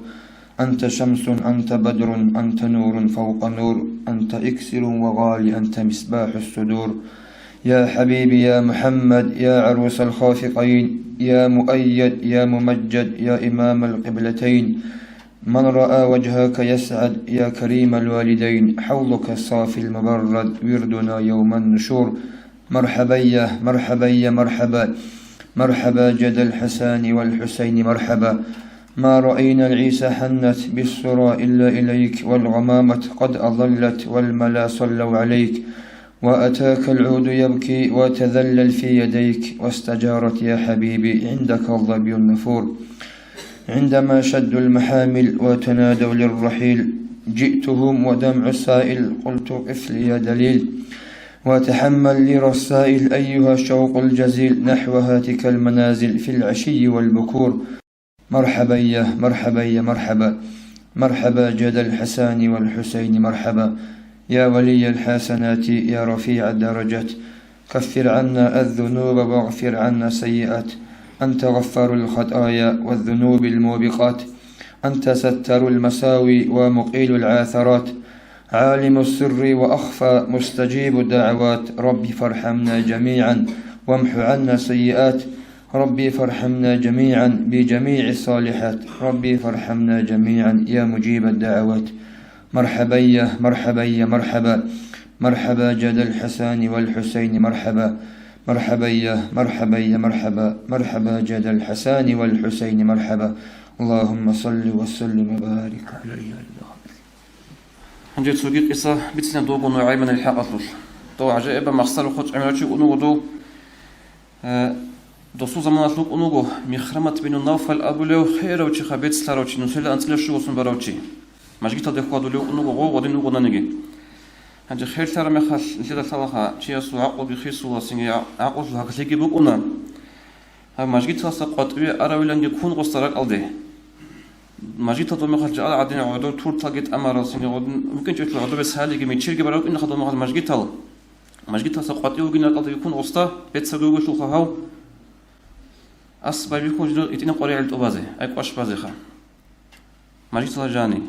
أنت شمس، أنت بدر، أنت نور فوق نور، أنت إكسير وغالي، أنت مصباح الصدور. يا حبيبي يا محمد، يا عروس الخافقين، يا مؤيد، يا ممجد، يا إمام القبلتين، من رأى وجهك يسعد، يا كريم الوالدين، حوضك الصافي المبرد، وردنا يوم النشور. مرحبا يا، مرحبا يا، مرحبا. مرحبا جد الحسن والحسين، مرحبا. ما رأينا العيس حنت بالسرى إلا إليك، والغمامة قد أظلت، والملا صلوا عليك. وأتاك العود يبكي وتذلل في يديك، واستجارت يا حبيبي عندك الظبي النفور. عندما شدوا المحامل وتنادوا للرحيل، جئتهم ودمع سائل، قلت: قف لي يا دليل، وتحمل لي رسائل أيها الشوق الجزيل نحو هاتك المنازل في العشي والبكور. مرحبا يا، مرحبا يا، مرحبا. مرحبا جد الحسن والحسين، مرحبا. يا ولي الحسنات، يا رفيع الدرجات، كفر عنا الذنوب واغفر عنا السيئات. أنت غفار الخطايا والذنوب الموبقات. أنت ستار المساوي ومقيل العاثرات. عالم السر وأخفى، مستجيب الدعوات. رب فارحمنا جميعا وامح عنا السيئات. رب فارحمنا جميعا بجميع الصالحات. رب فارحمنا جميعا يا مجيب الدعوات. مرحبا يا، مرحبا يا، مرحبا. مرحبا جد الحسن والحسين، مرحبا. مرحبا يا، مرحبا يا، مرحبا. مرحبا جد الحسن والحسين، مرحبا. اللهم صل وسلم وبارك عليه. Гьанже цоги къиса бицина довго НугӀайманил хӀакъалъулъ. Дов гӀажаиба махсарухъ гӀемерав чи вуго дов. Э, досул заманалъ вукӀун вуго Михрамат бину Навфал абулев херав чи, хабецлъарав чи, нусила анцӀила щуго сон барав чи. Мажгиталде хьвадулев вукӀун вуго гъов гъодин вугонаниги. Гьанже херлъараб мехалъ нилъеда лъалаха, чиясул гӀакълуги хисула, цинги гӀакълу гьагълъиги букӀуна. Гьаб мажгиталдаса къватӀиве аравиланги ккун гъосда ракӀалде. Мажгиталда мехалъ жал гӀадин гӀодор турталги тӀамарал, цинги гъодин вукӀинчӀелъул гӀодобе салиги мичирги барав вукӀинаха дов мехалъ мажгитал. Мажгиталдаса къватӀив вугин ракӀалде вихьун гъосда, беццаго вугелъулха гьав, ас байбихьун жидер гьитӀинаб къваригӀел тӀубазе, ай кӀваш базеха. Мажгиталда жани.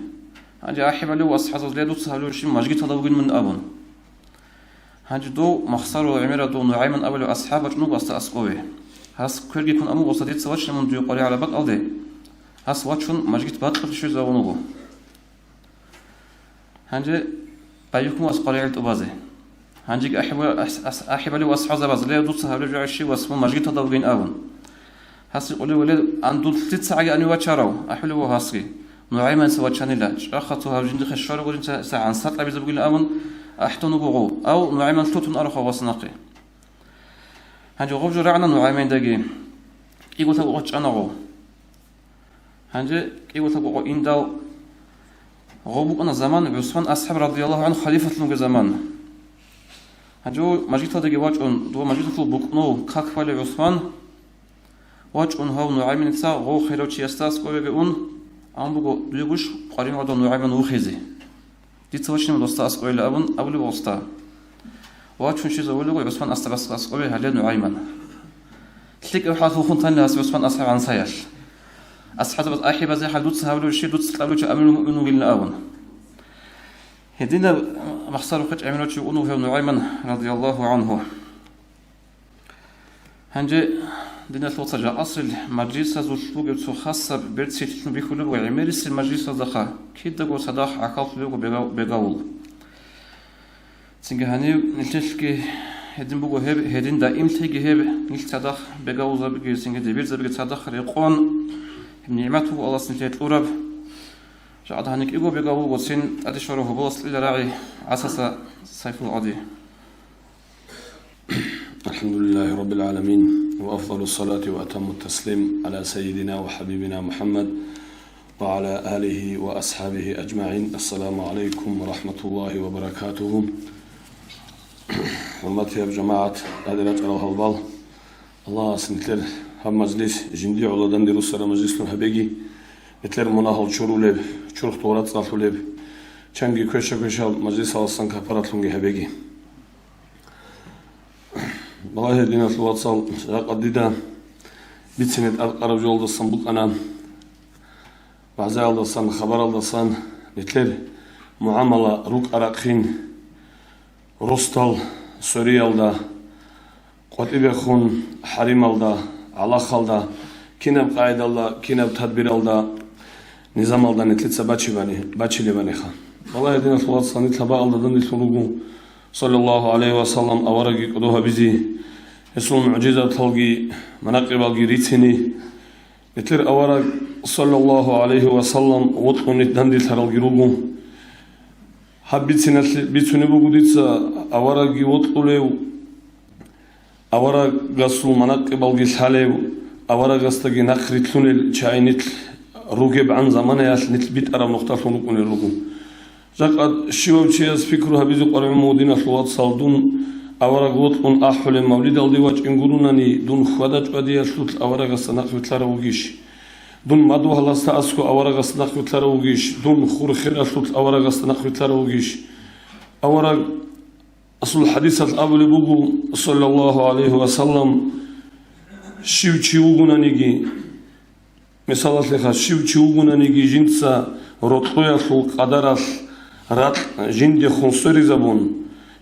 Гьанже ахӀи балев асхӀазаз ле дуца гьабулебщин мажгиталда вугин мун абун. Гьанже дов махсарул гӀемерал дов НугӀайман абулев асхӀаб вачӀун вуго асда аскӀове. Гьас кверги ккун абун гъосда, дица вачни мун дуе къваригӀараб бакӀалде. Гьас вачун мажгит бакьулъ щвезавун вуго. Гьанже байбихьун ас къваригӀел тӀубазе. Гьанжеги ахӀи-, ас-, ас-, ахӀи балев асхӀазабаз, ле, дуца гьабулеб жо гӀищи, вас, мун мажгиталда вугин абун. Гьас гьикъулев, ле, ан дун лъицагӀаги ани вачарав? АхӀулев вуго гьасги. НугӀайманица вачанила, чӀахъа цо гьав жиндихъе щварав гуринца гӀансакьабизе бугилан абун ахӀдун вуго гъов. Ав НугӀайман лъутун арухъав вас нахъе. Гьанже гъов жо рагӀана НугӀаймандаги. КӀиго лъабго къо чӀана гъов. Гьанже кӀиго лъабго къо индал, гъов букӀана заман ГӀусман асхӀаб радияллагьу гӀанху халифалъун вугеб заман. Гьанже мажгиталдаги вачӀун, дова мажгиталъул букӀнул как балев ГӀусман, вачӀун гьав НугӀайманица гъов херав чиясда аскӀовеги ун, ан буго дуе гуш къваригӀарав НугӀайман вухизе. Дица вачни мун досда аскӀовейилан абун абулеб гъосда. Вачун щвезавулего ГӀусман асхӀабасда аскӀове гьале НугӀайман. ЛъикӀаб хӀалалъулъун танила гьас ГӀусман асхӀаб гӀансаялъ. АсхӀазабаз ахӀи базе гьал дуца гьабулев щи, дуца кьабулев чи амирул муъминин вугилан абун. Гьединаб махсарухъе гӀемерав чи вуго гьев НугӀайман радияллагьу гӀанху. Гьанже, диналъул вацал, жакъасил мажлисазулъ бугеб цо хасаб берцинлъун бихьулеб ва гӀемерисел мажлисаздаха кидаго цадахъ гӀахьаллъулеб буго бега-, бегавул. Цинги гьанив нилъелъги гьедин буго гьеб, гьедин даимлъиги гьеб, нилъ цадахъ бегавулзабиги, цинги дибирзабиги цадахъ рекъон, гьеб нигӀмат буго Аллагьас нилъее кьураб. Жакъа гьанив кӀиго бегавул вугоцин, тӀаде щварав гьоболас кьела рагӀи ГӀасаса Сайфул гӀади. الحمد لله رب العالمين، وأفضل الصلاة وأتم التسليم على سيدنا وحبيبنا محمد وعلى آله وأصحابه أجمعين. السلام عليكم ورحمة الله وبركاته. ХӀурматияб жамагӀат, гьадин рачӀарал гьалбал, Аллагьас нилъер гьаб мажлис жинди гӀоло данде руссараб мажлислъун гьабеги, нилъер мунагьал чурулеб, чурхдул рацӀцӀалъулеб, чанги квеша-квешал мажлисаласан капаратлъунги гьабеги. Балагье, диналъул вацал, жакъа дида бицине тӀадкъараб жоялдасан букӀана, вагӀзаялдасан, хабаралдасан, нилъер мугӀамала рукӀа-рахъин, росдал, сориялда, къватӀибехун, хӀарималда, гӀалахалда, кинаб къагӀидалда, кинаб тадбиралда, низамалда нилъеца бачибани, бачилебаниха. Балагье, диналъул вацал, нилъ гьабаалда данделъун руго, саллаллагьу гӀалайгьи ва саллам, аварагги кӀодо гьабизе, гьесул мугӀжизаталги, манакъибалги рицини. Нилъер авараг, саллаллагьу гӀалайгьи ва саллам, вокьуни данделъаралги руго. Гьаб бициналъе бицунеб буго дица аварагги вокьулев, аварагасул манакъибалги лъалев, аварагасдаги нахърилълъунел чагӀи нилъ ругебгӀан заманаялъ нилъ битӀараб нухдалъун рукӀунел руго. Жакъа щивав чияс пикру гьабизе къваригӀун буго, диналъул вацал, дун авараг вокьун ахӀулеб мавлидалде вачӀин гурунани, дун хьвада-чӀвадиялъулъ аварагасда нахъ вилълъарав вугищ? Дун мадугьаласда аскӀов аварагасда нахъ вилълъарав вугищ? Дун хур-хералъулъ аварагасда нахъ вилълъарав вугищ? Авараг Асул хӀадисалъ абулеб буго, саллаллагьу гӀалайгьи ва саллам, щив чи вугонаниги, мисалалъеха, щив чи вугонаниги жинца рокьуялъул къадаралъ ракь жиндехун сверизабун,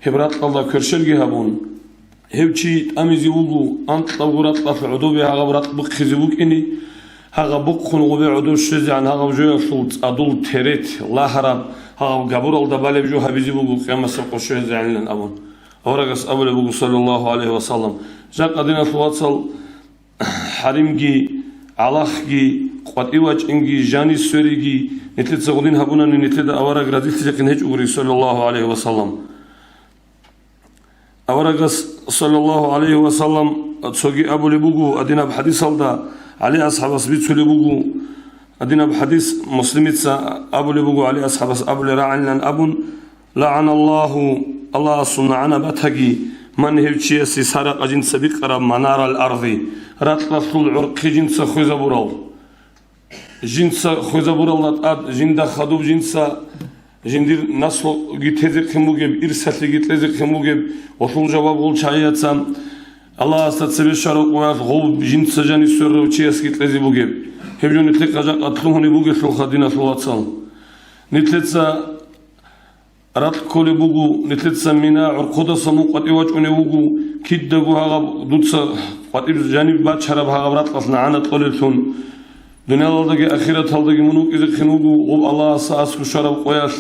гьеб ракьалда кверщелги гьабун, гьев чи тӀамизе вуго анкьавго ракьалъ гӀодобе гьагъаб ракь бухъизе букӀине, гьагъаб бухъун гъубе гӀодов щвезегӀан гьагъаб жоялъул цӀадул терет, лагьараб, Гьаб габуралда балеб жо гьабизе буго къиямасеб къо щвезегӀанилан абун, аварагас абулеб буго, саллаллагьу гӀалайгьи ва саллам. Жакъа, диналъул вацал, хӀаримги, гӀалахги, къватӀив вачӀинги, жанив свериги, нилъеца гъудин гьабунани, нилъеда авараг разилъизехъин гьечӀогури, саллаллагьу гӀалайгьи ва саллам. Аварагас, саллаллагьу гӀалайгьи ва саллам, цоги абулеб буго, гьадинаб хӀадисалда ГӀали асхӀабас бицулеб буго, гьадинаб хӀадис Муслимица абулеб буго, ГӀали асхӀабас абулеб рагӀанилан абун: «ЛагӀаналлагьу», Аллагьасул нагӀана батаги, «ман», гьев чиясе, «саракъа», жинца бикъараб, «манарал арзи», ракьалъул гӀорхъи жинца хвезабурал. Жинца хвезабуралда тӀад жинда хадуб, жинца жиндир наслуги тезехъин бугеб, ирсалъиги кьезехъин бугеб, гъолъул жаваб гъол чагӀияца Аллагьасда цебе щварав къоялъ гъов жинца жанив сверарав чиясги кьезе бугеб. Гьеб жо нилъехъа жакъа лъугьунеб бугелъулха, диналъул вацал. Нилъеца ракь кколеб буго, нилъеца мина гӀорхъудаса мун къватӀив вачӀунев вуго, кидаго гьагъаб дуца къватӀиб жаниб бачараб гьагъаб ракьалъ нагӀана кьолеблъун. Дуниялалдаги ахираталдаги мун вукӀизехъин вуго, гъоб Аллагьасда аскӀов щвараб къоялъ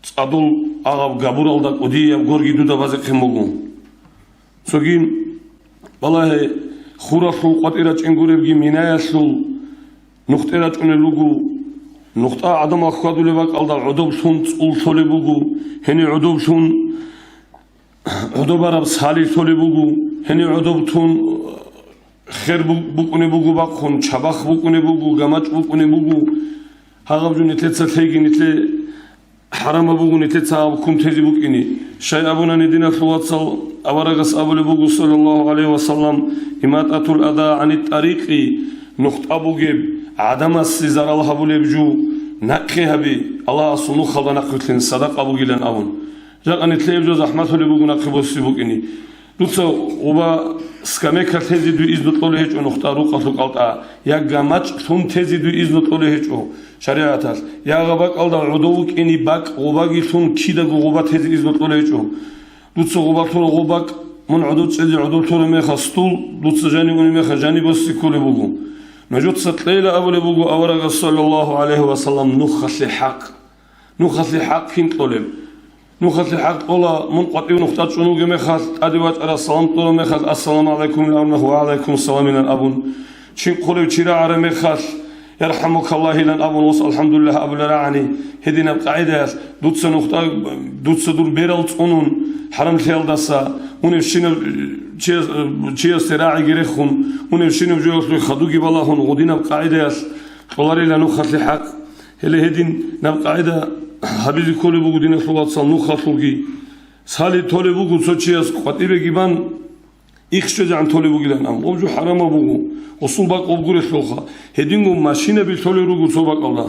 цӀадул агъаб габуралда кӀудияб горги дуда базехъин буго. Цоги, балагье, хуралъул къватӀир рачӀин гуребги, минаялъул нухтӀе рачӀунел руго. НухтӀа гӀадамал хьвадулеб бакӀалда гӀодоблъун цӀул лъолеб буго, гьенив гӀодоблъун гӀодобараб сали лъолеб буго, гьенив гӀодоб тун хер бу-, букӀунеб буго бахъун, чабахъ букӀунеб буго, гамачӀ букӀунеб буго. Гьагъаб жо нилъеца лъеги, нилъе хӀарамаб буго нилъеца гьаб ккун тезе букӀине. Щай абунани, диналъул вацал, аварагас абулеб буго, саллаллагьу гӀалайгьи ва саллам: «Имататул аза гӀанит-тӀарикъи», нухтӀа бугеб, гӀадамасе зарал гьабулеб жо нахъе гьабе, Аллагьасул нухалда нахъвилълъин садакъа бугилан абун. Жакъа нилъее гьеб жо захӀмалъулеб буго нахъе босизе букӀине. Дуца гъоба скамейка лъезе дуе изну кьолей гьечӀо нухтӀа рукъалъул кӀалтӀа, я гамачӀ лъун тезе дуе изну кьолей гьечӀо шаригӀаталъ, я гьаб бакӀалда гӀодов вукӀине бакӀ гъобаги лъун кидаго гъоба тезе изну кьолей гьечӀо. Дуца гъоба лъура гъоб бакӀ, мун гӀодов чӀезе гӀодов лъураб мехалъ стул, дуца жанив унеб мехалъ жанив босизе кколеб буго. Нужеца кьейила абулеб буго аварагас, саллаллагьу гӀалайгьи ва саллам, нухалъе хӀакъ. Нухалъе хӀакъ кин кьолеб? Нухалъе хӀакъ кьола, мун къватӀив нухтӀа чӀун вугеб мехалъ, тӀаде вачӀарас салам кьураб мехалъ, «Ассаламу гӀалайкум», ва гӀалайкум саламилан абун. Чи хъулев, чи рагӀараб мехалъ, «ЯрхӀамукаллагь», илан абун, ос «АлхӀамдулиллагь» абулеб рагӀани, гьединаб къагӀидаялъ дуца нухтӀа, дуца дур берал цӀунун, хӀарамлъиялдаса, унебщинаб чияс-, чиясде рагӀиги рехун, унебщинаб жоялъул хадуги балагьун, гъудинаб къагӀидаялъ кьоларила нухалъе хӀакъ. Гьеле гьедин наб къагӀида гьабизе кколеб буго, диналъул вацал, нухалъулги. Сали толеб буго цо чияс къватӀибеги бан, их щвезегӀан толеб бугилан, амма гъоб жо хӀарамаб буго, гъосул бакӀ гъоб гурелъулха. Гьединго машинаби лъолел руго цо бакӀалда,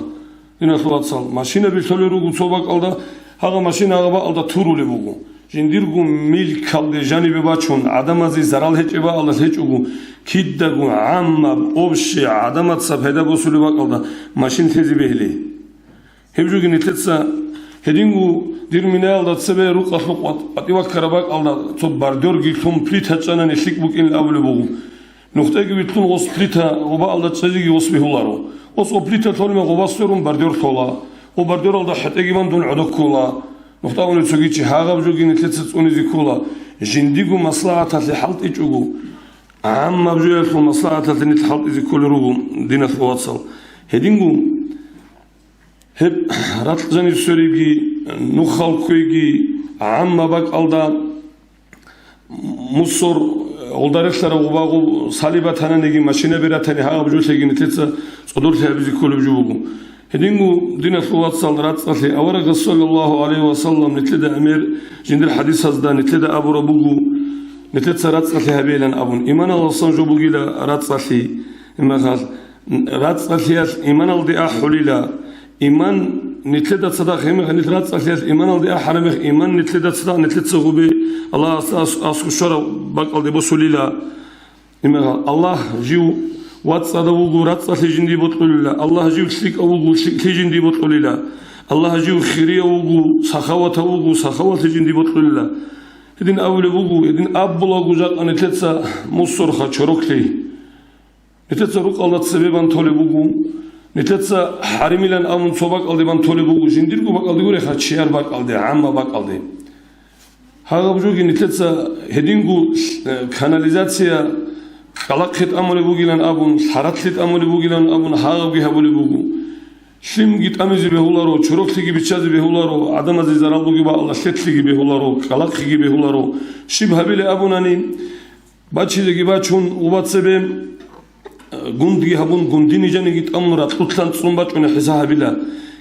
диналъул вацал, машинаби лъолел руго цо бакӀалда, гьагъа машина гьагъа бакӀалда турулеб буго. Жиндирго милкалде жанибе бачун, гӀадамазе зарал гьечӀеб бакӀалда лъечӀого, кидаго гӀаммаб, общий, гӀадамаца пайда босулеб бакӀалда машин лъезе бегьилей. Гьеб жоги нилъеца, гьединго дир минаялда цебе рукъалъул къват-, къватӀиваккараб бакӀалда цо бордёрги лъун плита чӀанани лъикӀ букӀин абулеб буго. НухтӀеги вилълъун гъос плита гъобаалда чӀезеги гъос бегьуларо. Гъос гъо плита лъолеб гъобас сверун бордёр лъола. Гъо бордёралда хӀетӀеги бан дун гӀодо ккола. НухтӀа унев цоги чи, гьагъаб жоги нилъеца цӀунизе ккола. Жиндиго маслагӀаталъе хӀалтӀичӀого, гӀаммаб жоялъул маслагӀаталъе нилъ хӀалтӀизе кколел руго, диналъул вацал. Гьединго гьеб ракь жанив свериги, нухал кквейги, гӀамма бакӀалда мусор, гъолда релълъарав гъубагъуб сали батананиги, машинаби ратани гьагъаб жолъеги нилъеца цӀодорлъи гьабизе кколеб жо буго. Гьединго, диналъул вацал, рацӀцӀалъи аварагас, саллаллагьу гӀалайгьи ва саллам, нилъеда гӀемер жиндир хӀадисазда нилъеда абураб буго, нилъеца рацӀцӀалъи гьабейилан абун. Иманалдасан жо бугила рацӀцӀалъи. Имахал, рацӀцӀалъиялъ иманалде ахӀулила. Иман нилъеда цадахъ, гьебмехалъ нилъ рацӀцӀалъиялъ иманалде ахӀараб мех, иман нилъеда цадахъ нилъеца гъубе Аллагьасда ас-, аскӀов щвараб бакӀалде босулила. Имахал, Аллагь жив вацӀцӀадав вуго, рацӀцӀалъи жиндие бокьулила. Аллагь жив лъикӀав вуго, лъикӀлъи жиндие бокьулила. Аллагь жив хирияв вуго, сахаватав вуго, сахаватлъи жиндие бокьулила. Гьедин абулеб буго, гьедин абулаго жакъа нилъеца мусорха чороклъи. Нилъеца рукъалда цебе бан толеб буго, Нилъеца хӀаримилан абун цо бакӀалде бан толеб буго, жиндирго бакӀалде гуреха, чияр бакӀалде, гӀамма бакӀалде. Гьагъаб жоги нилъеца гьединго, э, канализация кӀкӀалахъе тӀамулеб бугилан абун, лъаратлъи тӀамулеб бугилан абун, гьагъабги гьабулеб буго. Лъимги тӀамизе бегьуларо, чороклъиги биччазе бегьуларо, гӀадамазе зарал бугеб бакӀалда лъетлъиги бегьуларо, кӀкӀалахъеги бегьуларо. Щиб гьабилеб абунани, бачизеги бачун, уба цебе, э, гундги гьабун, гундини жаниги тӀамун, ракьулъан цӀун бачӀунеб хӀисаб гьабила.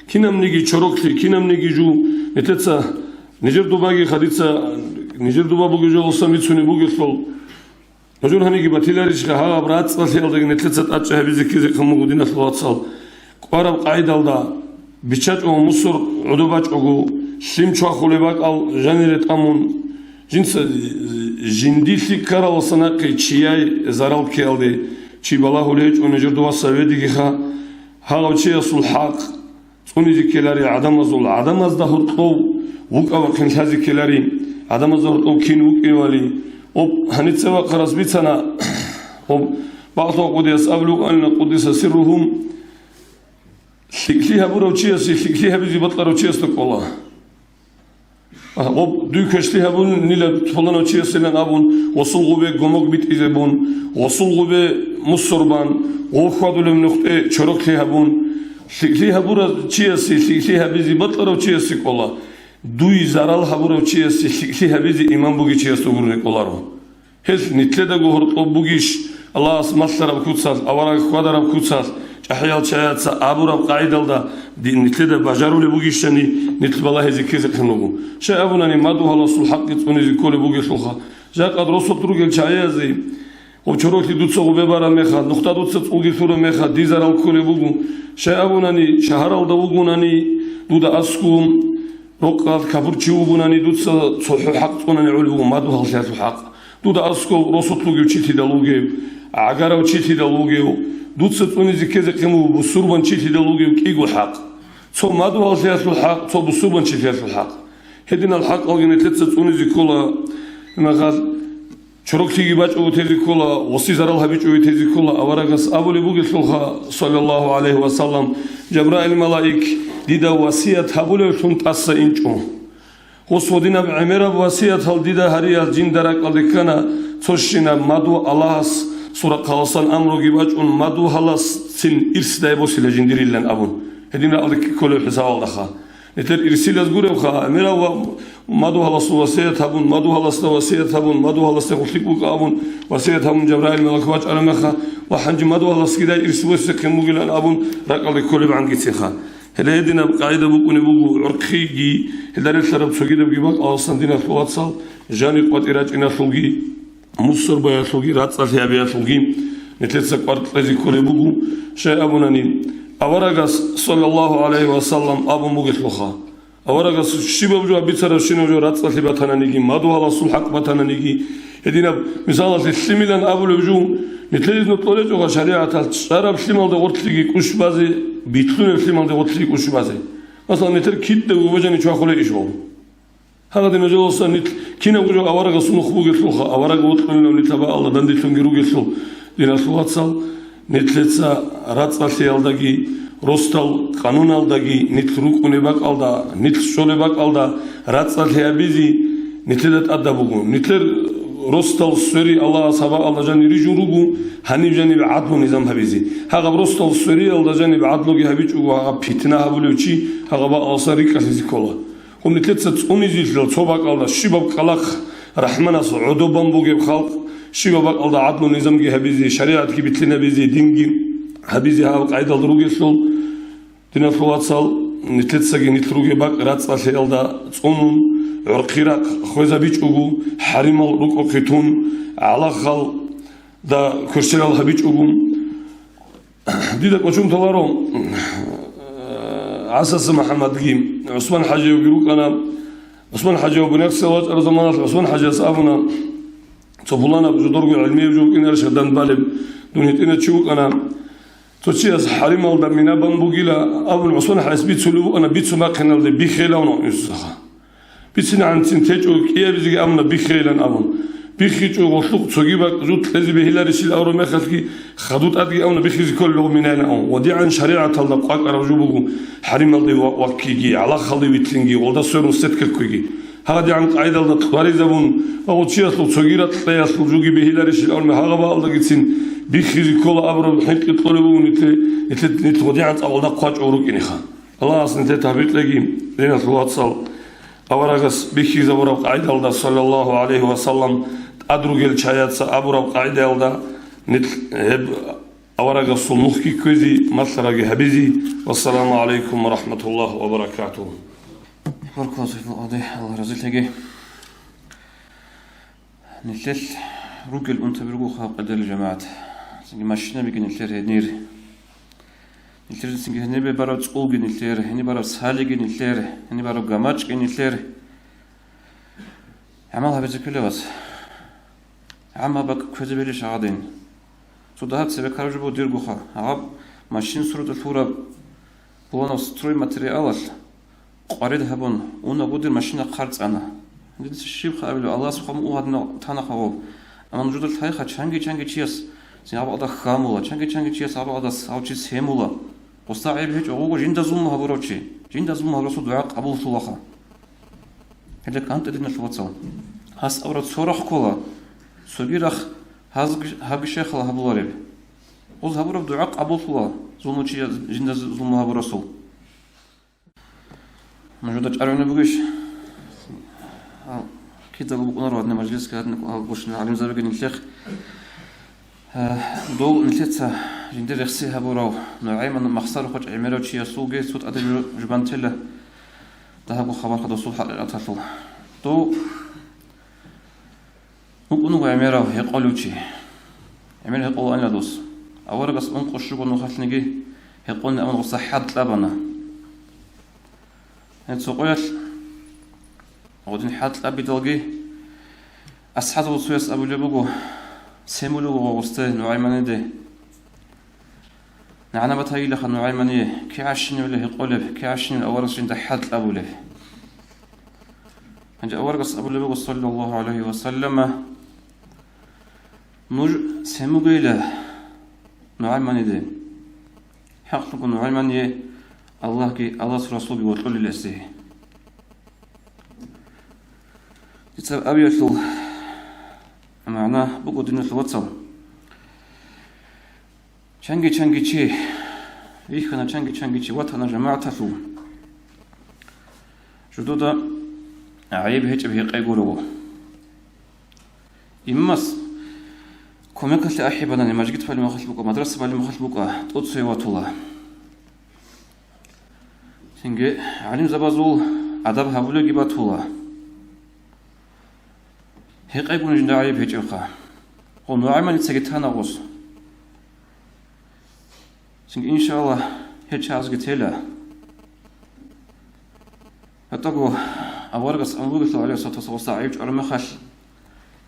Кинабниги чороклъи, кинабниги жу, нилъеца нижер дубаги хадица, нижер дуба бугеб жо гъосан бицунеб бугелъул, нужер гьаниги батиларищха, гьагъаб рацӀцӀалъиялдаги нилъеца тӀадчӀи гьабизе ккезе хъамуго, диналъул вацал. КӀвараб къайдалда, биччачӀого мусор гӀодо бачӀого, лъим чвахулеб бакӀал жанире тӀамун, жинца, жиндилъи ккаралдаса нахъе чияй зарал ккеялде, чи балагьулев гьечӀо, нижер дова советигиха, гьагъав чиясул хӀакъ цӀунизе ккелари гӀадамазул, гӀадамазда гьоркьов вукӀа-вахъин лъазе ккелари, гӀадамазда гьоркьов кин вукӀиневали. Об гьаница вахъарас бицана, об бакълъун къудияс абулеб букӀанила, къуддиса сирругьу, лъикӀлъи гьабурав чиясе лъикӀлъи гьабизе бокьарав чиясда кӀола. Об дуй квешлъи гьабунила пуланав чиясилан абун, гъосул гъубе гомог битӀизе бун, гъосул гъубе мусор бан, гъов хьвадулев нухде чороклъи гьабун. ЛъикӀлъи гьабурав чиясе лъикӀлъи гьабизе бокьарав чиясе кӀола, дуй зарал гьабурав чиясе лъикӀлъи гьабизе иман бугев чиясда гурони кӀоларо. Гьелъ нилъедаго гьоркьоб бугищ Аллагьас малъараб куцалъ, авараг хьвадараб куцалъ, чӀахӀиял чагӀаца абураб къайдалда ди-, нилъеда бажарулеб бугищани, нилъ балагьизе ккезе хъин буго. Щай абунани, мадугьаласул хӀакъги цӀунизе кколеб бугелъулха. Жакъад росулъ ругел чагӀиязе, гъов чороклъи дуца гъубе бараб мехалъ, нухда дуца цӀулги лъураб мехалъ, дие зарал кколеб буго. Щай абунани, шагьаралда вугунани, дуда аскӀун, рокъалъ капурчи вугунани, дуца цохӀо хӀакъ цӀунани гӀолеб буго, мадугьаллъиялъул хӀакъ. Дуда аскӀов росулъ вугев чи лъидал вугев, гӀагарав чи лъидал вугев, дуца цӀунизе ккезе хъин буго бусурбан чи лъидал вугев кӀиго хӀакъ. Цо мадугьаллъиялъул хӀакъ, цо бусурбанчилъиялъул хӀакъ. Гьединал хӀакъалги нилъеца цӀунизе ккола, мехалъ, чороклъиги бачӀого тезе ккола, гъоси зарал гьабичӀого тезе ккола, аварагас абулеб бугелъулха, саллаллагьу гӀалайгьи ва саллам, Жабраил малаик дида васият гьабулевлъун тӀаса инчӀо. Гъос гьединаб гӀемераб васиятал дида гьариял жинда ракӀалде ккана, цощинаб мадугь Аллагьас сурахъаласан амруги бачӀун, мадугьаласцин ирсдай босила жиндирилан абун. Гьедин ракӀалде кколеб хӀисабалдаха. Нилъер ирсилаз гуребха, гӀемерав ва мадугьаласул васият гьабун, мадугьаласда васият гьабун, мадугьаласде хъулъи букӀа абун, васият гьабун Жабраил малаик вачӀараб меха, ва гьанже мадугьаласгидай ирс босихъин бугилан абун ракӀалде кколеб гӀангицинха. Гьеле гьединаб къагӀида букӀунеб буго гӀурхъиги, гьелда релълъараб цогидабги бакӀаласан, диналъул вацал, жани къватӀи рачӀиналъулги, мусор баялъулги, рацӀцӀалъи гьабиялъулги нилъеца кӀвар кьезе кколеб буго. Щай абунани, аварагас, саллаллагьу гӀалайгьи ва саллам, абун бугелъулха. Аварагас щибаб жо бицарабщинаб жо рацӀцӀалъи батананиги, мадугьаласул хӀакъ батананиги, гьединаб, мисалалъе, лъимилан абулеб жо, нилъее изну кьолечӀоха шаригӀаталъ чӀараб лъималда гъортлъиги кӀущ базе, битлъунеб лъималда гъортлъиги кӀущ базе. Масала, нилъер кидаго бажани чвахулей иш гъов. Гьагъадин нужелъуса нилъ кинабго жо аварагасул нух бугелъулха, авараг вокьулев нилъ гьабаалда данделъунги ругелъул, диналъул вацал, нилъеца рацӀцӀалъиялдаги, росдал къануналдаги, нилъ рукӀунеб бакӀалда, нилъ щолеб бакӀалда рацӀцӀалъи гьабизе нилъеда тӀадаб буго. Нилъер росдал свериял Аллагьас гьабаалда жанир жо руго, гьаниб жаниб гӀадлу низам гьабизе. Гьагъаб росдал свериялда жаниб гӀадлуги гьабичӀого, гьагъаб питна гьабулев чи гьагъаб бакӀалдасан рикӀкӀалъизе ккола. Гьеб нилъеца цӀунизелъул цо бакӀалда щибаб кӀкӀалахъ рахӀманас гӀодобан бугеб халкъ, щибаб бакӀалда гӀадлу низамги гьабизе, шаригӀатги битлъинабизе, динги гьабизе гьаб къайдалда ругелъул, диналъул вацал, нилъецаги нилъ ругеб бакӀ рацӀцӀалъиялда цӀунун, гӀурхъи рахъ хвезабичӀого, хӀаримал рукӀухъе тун, гӀалахалда кверщел гьабичӀого, Дида кӀочон толаро, ГӀасаса МухӀаммадги, ГӀусман ХӀажиевги рукӀана. ГӀусман ХӀажиев Буйнакскиялда вачӀараб заманалъ ГӀусман ХӀажияс абуна, цо пуланаб жодорго гӀелмияб жо вукӀинарищ гьадан балеб, дун гьитӀинав чи вукӀана. Цо чияс хӀарималда мина бан бугила абун ГӀусман ХӀажияс бицулеб букӀана, бицун бахъиналде биххейилавун Инсуца. БицинегӀанцин течӀо кӀиабизеги абуна биххейилан абун. БиххичӀо гъолъухъ цоги бакӀ жуд кьезе бегьиларищил абураб мехалъги, хадуб тӀадги абуна биххизе кколел гъуминайилан абун. Ва дигӀан шаригӀаталда къвакӀараб жо буго, хӀарималде ва-, ваккиги, гӀалахалде вилълъинги, гъолда сверун сеткакквеги. ГьадигӀан къайдалда хъваризабун, ва гъов чиясул цоги ракьалъул жоги бегьиларищил абураб мехалъ гьагъаб бакӀалдагицин биххизе ккола абураб хӀинкъи кьолеб буго нилъе, нилъе, нилъ гъодигӀан цӀакъалда хъвачӀого рукӀинеха. Аллагьас нилъее тавфикъ кьеги, диналъул вацал. Аварагас бихьизабураб къайдалда, саллаллагьу гӀалайгьи ва саллам, тӀад ругел чияца абураб къайдалда нилъ гьеб аварагасул нухги кквезе, малъарабги гьабизе. Вассаламу гӀалайкум ва рахӀматуллагьи ва баракатугьу. Баркалла, Аллагь разилъеги. Нилъелъ ругел унтаби руго халкъалъул жамагӀат. Цинги машинабиги нилъер гьенир. Нилъер цинги гьенибе бараб цӀулги нилъер, гьениб бараб салиги нилъер, гьениб бараб гамачӀги нилъер. ГӀамал гьабизе ккелеб вас. ГӀамма бакӀ кквезе бери шагьадин. Цо дагьаб цебе ккараб жо буго диргоха. Гьаб машин суруда лъураб пуланав стройматериалалъ къварид гьабун, уна гудир машина хъарцӀана. Дица щибха абилеб, Аллагьас хъван угьадинал танахъа гъоб. Амма нужеда лъайха, чанги-чанги чияс гьаб бакӀалда хьамула, чанги-чанги чияс гьаб бакӀалдас гьав чи семула. Гъосда гӀайиб гьечӀо, гъого жинда зулму гьабурав чи, жинда зулму гьабурасул дугӀа къабуллъулаха. Гьеле кантӀе, диналъул вацал. Гьас абураб цо рахъ ккола, цоги рахъ гьазги-, гьабги щайхъала гьабулареб. Гъоз гьабураб дугӀа къабуллъула зулмучи жинда зулму гьабурасул. Нужеда чӀарабги бугищ? Гьал кидаго букӀунаро гьадинаб мажлисги, гьадинаб гьал гущинал гӀалимзабиги нилъехъ. Э, дол нилъеца жиндир рехси гьабурав НугӀайман Махсарухъа гӀемерав чиясулги цо тӀаде жу-, жубан тела дагьабго хабарха досул хӀакъикъаталъул. Дов вукӀун вуго гӀемерав гьекъолев чи. ГӀемер гьекъолаанила дос. Аварагас ункъо щуго нухалъниги гьекъолин абун гъоса хӀад кьабана. Гьеб цо къоялъ гъодин хӀад кьабидалги, асхӀабзабазул цояс абулеб буго, семулев вуго гъосде НугӀайманиде. НагӀана батагилаха НугӀаймание, кигӀащинивали гьекъолеб, кигӀащинивали аварагас жинда хӀад кьабулеб. Гьанже аварагас абулеб буго, саллаллагьу гӀалайгьи ва саллама, нуж семугейила НугӀайманиде. ХӀакълъун НугӀаймание Аллагьги Аллагьасул Расулги вокьулел гьесие. Дица абиялъул магӀна буго, диналъул вацал. Чанги-чанги чи вихьана, чанги-чанги чи ватана жамагӀаталъул. Жидеда гӀайиб гьечӀеб гьекъей гуро. Имамас кумекалъе ахӀи банани, мажгит балеб мехалъ букӀа, мадраса балеб мехалъ букӀа, тӀоцее ватула. Цинги гӀалимзабазул адаб гьабулебги батула. Гьекъейгун жинда гӀайиб гьечӀебха. Гъо, НугӀайманицаги тана гъос. Цинги, иншааллагь, гьел чагӀазги тела. ГьатӀаго аварагас амру бугелъул, гӀалайгьи ссалату вассалам, гӀайиб чӀвараб мехалъ,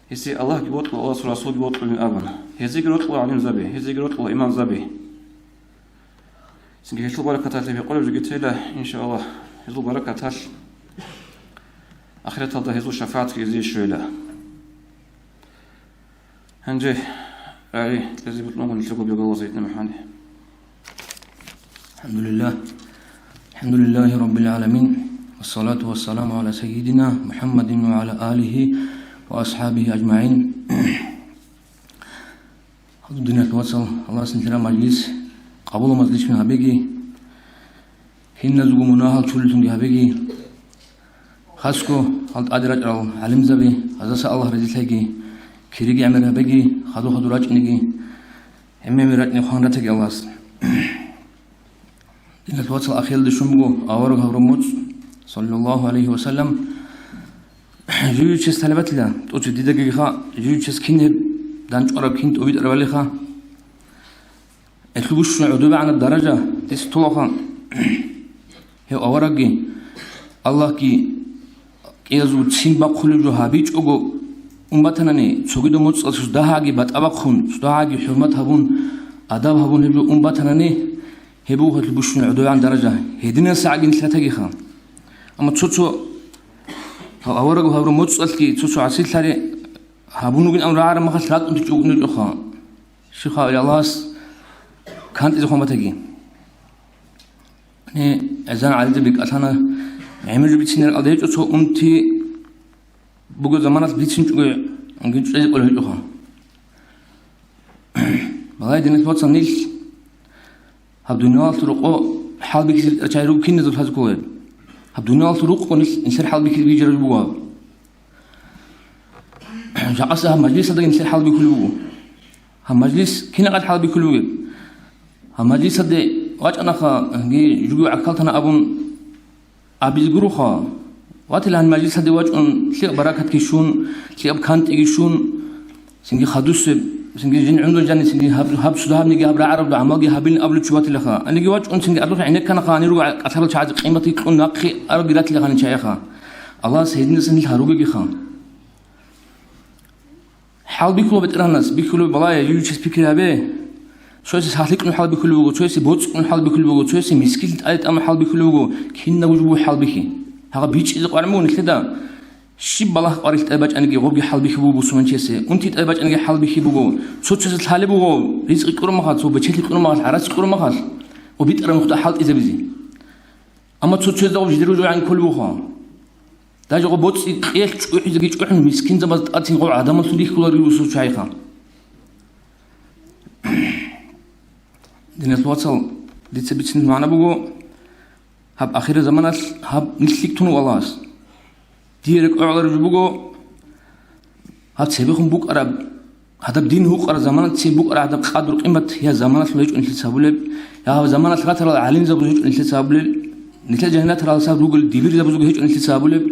гьесие Аллагьги вокьула, Аллагьасул Расулги вокьулин абун. Гьезиеги рокьула гӀалимзаби, гьезиеги рокьула имамзаби. Цинги гьелъул баракаталъе гьекъолеб жоги тела, иншааллагь, гьезул баракаталъ ахираталда гьезул шафагӀатги гьезие щвела. Гьанже рагӀи кьезе букӀунаго нилъего бегала, Сайидна МухӀаммад. الحمد لله. الحمد لله رب العالمين. والصلاة والسلام على سيدنا محمد وعلى آله وأصحابه أجمعين. Гьадин, диналъул вацал, Аллагьас нилъер мажлис къабул ва мажлисун гьабеги, киназего мунагьал чуруллъунги гьабеги, хасго гьал тӀаде рачӀарал гӀалимзаби, гьаздаса Аллагь разилъеги, кириги гӀемер гьабеги, хадур-хадур рачӀинеги, гӀемер рачӀине хъван ратаги Аллагьас. Диналъул вацал, ахиралде щун буго авараг гьавураб моцӀ, саллаллагьу гӀалайгьи ва саллам, жив-жив чияс лъалеб батила, тӀоцебе дидаги ха, жив-жив чияс кин гьеб данчӀвараб, кин тӀобитӀараб балеха. Гьелъул бищун гӀодобегӀанаб даража дица толаха. Гьев аварагги Аллагьги кӀиязул ццин бахъулеб жо гьабичӀого ун батанани, цогидаб моцӀалъ цо дагьаги батӀа бахъун, цо дагьаги хӀурмат гьабун, адаб гьабун гьеб жо ун батанани, гьеб буго гьелъул бищун гӀодобегӀан даража. ГьединасагӀаги нилъ ратагиха. Амма цо-цо гьав авараг гьавураб моцӀалъги цо-цо гӀасиллъари Гьабун вугин амру гӀараб махалъ ракӀунти чӀукӀун рукӀуха. Щихъа Аллагьас кантӀизе хъван батаги. Гье, азан гӀализе бикӀалъана, гӀемер жо бицинарал гьечӀо цо унти буго заманалъ бицинчӀого, унги чӀезе кӀолев гьечӀоха. Балай динес вацал нилъ гьаб дуниялалъул рокъо хӀалбихьизе чагӀи руго киназул хӀазкулеб. Гьаб дуниялалъул рукъго нилъ, нилъер хӀалбихьизе бижараб буго гьаб. Жакъаса гьаб мажлисалдаги нилъер хӀалбихьулеб буго. Гьаб мажлис кинакъад хӀалбихьулеб бугеб? Гьаб мажлисалде вачӀанаха, гьанги жугев гӀахьалтана абун абизе гуроха. Ватила гьаниб мажлисалде вачӀун, лъикӀаб баракатги щун, лъикӀаб кантӀиги щун, цинги хадусеб, цинги жин гӀумру жани, цинги гьаб, гьаб цо дагьабниги гьаб рагӀараб гӀамалги гьабилин абулев чи ватилаха. Аниги вачӀун цинги гӀадур гӀенекканаха, гьанир руго кӀалъарал чагӀазе къиматги кьун нахъе арабги ратилаха гьаниб чагӀиха. Аллагьас гьединасан нилъ гьаругегиха. ХӀалбихьула БетӀергьанас, бихьулеб балагье, жив чияс пикри гьабе. Цоясе сахлъи кьун хӀалбихьулеб буго, цоясе боцӀи кьун хӀалбихьулеб буго, цоясе мискинлъи тӀаде тӀамун хӀалбихьулеб буго, кинабго жо буго хӀалбихьи. Гьагъа бичӀчӀизе къваригӀун буго нилъеда. Щиб балагь къварилъи тӀаде бачӀаниги гъобги хӀалбихьи буго бусурманчиясе, унти тӀаде бачӀаниги хӀалбихьи буго. Цо-цоясе лъалеб буго, ризкъи кьураб мехалъ, цо бечелъи кьураб мехалъ, гӀарац кьураб мехалъ, гъоб битӀараб нухда хӀалтӀизабизе. Амма цо-цояздагъуб жидер жо гӀанккулеб буха. Даже гъо боцӀи кьелъ чӀухӀизеги чӀухӀун, мискинзабаз тӀатин гъо гӀадамаллъун рихьуларил русул чагӀиха. Динес вацал, дица бицин магӀна буго, гьаб ахирал заманалъ гьаб нилъ лъикӀ тун вуго Аллагьас. Дие рекӀогӀлареб жо буго, гьаб цебехун букӀараб, гьадаб дин гьукъараб заманалъ цин букӀараб гьадаб къадру-къимат я заманалъул гьечӀо нилъеца гьабулеб, я гьаб заманалъ ратарал гӀалимзабаз гьечӀо нилъеца гьабулел, нилъер жагьилатаралъа ругел дибирзабазул гьечӀо нилъеца гьабулеб.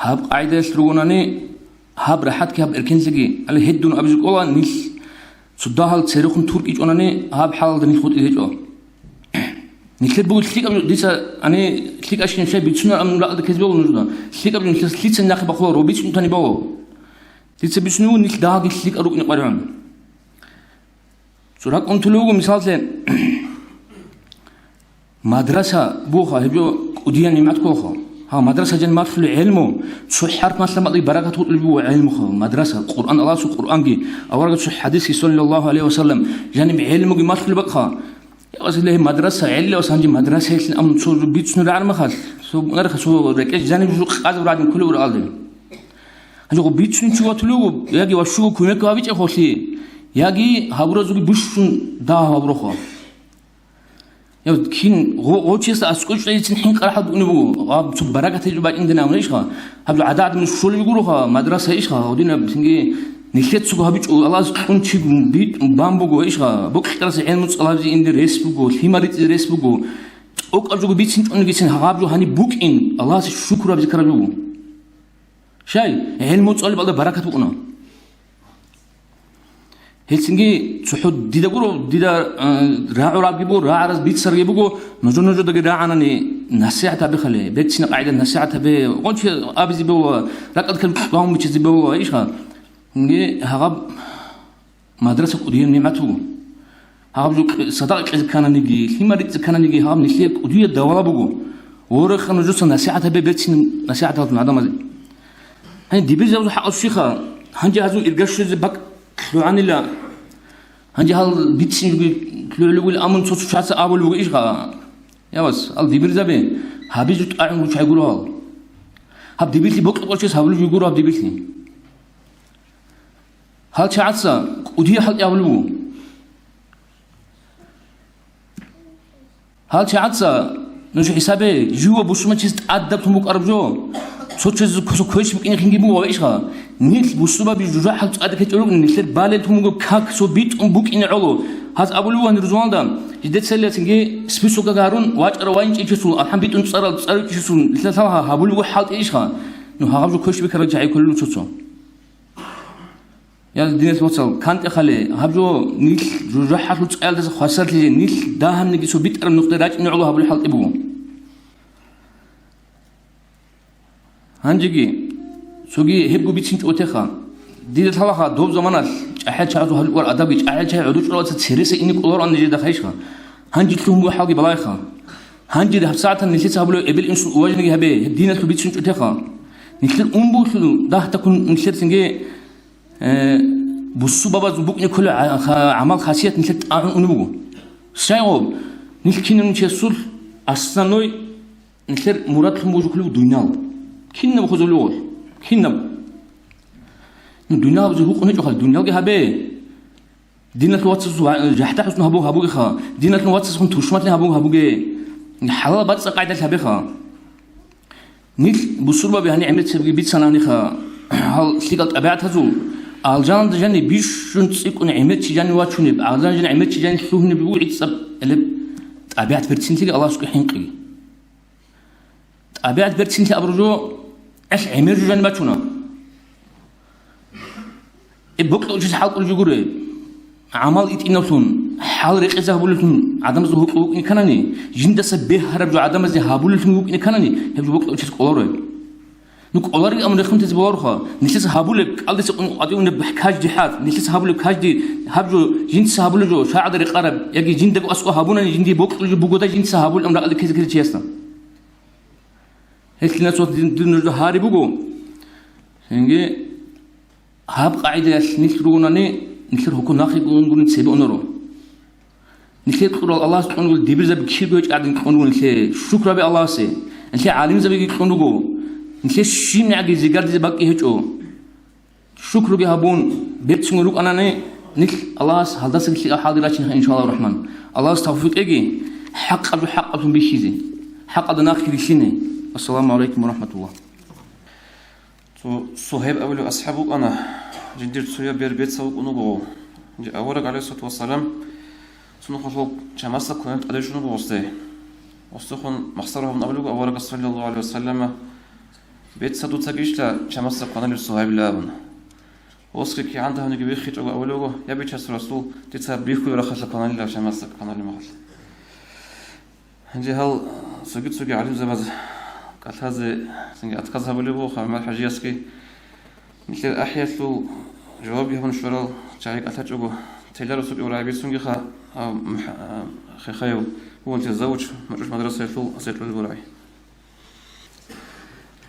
Гьаб къагӀидаялъ ругонани, гьаб рахӀатги гьаб эркенлъиги, гьале гьедун абизе кӀола нилъ цо дагьал церехун туркӀичӀонани, гьаб хӀалалда нилъ хутӀизе гьечӀо. Нилъер буго лъикӀаб жо, дица, ани, лъикӀащин щай бицунараб ракӀалда ккезе бегьула нужда. ЛъикӀаб жо нилъер лъица нахъе бахъула, ро бицунтани бегьула. Дица бицунеб буго нилъ дагьалги лъикӀал рукӀине къваригӀун. Цо ракӀ унтулев вуго, мисаллъе, мадраса буха, гьеб жо кӀудиял нигӀмат кколха. Гьав, мадраса жан малъулеб гӀелму, цо хӀарп малъа бакьи баракат гьукъулеб буго гӀелмуха, мадраса, Къуръан, Аллагьасул Къуръанги, аварагасул хӀадисги, саллаллагьу гӀалайгьи ва саллам, жаниб гӀелмуги малъулеб бакӀха. Ясиллагь, мадраса гӀеллевас гьанже мадрасаялъин амун цо жо бицунеб рагӀараб мехалъ, цо бунарха, цо рекӀелъ жаниб жо къазаб рагӀадин кколев уралде. Гьанже гъо бицунев чи ватулев вуго, яги ващуго кумек гьабичӀеб холлъи, яги гьабуразулги бищун дагьаб гьабурохъо. Я кин гъо-, гъочиясда аскӀов чӀезецин хӀинкъарал хӀал букӀунеб буго, гьаб цо баракат гьечӀеб бачӀиндани абуна ишха, гьаб жо гӀада-гӀадамаз щолеб гуроха, мадраса ишха, гьадинаб цинги нилъецаго гьабичӀо, Аллагьас кьун чи битӀун бан буго ишха, бокьараса гӀелму цӀалабизе инде рес буго, лъимал рицӀизе рес буго, тӀокӀаб жого бицинчӀонигицин гьаб жо гьаниб букӀин, Аллагьасе шукру гьабизе ккараб жо буго. Щай, гӀелму цӀалибалда баракат букӀуна. Гьелцинги цохӀо дида гуро, дида, а, рагӀурабги буго, рагӀараз бицарги буго, нужо-нужодаги рагӀанани насихӀат гьабихъали, берцина къагӀида насихӀат гьабе, гъончи абизе бегьула, ракӀад ккан кьван бичизе бегьула, ишха. Гьанги гьагъаб мадраса кӀудияб нигӀмат буго. Гьаб жо кь-, садакъа кьезе ккананиги, лъимал рицӀцӀи ккананиги, гьаб нилъее кӀудияб давала буго. Вореха нужеца насихӀат гьабе берцин насихӀат гьабун гӀадамазе. Гьанже дибирзабазул хӀакъалъулъ щиха, гьанже гьазул ирга щвезе бакӀ лъугӀанила. Гьанже гьал бицин лъугӀулевил амун цо-цо чияца абулеб буго ишха. Я вас, ал дибирзаби, гьабизе тӀагӀун гучай гуро гьал. Гьаб дибирлъи бокьукъав чияс гьабулеб жо гуро гьаб дибирлъи. Гьал чагӀаца кӀудиял хӀалтӀи гьабулеб буго. Гьал чагӀаца, нуж хӀисабе, жив ва бусурманчияс тӀадаб тун букӀараб жо, цо чиясул квеш букӀине хинги буго ва ишха. Нилъ бусурбаби жужахӀал цӀадахъе чӀолукӀун, нилъер балел тун буго как цо битӀун букӀине гӀоло. Гьаз абулеб буго гьанир рузманалда, жидецайилацинги список гьарун, вачӀарав вайинчӀичӀесул, алхӀам битӀун цӀарал цӀаричӀесул, нилъер лъалха гьабулеб буго хӀалтӀи ишха. Ну, гьагъаб жо квеш бикарал чагӀи кколел цо-цо. Я динес вацал, кантӀехали, гьаб жо нилъ жужахӀалъул цӀаялдаса хвасарлъизе, нилъ дагьабниги цо битӀараб нухда рачӀине гӀоло гьабулеб хӀалтӀи буго. Гьанжеги, цоги гьебго бицинчӀо теха. Дида лъалаха, доб заманалъ чӀахӀиял чагӀазул гьабулеб буго адабги, чӀахӀиял чагӀи гӀодов чӀвалаца цереса ине кӀолароан нижеда хайшха. Гьанже лъугьун буго хӀалги балагьеха. Гьанже гьабсагӀатан нилъеца гьабулеб эбел-инсул уважениги гьабе, гьеб диналъул бицинчӀо теха. Нилъер ун бугелъул дагьдаккун нилъер цинги, э, бусурбабазул букӀине кколеб гӀа-, ха-, гӀамал-хасият нилъер тӀагӀун унеб буго. Щайгъуб, нилъ кинаб нилъесул основной нилъер мурадлъун божухъулев дуниял. Кинаб хозулев гъолъ? Кинаб? Ну, дуниял гьабизе гьукъун гьечӀо хал, дуниялги гьабе. Диналъул вацасул ва-, жахӀда-хӀусну гьабу-, гьабугеха. Диналъул вацасхун тушманлъи гьабу-, гьабуге. ХӀалал бацӀцӀа къайдалъ гьабеха. Нилъ бусурбаби гьаниб гӀемер цебги бицанабниха, гьал лъикӀал тӀабигӀатазул, алжаналда жаниб бищун цӀикӀкӀун гӀемер чи жанив вачунеб, алжаналда жаниб гӀемер чи жанив лъугьунеб буго гӀицӀаб гьелеб тӀабигӀат берцинлъиги Аллагьасукьа хӀинкъиги. ТӀабигӀат берцинлъи абураб жо, гӀелъ гӀемер жо жаниб бачуна. Э, бокьулчияс хӀалкӀолеб жо гуро. ГӀамал итӀинавлъун, хӀал рекъезе гьабулевлъун гӀадамазда гьукъи вукӀине кканани, жиндаса бегь гьараб жо гӀадамазде гьабулевлъун вукӀине кканани, гьеб жо бокьулчияс кӀоларо. Ну, кӀоларел амру рехун тезе болароха. Нилъеца гьабулеб, кӀалдиса къун къватӀивунеб каждый хӀал, нилъеца гьабулеб каждый гьаб жо, жинца гьабулеб жо, шаргӀалда рекъараб, яги жиндаго аскӀо гьабунани, жиндие бокьулеб жо бугодай жинца гьабулеб амру ракӀалде ккезе ккелев чиясда. Гьелъ динаца дин, дин нужда гьари буго. Цинги гьаб къагӀидаялъ нилъ ругонани, нилъер гьукум нахъе гунгуни цебе унаро. Нилъер кьурал Аллагьас кьун руго, дибирзаби кирго гьечӀо гӀадин кьун руго нилъее. Шукр гьабе Аллагьасе. Нилъер гӀалимзабиги кьун руго. Нилъер щибнигӀаги зигардизе бакӀи гьечӀо. Шукруги гьабун, берцинго рукӀанани, нилъ Аллагьас гьалдасаги лъикӀаб хӀалде рачинаха, иншаллагьу рахӀман. Аллагьас тавфикъ кьеги, хӀакъаб жо хӀакъаблъун бихьизе, хӀакъалда нахъе рилълъине. Ассаламу гӀалайкум ва рахӀматуллагь. Цо Сугьайб абулев асхӀаб вукӀана, жиндир цояб бер бецав вукӀун вуго. Жи авараг, гӀалайгьиссалату вассалам, цунухъалъул чамасда кванил тӀаде щун вуго гъосде. Гъосдехун махсаро гьабун абулеб буго аварагас, саллаллагьу гӀалайгьи вассаллама, бецав дуцагищ чамасда кваналев Сугьайбила абун. Гъосги кигӀан дагьабниги виххичӀого абулеб буго, я Бичасул Расул, дица бихьулеб рахъалъа кваналила чамасда кваналеб мехалъ. Гьанже гьал цоги-цоги гӀалимзабаз кӀалъазе цинги отказ гьабулеб буго ГӀумар-хӀажиясги. Нилъер ахӀиялъул жавабги гьабун щварал чагӀи кӀалъачӀого, теларо цо кӀиго рагӀи бицунгиха, гьав МухӀ-, а, Хехаев вугев завуч МачӀуш мадрасаялъул асирлъулеб рагӀи.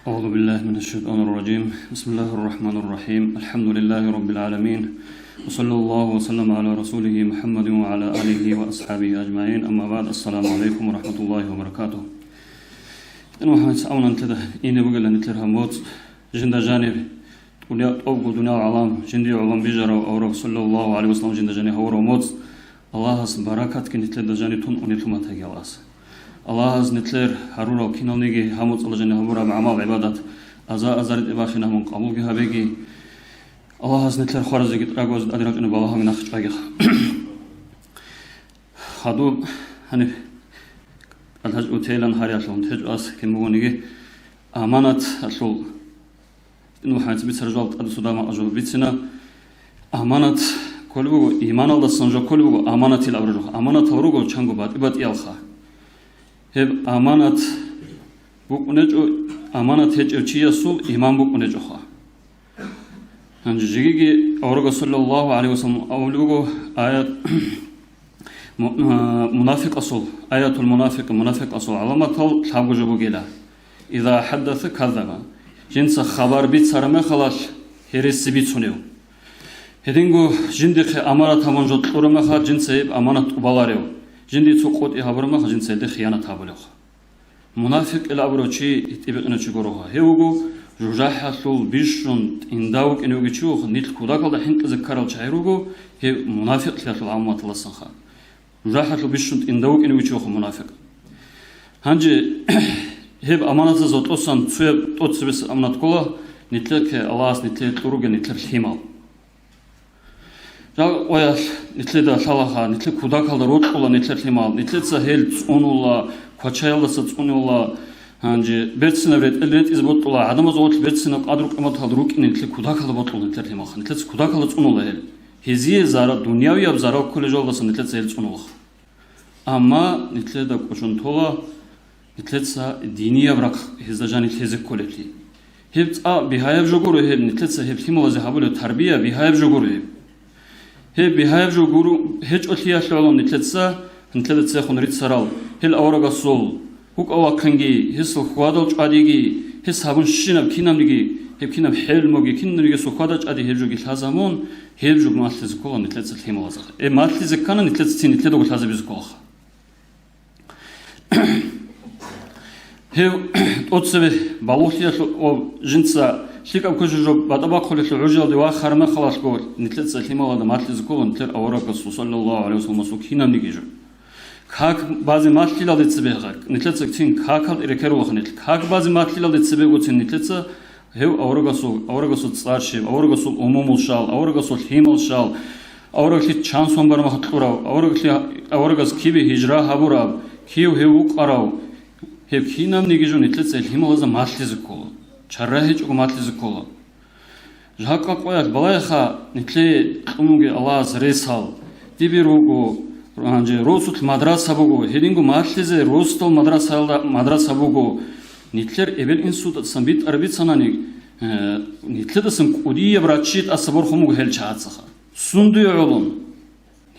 أعوذ بالله من الشيطان الرجيم. بسم الله الرحمن الرحيم. الحمد لله رب العالمين. وصلى الله وسلم على رسوله محمد وعلى آله وأصحابه أجمعين. أما بعد. السلام عليكم ورحمة الله وبركاته. Ин ва хӀанс авнан теда ине бугела нилъер гьаб моцӀ, жинда жанир, тӀуния-, тӀобго дуниял гӀалам, жиндие гӀолам бижарав авараг, саллаллагьу гӀалайгьи вассаллам, жинда жанир гьавурав моцӀ, Аллагьас баракатги нилъеда жаниб тун унелъул матаги Аллагьас. Аллагьас нилъер гьарурал киналниги гьаб моцӀалда жаниб гьабураб гӀамал-гӀибадат аза-азаритӀе бахине гьабун къабулги гьабеги. Аллагьас нилъер хваразеги тӀагвазе тӀаде рачӀунеб балагьаги нахъе чӀвагиха. Хадуб гьаниб кӀалъачӀого телан гьариялъулъун течӀо ас кин бугониги аманаталъул. Ин ва хӀанс бицараб жал тӀаде цо дагьаб жо бицина. Аманат кколеб буго, иманалдасан жо кколеб буго аманатил абураб жо. Аманатал руго чанго батӀи-батӀиялха. Гьеб аманат букӀун гьечӀо, аманат гьечӀев чиясул иман букӀун гьечӀоха. Гьанже жегиги аварагас, саллаллагьу гӀалайгьи вассаллам, абулеб буго аят, му-, а, мунафикъасул, аятул мунафикъ, мунафикъасул гӀаламатал лъабго жо бугила. Иза хӀаддаса каззаба. Жинца хабар бицараб мехалалъ гьереси бицунев. Гьединго жиндихъе аманат гьабун жо кьураб мехалъ жинца гьеб аманат тӀубаларев. Жиндие цо къотӀи гьабураб мехалъ жинца гьелде хиянат гьабулевха. Мунафикъ абурав чи гьитӀинаб букӀине чи гуроха. Гьев вуго жужахӀалъул бищун тӀинда вукӀине вугев чи вуха, нилъ кутакалда хӀинкъизе ккарал чагӀи руго, гьев мунафикълъиялъул гӀаламаталдасанха. ЖужахӀалъул бищун тӀинда вукӀине вугев чи вуха мунафикъ. Гьанже гьеб аманатаз гьоркьосан цояб тӀоцебесеб аманат ккола, нилъехъе Аллагьас нилъее кьуруге нилъер лъимал. Жал къоялъ нилъеда лъалаха, нилъер кутакалда рокьула нилъер лъимал, нилъеца гьел цӀунула, квачаялдаса цӀунула, гьанже берцинаб ретӀел ретӀизе бокьула, гӀадамаз гъорлъ берцинаб къадру-къиматалда рукӀине нилъер кутакалда бокьула нилъер лъималха, нилъеца кутакалда цӀунула гьел. Гьезие зара-, дунявияб зарал кколел жалдасан нилъеца гьел цӀунулаха. Амма нилъеда кӀочон тола, нилъеца динияб рахъ гьезда жаниб лъезе кколеблъи. Гьеб цӀа бигьаяб жо гуро гьеб, нилъеца гьеб лъималазе гьабулеб тарбия бигьаяб жо гуро гьеб. Гьеб бигьаяб жо гуро гьечӀолъиялъ гӀоло нилъеца, нилъеда цехун рицарал, гьел аварагасул вукӀа-вахъинги, гьесул хьвадал чӀвадиги, Гьес гьабун щинаб кинабниги, гьеб кинаб хӀелмуги, кинабниги сухьвада чӀади гьеб жоги лъазамун, гьеб жо малъизе ккола нилъеца лъималазда. Э, малъизе ккана нилъеца цин нилъедаго лъазабизе кколаха. Гьев тӀоцебе балугълъиялъул ва жинца лъикӀаб квешаб жо батӀа бахъулелъул гӀужалде вахараб мехалъго нилъеца лъималазда малъизе ккола нилъер аварагасул, саллаллагьу гӀалайгьи вассалламасул, кинабниги жо. Как базе малъилалде цебе, нилъеца цин какал рекерулаха нилъ. Как базе малъилалде цебегоцин нилъеца гьев аварагасул, аварагасул цӀар щиб, аварагасул умумул щал, аварагасул лъимал щал, авараглъи чан сон бармахъ кьурав, авараглъи, аварагас кибе гьижра гьабураб, кив гьев вукъарав, гьеб кинабниги жо нилъеца лъималазда малъизе ккола, чара гьечӀого малъизе ккола. Жакъа къоялъ балайха, нилъее кьун бугеб Аллагьас ресал, дибир руго, гьанже росулъ мадраса буго, гьединго малъизе росдал мадрасаялда мадраса буго. Нилъер эбел-инсудасан битӀараб бицанани, э, нилъедасан кӀудияб раччи тӀаса борхун буго гьел чагӀацаха. Сундуе гӀолон?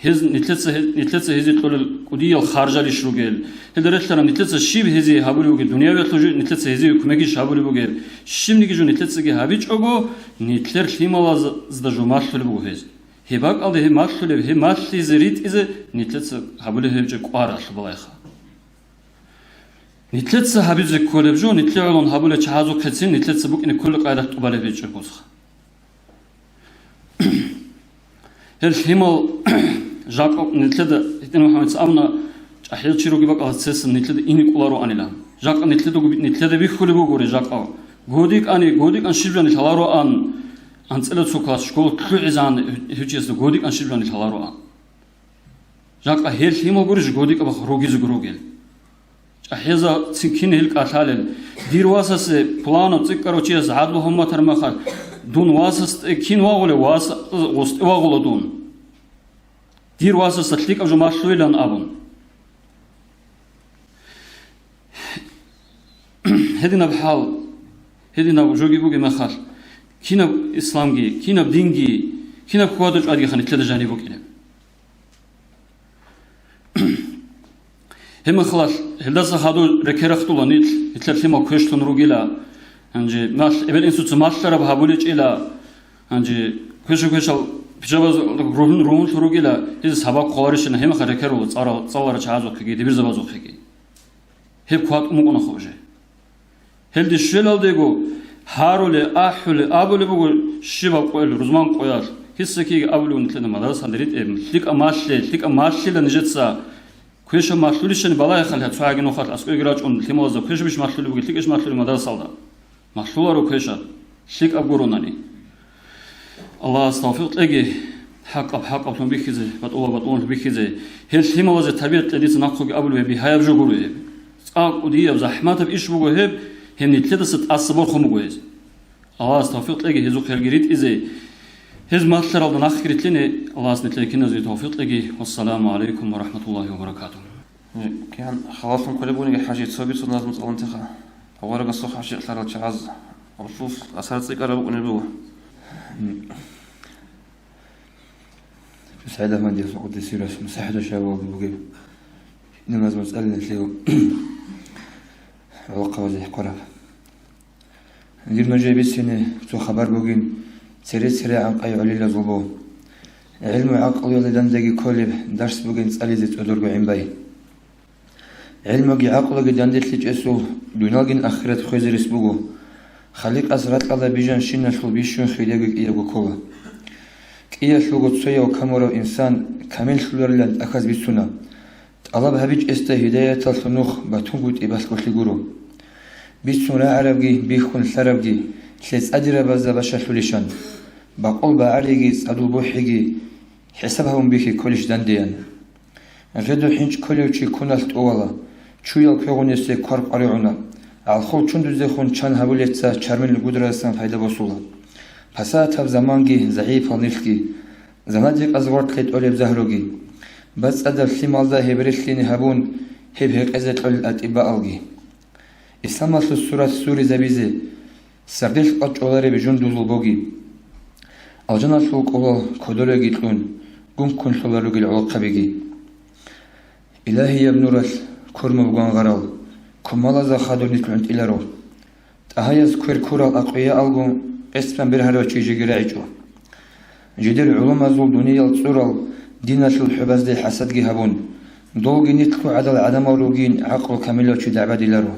Гьез нилъеца, нилъеца гьезие кьолел кӀудиял харжалищ ругел? Гьелда релълъараб нилъеца щиб гьезие гьабулеб бугеб, дуниявиялъул жо нилъеца гьезие кумекищ гьабулеб бугеб? Щибниги жо нилъецаги гьабичӀого, нилъер лъималазда жо малъулеб буго гьез. Гьеб бакӀалде гьеб малъулеб, гьеб малъизе ритӀизе нилъеца гьабулеб гьеб жо кӀваралъуб балайха. Нилъеца гьабизе кколеб жо, нилъее гӀолон гьабулел чагӀазухъецин нилъеца букӀине кколел къайдалъ тӀубалеб гьечӀеб гьезха. Гьел лъимал жакъа нилъеда гьитӀин МухӀаммадица абуна, чӀахӀиял чи ругеб бакӀалда цесан нилъеда ине кӀолароанилан. Жакъа нилъедаго, нилъеда бихьулеб бугури жакъа. ГодикӀани, годикӀан щиб жани лъалароан, анцӀила цо класс школа лъугӀизан гьев чиясда годикӀан щиб жани лъалароан. Жакъа гьел лъимал гурищ годикӀаб ругезего ругел? ЧӀахӀиял цин кин гьел кӀалъалел? Дир васасе пуланав цӀикӀкӀарав чияс гӀадлу гьамматар махалъ, дун васасде кин вагъулев? Вас гъосде вагъула дун. Дир васасда лъикӀаб жо малъуйилан абун. Гьединаб хӀал, гьединаб жоги бугеб мехалъ, кинаб исламги, кинаб динги, кинаб хьвада-чӀвадигиха нилъеда жаниб букӀинеб. Гьеб мехалъ гьелдаса хадур рекерахъ дула нилъ, нилъер лъимал квешлъун ругила, гьанже малъ-, эбел-инсуца малъараб гьабулечӀила, гьанже квеша-квешал пижабаз ругьун-, ругьунлъун ругила, гьез сабаб кколарищина гьеб мехалъ рекерула цӀара-, цӀаларал чагӀазухъеги, дибирзабазухъеги. Гьеб кватӀун букӀунахъо уже. Гьелде щвелалдего, гьарули, ахӀули, абулеб буго щибаб къоялъ, рузман къоялъ. Гьесакиги абулев нилъеда мадрасалда ритӀе, лъикӀа малъе, лъикӀа малъила нижеца. Квеша малъулищани балагьехъалъа, цо гӀаги нухалъ аскӀоги рачӀун, лъималазда квешабищ малъулеб бугеб, лъикӀищ малъулеб мадрасалда? Малъуларо квеша, лъикӀаб гуронани. Аллагьас тавфикъ кьеги, хӀакъаб хӀакъаблъун бихьизе, батӀулаб батӀулунлъун бихьизе. Гьел лъималазе табиат кье, дица нахъеги абулеб гьеб бигьаяб жо гуро гьеб. ЦӀакъ кӀудияб, захӀматаб иш буго гьеб, гьеб нилъедаса тӀаса борхун буго гьез. Аллагьас тавфикъ кьеги гьезухъ гьелги ритӀизе, гьез малъаралда нахъги рилълъине. Аллагьас нилъее киназеги тавфикъ кьеги. Вассаламу гӀалайкум ва рахӀматуллагьи ва баракатугьу. Кигьан халалъун кколеб бугониги, ХӀажи, цо бицун назму цӀалун теха. Аварагасухъ хӀажи лъарал чагӀаз гьелъул асар цӀикӀкӀараб букӀунеб буго. СагӀид Ахмадиялъул къуддиса сирругьу мусахӀида шавалги бугеб намаз муцӀалиналъе гӀолохъабазе хӀехъараб. Дир нужее бицине цо хабар бугин, цере-цере гӀанкъай гӀолилазул бо. ГӀилму-гӀакълуялда дандаги кколеб дарс бугин цӀализе цӀодорго гӀин бай. ГӀилмуги гӀакълуги данделъичӀесул дуниялгин ахират хвезе рес буго. Халикъас ракьалда бижанщиналъул бищун хириябги кӀиябго ккола. КӀиялъулго цояв камурав инсан камиллъуларилан тӀахьаз бицуна. ТӀалаб гьабичӀесда гьидаяталъул нух батунгутӀи балъголъи гуро. Бицун рагӀарабги бихьун лъарабги лъецӀадирабазда бащалъулищан, бакъул багӀариги цӀадул бухӀиги хӀисаб гьабун бихьи кколищ дандеян. Гъеду хӀинчӀ кколев чи куналъ тӀовала, чуял квегъунесе квар къваригӀуна, гӀалхул чундузехун чан гьабулеца чармил гудрадасан пайда босула. Пасатаб заманги загӀипал нилъги, замадикъаз гъоркье тӀолеб загьруги. БацӀцӀадаб лъималда гьеб релълъине гьабун, гьеб гьекъезе кьолел атӀибаалги. Исламалъул сурат суризабизе, сардилъ къачӀолареб жундузул боги. Алжаналъул кӀолал кодореги кьун, гунккунлъула ругел гӀолохъабиги. Илагьияб нуралъ курмаб гвангъарал, кумалазда хадур нилъ гӀунтӀиларо. Агьаяз квер ккурал акъвияалго, къецбан бергьарав чи жеги рагӀичӀо. Жидер гӀулумазул дуниял цӀурал диналъул хӀубазде хӀасадги гьабун, долги нилъго гӀадал гӀадамал ругин гӀакълу камилав чи дагӀбадиларо.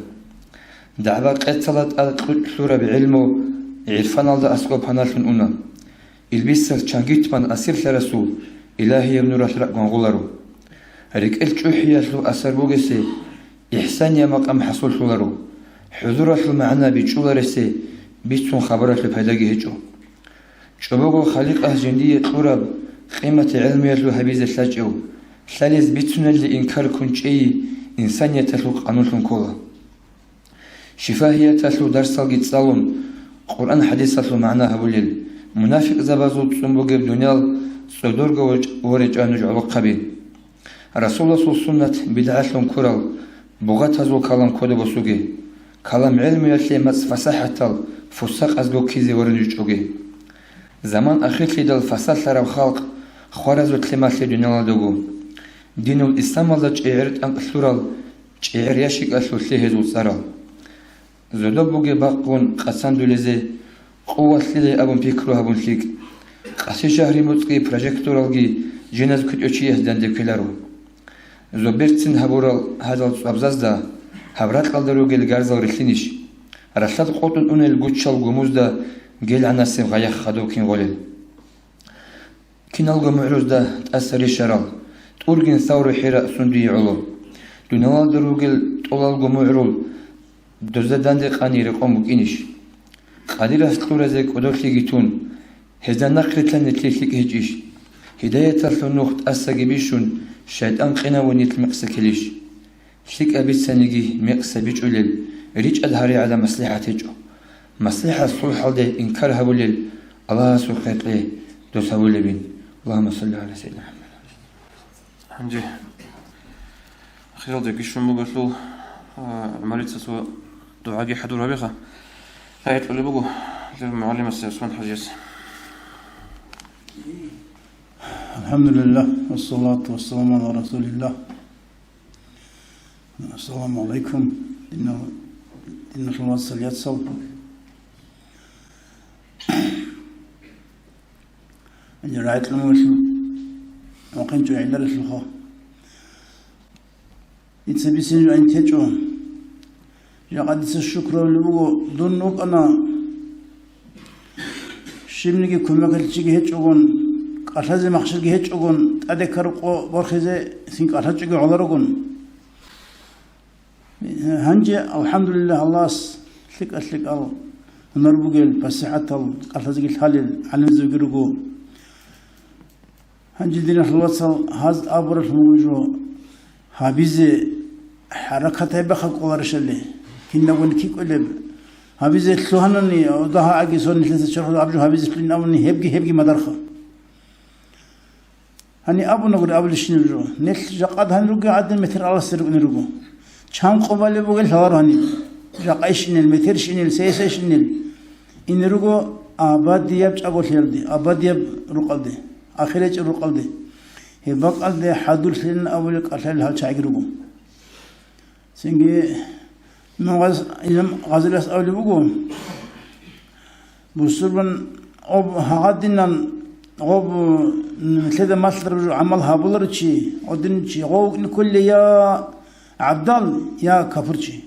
ДагӀба-къецала тӀад кьучӀ лъураб гӀелму гӀирфаналда аскӀоб паналъун уна. Илбисаз чангитман асирлъарасул илагьияб нуралъ ракӀ гвангъуларо. РекӀел чӀухӀиялъул асар бугесе, ихсаниял макъам хӀасуллъуларо. ХӀузуралъул магӀна бичӀчӀуларесе, бицун хабаралъул пайдаги гьечӀо. ЧӀобого Халикъас жиндие кьураб къимат гӀелмуялъул гьабизе лъачӀев, лъалез бицунелли инкар ккун чӀей инсанияталъул къанунлъун ккола. Шифагьияталъул дарсалги цӀалун, Къуръан-хӀадисалъул магӀна гьабулел, мунафикъзабазул цӀун бугеб дуниял цӀодорго ворчӀ-, воречӀа нуж гӀолохъаби. Расуласул суннат бидгӀалъун ккурал бугъатазул калам кодоб босуге. Калам гӀелмуялъе мацӀ фасахӀатал фусакъазго ккизе ворин ручӀоге. Заман ахирлъидал фасалъараб халкъ хваразулъе малъе дуниялалдаго. Динул исламалда чӀегӀер тӀанкӀ лъурал, чӀегӀер ящикалъулъе гьезул цӀарал. Зодоб бугеб бакъгун къацандулезе, къувалъилей абун пикру гьабун лъикӀ. Къаси шагьри муцӀги прожекторалги женаз кутӀев чияс данде ккеларо. Зоберцин гьабурал гьадал цӀвабзазда гьаб ракьалда ругел гарзал рилълъинищ? Ралъад къотӀун унел гучал гумузда гелгӀанасеб гъаях хадув кин гъолел? Киналго мугӀрузда тӀаса рещарал, тӀургин савру хӀира сундие гӀоло. Дуниялалда ругел тӀолалго мугӀрул дозда данде къани рекъон букӀинищ? Къадирас кьуразе кӀодолъиги тун, гьезда нахърилъан нилъее лъикӀ гьечӀищ? Гьидаяталъул нух тӀасаги бищун, шайтӀан къинавун нилъ мекъса ккелищ? ЛъикӀаб бицаниги мекъса бичӀулел ричӀад гьаригӀадаб маслихӀат гьечӀо. МаслихӀат сулхӀалде инкар гьабулел Аллагьасул хӀакъалъе дос гьабулебин. Аллагьумма салли гӀала сайидина МухӀаммад. Гьанже ахиралде бищун бугелъул, а, ГӀумарица цо дугӀаги хӀадур гьабеха. Гьайкьулеб буго, лев мугӀалимасе ГӀусман ХӀажиясе. الحمد لله، والصلاة والسلام على رسول الله. Ассаламу гӀалайкум, динал-, диналъул вацал, яцал. РагӀи кьун вахъинчӀо гӀеларалъухъа. Дица бицин жо гӀин течӀо. Жакъа дица шукру гьабулеб буго, дун вукӀана. Щибниги кумекалъе чиги гьечӀогун, кӀалъазе махщелги гьечӀогун, тӀаде ккараб къо борхизе цин кӀалъачӀого гӀоларогун. Гьанже, алхӀамдулиллагь, Аллагьас лъикӀа-лъикӀал гьунар бугел, пасихӀатал кӀалъазеги лъалел гӀалимзабиги руго. Гьанже, диналъул вацал, гьаз абуралъун буго жо, гьабизе хӀаракат гьабиха кӀоларищали, кинабгони кикӀулеб. Гьабизе лъугьанани, дагьа аги сон нилъеца черхалда аб жо гьабизе лъугьин абуни, гьебги-гьебги мадарха. Гьаниб абуна гури абулищинаб жо. Нилъ жакъа гьанир ругел гӀадин метер аласде рукӀине руго. Чан къо балеб бугел гьалар гьаниб. Жакъа ишинел, метер ишинел, сесай ишинел. Ине руго абадияб чӀаголъиялде, абадияб рукъалде, ахирачӀеб рукъалде. Гьеб бакӀалде хӀадурлъилин абулел кӀалъалел гьалчагӀиги руго. Цинги имам Гъаз-, имам Гъазалияс абулеб буго, бусурбан гъоб гьагъадинан гъоб, м, лъеда малъараб жо гӀамал гьабуларав чи, гъодин чи, гъов вукӀине кколей я гӀабдал, я капурчи.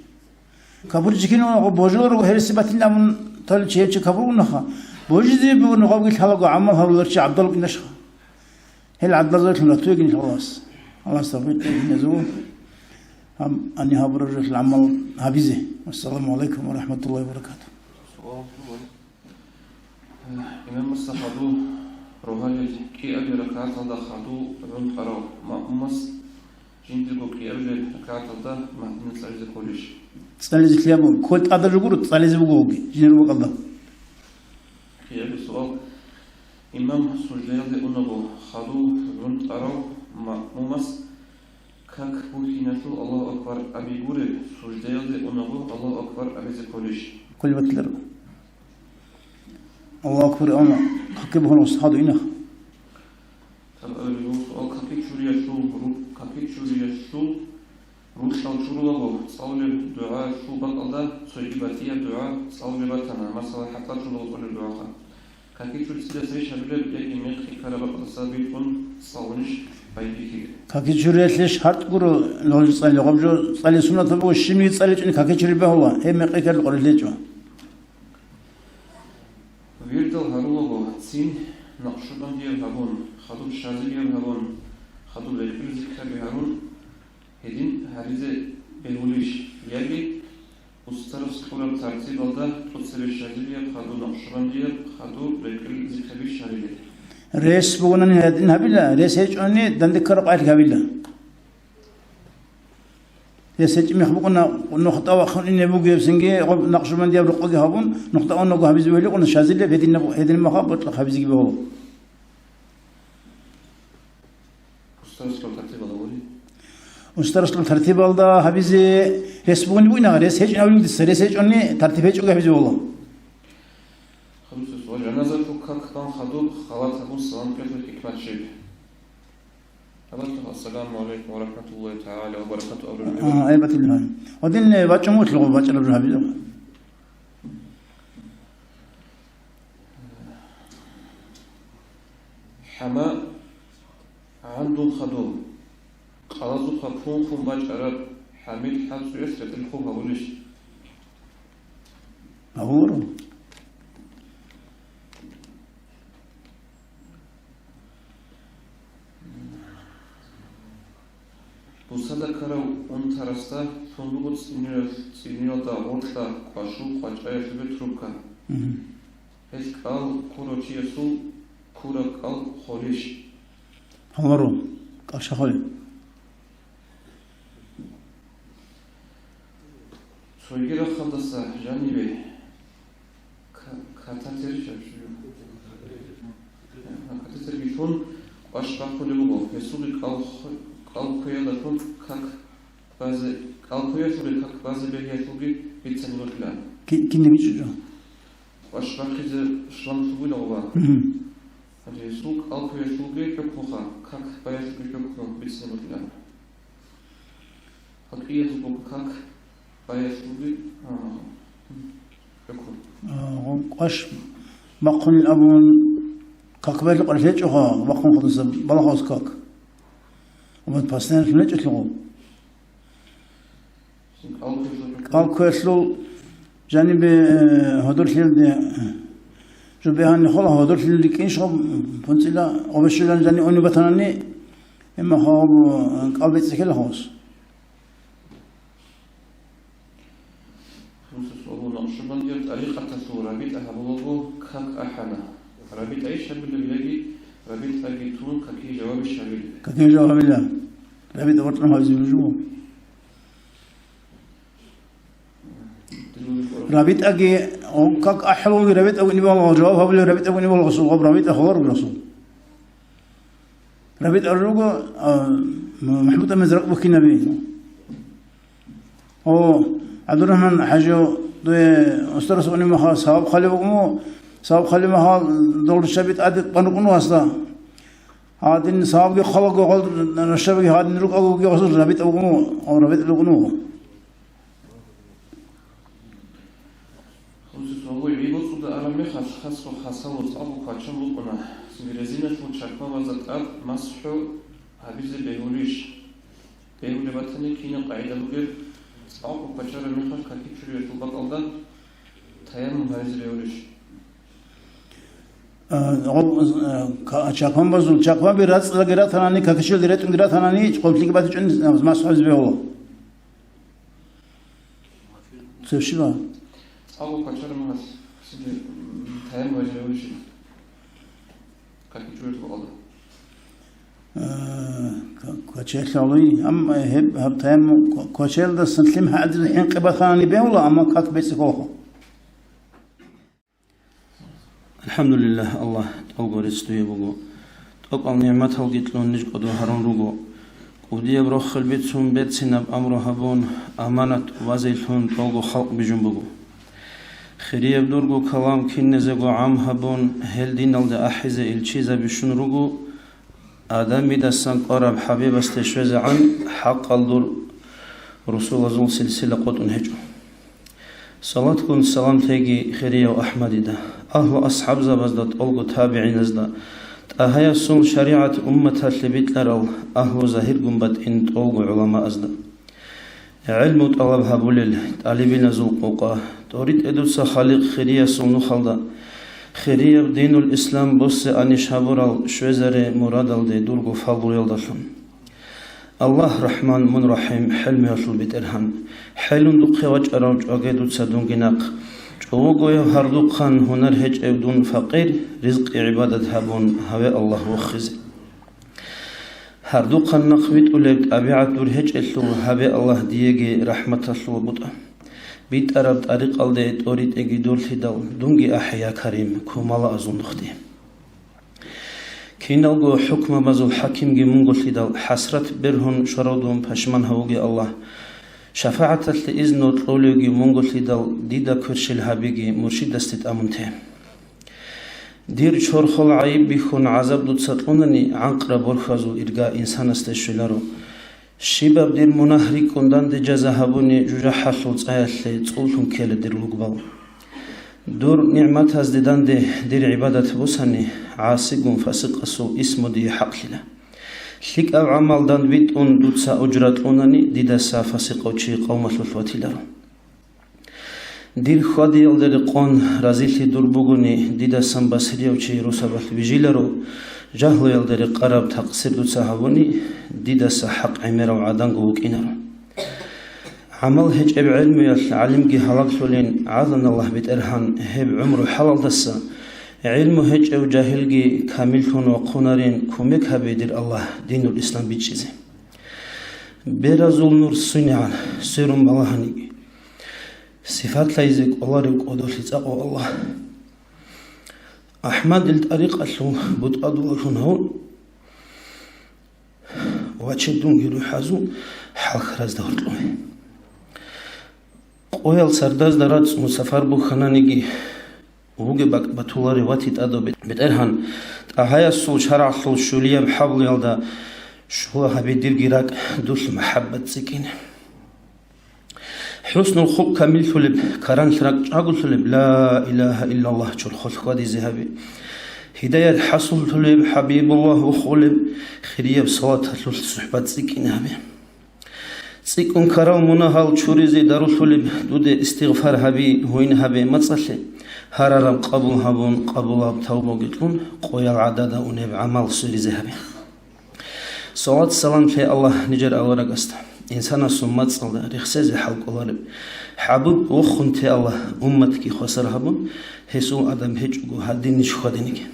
Капурчи кинав гъоб божуларо, гъоб гьереси батилин абун тавличи гьев чи капур вунаха. Божизе бугони гъобги лъалаго гӀамал гьабуларав чи гӀабдал вукӀинашха. Гьел гӀадлазарилъун ратугин Аллагьас. Аллагьас тавфикъ кьеги гьезул гьаб-, гьаниб гьабураб жоялъул гӀамал гьабизе. Вассаламу гӀалайкум ва рахӀматуллагьи ва баракатугь. Суал. Имамасда хадув рогьалил кӀиабил ракагӀаталда хадув гӀунтӀарав маъмумас жиндирго кӀиабилеб ракагӀаталда магӀна цӀализе кколищ? ЦӀализе лъабу, ккол тӀадаб жо гуро, цӀализе бугоги, жиндир бакӀалда. КӀиабилеб суал. Имам суждаялде унаго хадув гӀунтӀарав маъмумас как бухьиналъул Аллагьу акбар аби гуреб, суждаялде унаго Аллагьу акбар абизе кколищ? Кколеб батиларо. Аллагьу акбар абуна, каки бухьана ва хадув инах. Гьаб абулеб буго суал, каки чуриялъул ру-, каки чуриялъул Рукьал чурулаго цӀалулеб дугӀалъул бакӀалда цоги батӀияб дугӀа цӀалулеб батана, масала, хӀатӀал чурулаго цӀалулеб дугӀаха. Какичур цӀидасан рещтӀинабилеб яги мекъи ккараб бакӀалдаса битӀун цӀалунищ байбихьилеб? Какичуриялъе шартӀ гуро, лъолеб цӀали, гъаб жо цӀали суннатаб буго, щибниги цӀаличӀони какичури бегьула, гьеб мекъи ккарал къоролъечӀо. Вирдал гьарулаго цин накъшубандияб гьабун, хадуб шазилияб гьабун, хадуб рекӀел зикраби гьарун, гьедин гьаризе бегьулищ, яги устарас кьураб тартибалда тӀоцебе шазилияб, хадуб накъшубандияб, хадуб рекӀел зикраби гьарилел? Рес бугони гьедин гьабила, рес гьечӀони данде ккараб къайилъ гьабила. Гьес гьечӀеб мех букӀуна, нухда вахъун ине бугеб цинги, гъоб накъшубандияб рукъаги гьабун, нухда унего гьабизе вегьилъун, шазилеб гьединаб-, гьединаб мехалъ боцӀлъи гьабизеги бегьула. Устарасул тартибалда гури? Устарасул тартибалда гьабизе рес бугони бугин, рес гьечӀин абулин дица, рес гьечӀони тартиб гьечӀого гьабизе бегьула. Хадусес ва жаназалъул как бан хадуб халат гьабун салам кьелъул хӀикмат щиб? Абатагь, ассаламу гӀалайкум ва рахӀматуллагьи тагӀала ва баракатугьу абураб гӀемер. А, гӀебатиллагь. Гьадин, э, бачӀун вуго, бачӀараб жо гьабилеб. ХӀама гӀандул хадуб, къалазухъа пунхъун бачӀараб хӀамил хӀацӀуялъ ретӀел хоб гьабулищ? Гьабуро. Бусада ккарав унтарасда лъун буго цӀиниял-, цӀиниялда гъоркьа кӀвашу къвачӀаялъубе трубка. Мгм. Гьелъ кӀал ккурав чиясул ккураб кӀал холищ? Гьабуро, кӀал щай холеб. Цойги рахъалдаса жанибе ка-, катетер, катетерги лъун кӀваш бахъулеб буго, гьесулги кӀал хо-, кӀал кквеялдалъун как базе, кӀал кквеялъулги как базе бегьиялъулги бицани бокьилаан. Ки-, кинаб бичӀчӀичӀо? КӀваш бахъизе шланг лъугьуна гъоба. Мгм. Гьанже гьесул кӀал кквеялъулги хӀукмуха, как баялъулги хӀукму бицани бокьилаан. Гьакъиялъул как баялъулги, а, хӀукму. А, кӀваш бахъунин абун, как баялъул къоролъечӀоха, бахъун хадуса балагьас как. Ва постоянно лъун гьечӀелъул. КӀал кквеялъул жанибе, э, гьодорлъиялде, жо бегьанни хола, гьодорлъиялде кӀинщ гъоб пунцӀила, гъобе щвелан жаниб унеб батанани, гьеб мехалъ гьоб, э, кӀал бецӀи ккела гъос. Хурсус абу Накъшбандияр тӀарикъаталъул рабитӀа гьабулаго как ахӀана. РабитӀайищ гьабилеб яги рабитӀаги тун какие жавабищ гьабилеб? Какие жаваб гьабила? РабитӀа бортӀун гьабизе нуж буго. РабитӀаги, о, как ахӀулги рабитӀа вугин балагьун, жаваб гьабулев рабитӀа вугин балагьун, гъаб рабитӀа холар расул. РабитӀа руго, а, МахӀмуд Аминаз ракӀ букинаби. О, ГӀабдурахӀман хӀажи, дуе устарас уни махал саваб хали вугму, саваб хали махал дол руччаби тӀаде тӀан рукӀун васда. Гьадин савабги халаго гъал руччабиги гьадин рукӀаго вугев гъасул рабитӀа вугму, о, рабитӀа рукӀун вуго. Худусе гьавой гӀибоцӀуда араб мехалъ хасго хасало цӀакъго квачан букӀуна, резиналъул чакмабазда тӀад масхӀу гьабизе бегьулищ? Бегьулеб батани, кинаб къагӀида бугеб, цӀакъго квачараб мехалъ какичуриялъул бакӀалда таяммум гьаризе бегьулищ? А, гъоб-, а, ка-, чакмабазул, чакмаби рацӀцӀаги ратанани, какичуриялде ретӀунги ратанани, къоплъиги батичӀони масхӀу гьабизе бегьула. Цевщила. ЦӀакъго квачараб мехалъ, сиде, м, таяммум гьаризе бегьулищ? Какичуриялъул бакӀалда. Э, ка-, квачаялъ гьалуй, ам, э, гьеб, гьаб таяммум ква-, квачаялдасан лъим гьадил хӀинкъи батанани бегьула, амма как бецӀи холхо. АлхӀамдулиллагь, Аллагь, тӀолго рецц дуе буго. ТӀокӀал нигӀматалги кьун ниж кӀодо гьарун руго. КӀудияб рохел бицун, берцинаб амру гьабун, аманат вазейлъун тӀолго халкъ бижун буго. Хирияб дурго калам киназего гӀам гьабун, гьел диналде ахӀизе илчизаби щун руго, Адамидасан кӀвараб ХӀабибасде щвезегӀан хӀакъалъ дур Русулазул силсила къотӀун гьечӀо. Салатгун салам лъеги хирияв Ахмадида, агьлу асхӀабзабазда, тӀолго табигӀиназда, ТӀагьаясул шаригӀат умматалъе бикьарал агьлу загьиргун батӀин тӀолго гӀуламаазда. ГӀилму тӀалаб гьабулел тӀалибиназул къокъа, тӀоритӀе дуца Халикъ хириясул нухалда, хирияб динул ислам босе аниш гьабурал щвезаре мурадалде дурго фагълуялдалъун. Аллагь рахӀман, мун рахӀим, хӀелмуялъул БетӀергьан, хӀелун духъе вачӀарав чӀваге дуца дунги нахъ, чӀовогояв гьардухъан гьунар гьечӀев дун факъир, ризкъи гӀибадат гьабун гьаве Аллагь вохизе. Гьардухъан нахъ витӀулеб тӀабигӀат дур гьечӀелъул гьабе Аллагь диеги рахӀматалъув бутӀа. БитӀараб тӀарикъалде тӀоритӀеги дурлъидал, дунги ахӀе, я Карим, кумалаазул нухде. Киналго хӀукмабазул хӀакимги мунголъидал, хӀасрат бергьун щварав дун пашман гьавуге, Аллагь. ШафагӀаталъе изну кьолевги мунголъидал, дида кверщел гьабиги, муршидасде тӀамун те. Дир чорхол гӀайиб бихьун гӀазаб дуца кьунани, гӀанкъра борхьазул ирга инсанасде щвеларо. Щибаб дир мунагь рикӀкӀун данде жаза гьабуни, жужахӀалъул цӀаялъе цӀуллъун ккела дир лугбал. Дур нигӀматазде данде дир гӀибадат босани, гӀасигун фасикъасул исму дие хӀакълъила. ЛъикӀаб гӀамал данде битӀун дуца ужра кьунани, дидаса фасикъав чи къавмалъулъ ватиларо. Дир хьвадиялда рекъон разилъи дур бугони, дидасан басрияб чи росабалъ бижиларо, жагьлуялда рекъараб такъсир дуца гьабуни, дидаса хӀакъ гӀемерав гӀаданго вукӀинаро. ГӀамал гьечӀеб гӀелмуялъ гӀалимги гьалаглъулин, гӀалан Аллагь БетӀергьан, гьеб гӀумру хӀалалдаса, гӀилму гьечӀев жагьилги камиллъун вахъунарин, кумек гьабе, дир Аллагь, динул ислам бичӀчӀизе. Беразул нур сунегӀан, сверун балагьаниги. Сифатлъайзе кӀоларев кӀодолъи цӀакъав Аллагь. АхӀмадил тӀарикъалъул бутӀа дугьаллъун гьавун, ваче дунги рухӀазул хӀалхаразда гьоркьове. Къоял сардазда рацӀцӀун сапар бухьананиги, вугеб бакӀ батуларев вати тӀадав бетӀергьан, ТӀагьаясул шаргӀалъул щулияб хӀаблуялда щула гьабе дирги ракӀ, дулъ махӀаббат цӀикӀкӀине. ХӀуснул хулкъ камиллъулеб, каранлъ ракӀ чӀаголъулеб, ла илагьа иллаллагь чорхолъ хьвадизе гьабе. Гьидаят хӀасуллъулеб, ХӀабибуллагь вухулеб, хирияб салаталъулъ сухӀбат цӀикӀкӀине гьабе. ЦӀикӀкӀун ккарал мунагьал чуризе дарулъулеб, дуде истигъфар гьаби, гьуин гьабе мацӀалъе, гьарараб къабул гьабун, къабулаб тавбаги кьун, къоял гӀадада унеб гӀамал сверизе гьабе. Салат-салам лъе Аллагь нижер аварагасда, инсанасул мацӀалда рехсезе хӀал кӀолареб. ХӀабиб вохун те Аллагь, умматги хвасар гьабун, гьесул адаб гьечӀого гьадин ниж хьвадиниги.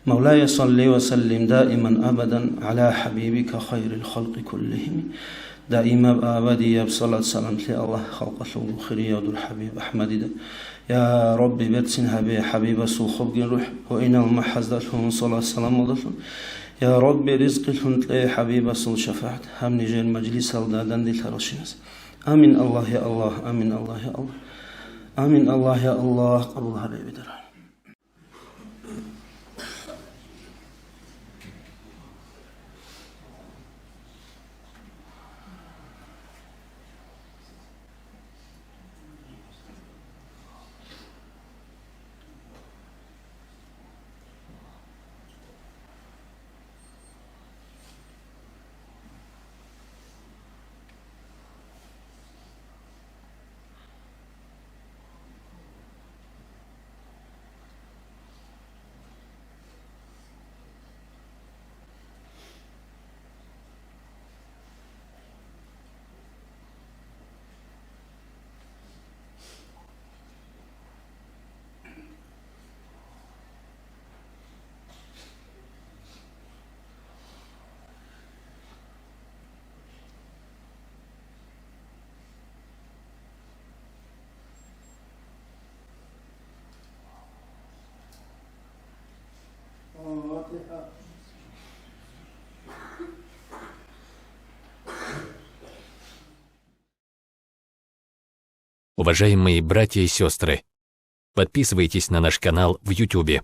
Мавлая, салли ва саллим даиман абадан гӀала хӀабибика хайрил халкъи куллихим. Даимаб абадияб салат-салам лъе Аллагь халкъалъулго хирияв дур ХӀабиб АхӀмадида. Я Рабби, берцин гьабе ХӀабибасул хобгин рухӀ ва инал махӀаздалъун салат-саламалдалъун. Я Рабби, ризкъилъун кье ХӀабибасул шафагӀат гьаб нижер мажлисалда дандилъаралщинас. Амин, Аллагь, я Аллагь, амин, Аллагь, я Аллагь. Амин, Аллагь, я Аллагь, къабул гьабе, бедаргьан. Уважаемые братья и сестры, подписывайтесь на наш канал в Ютубе.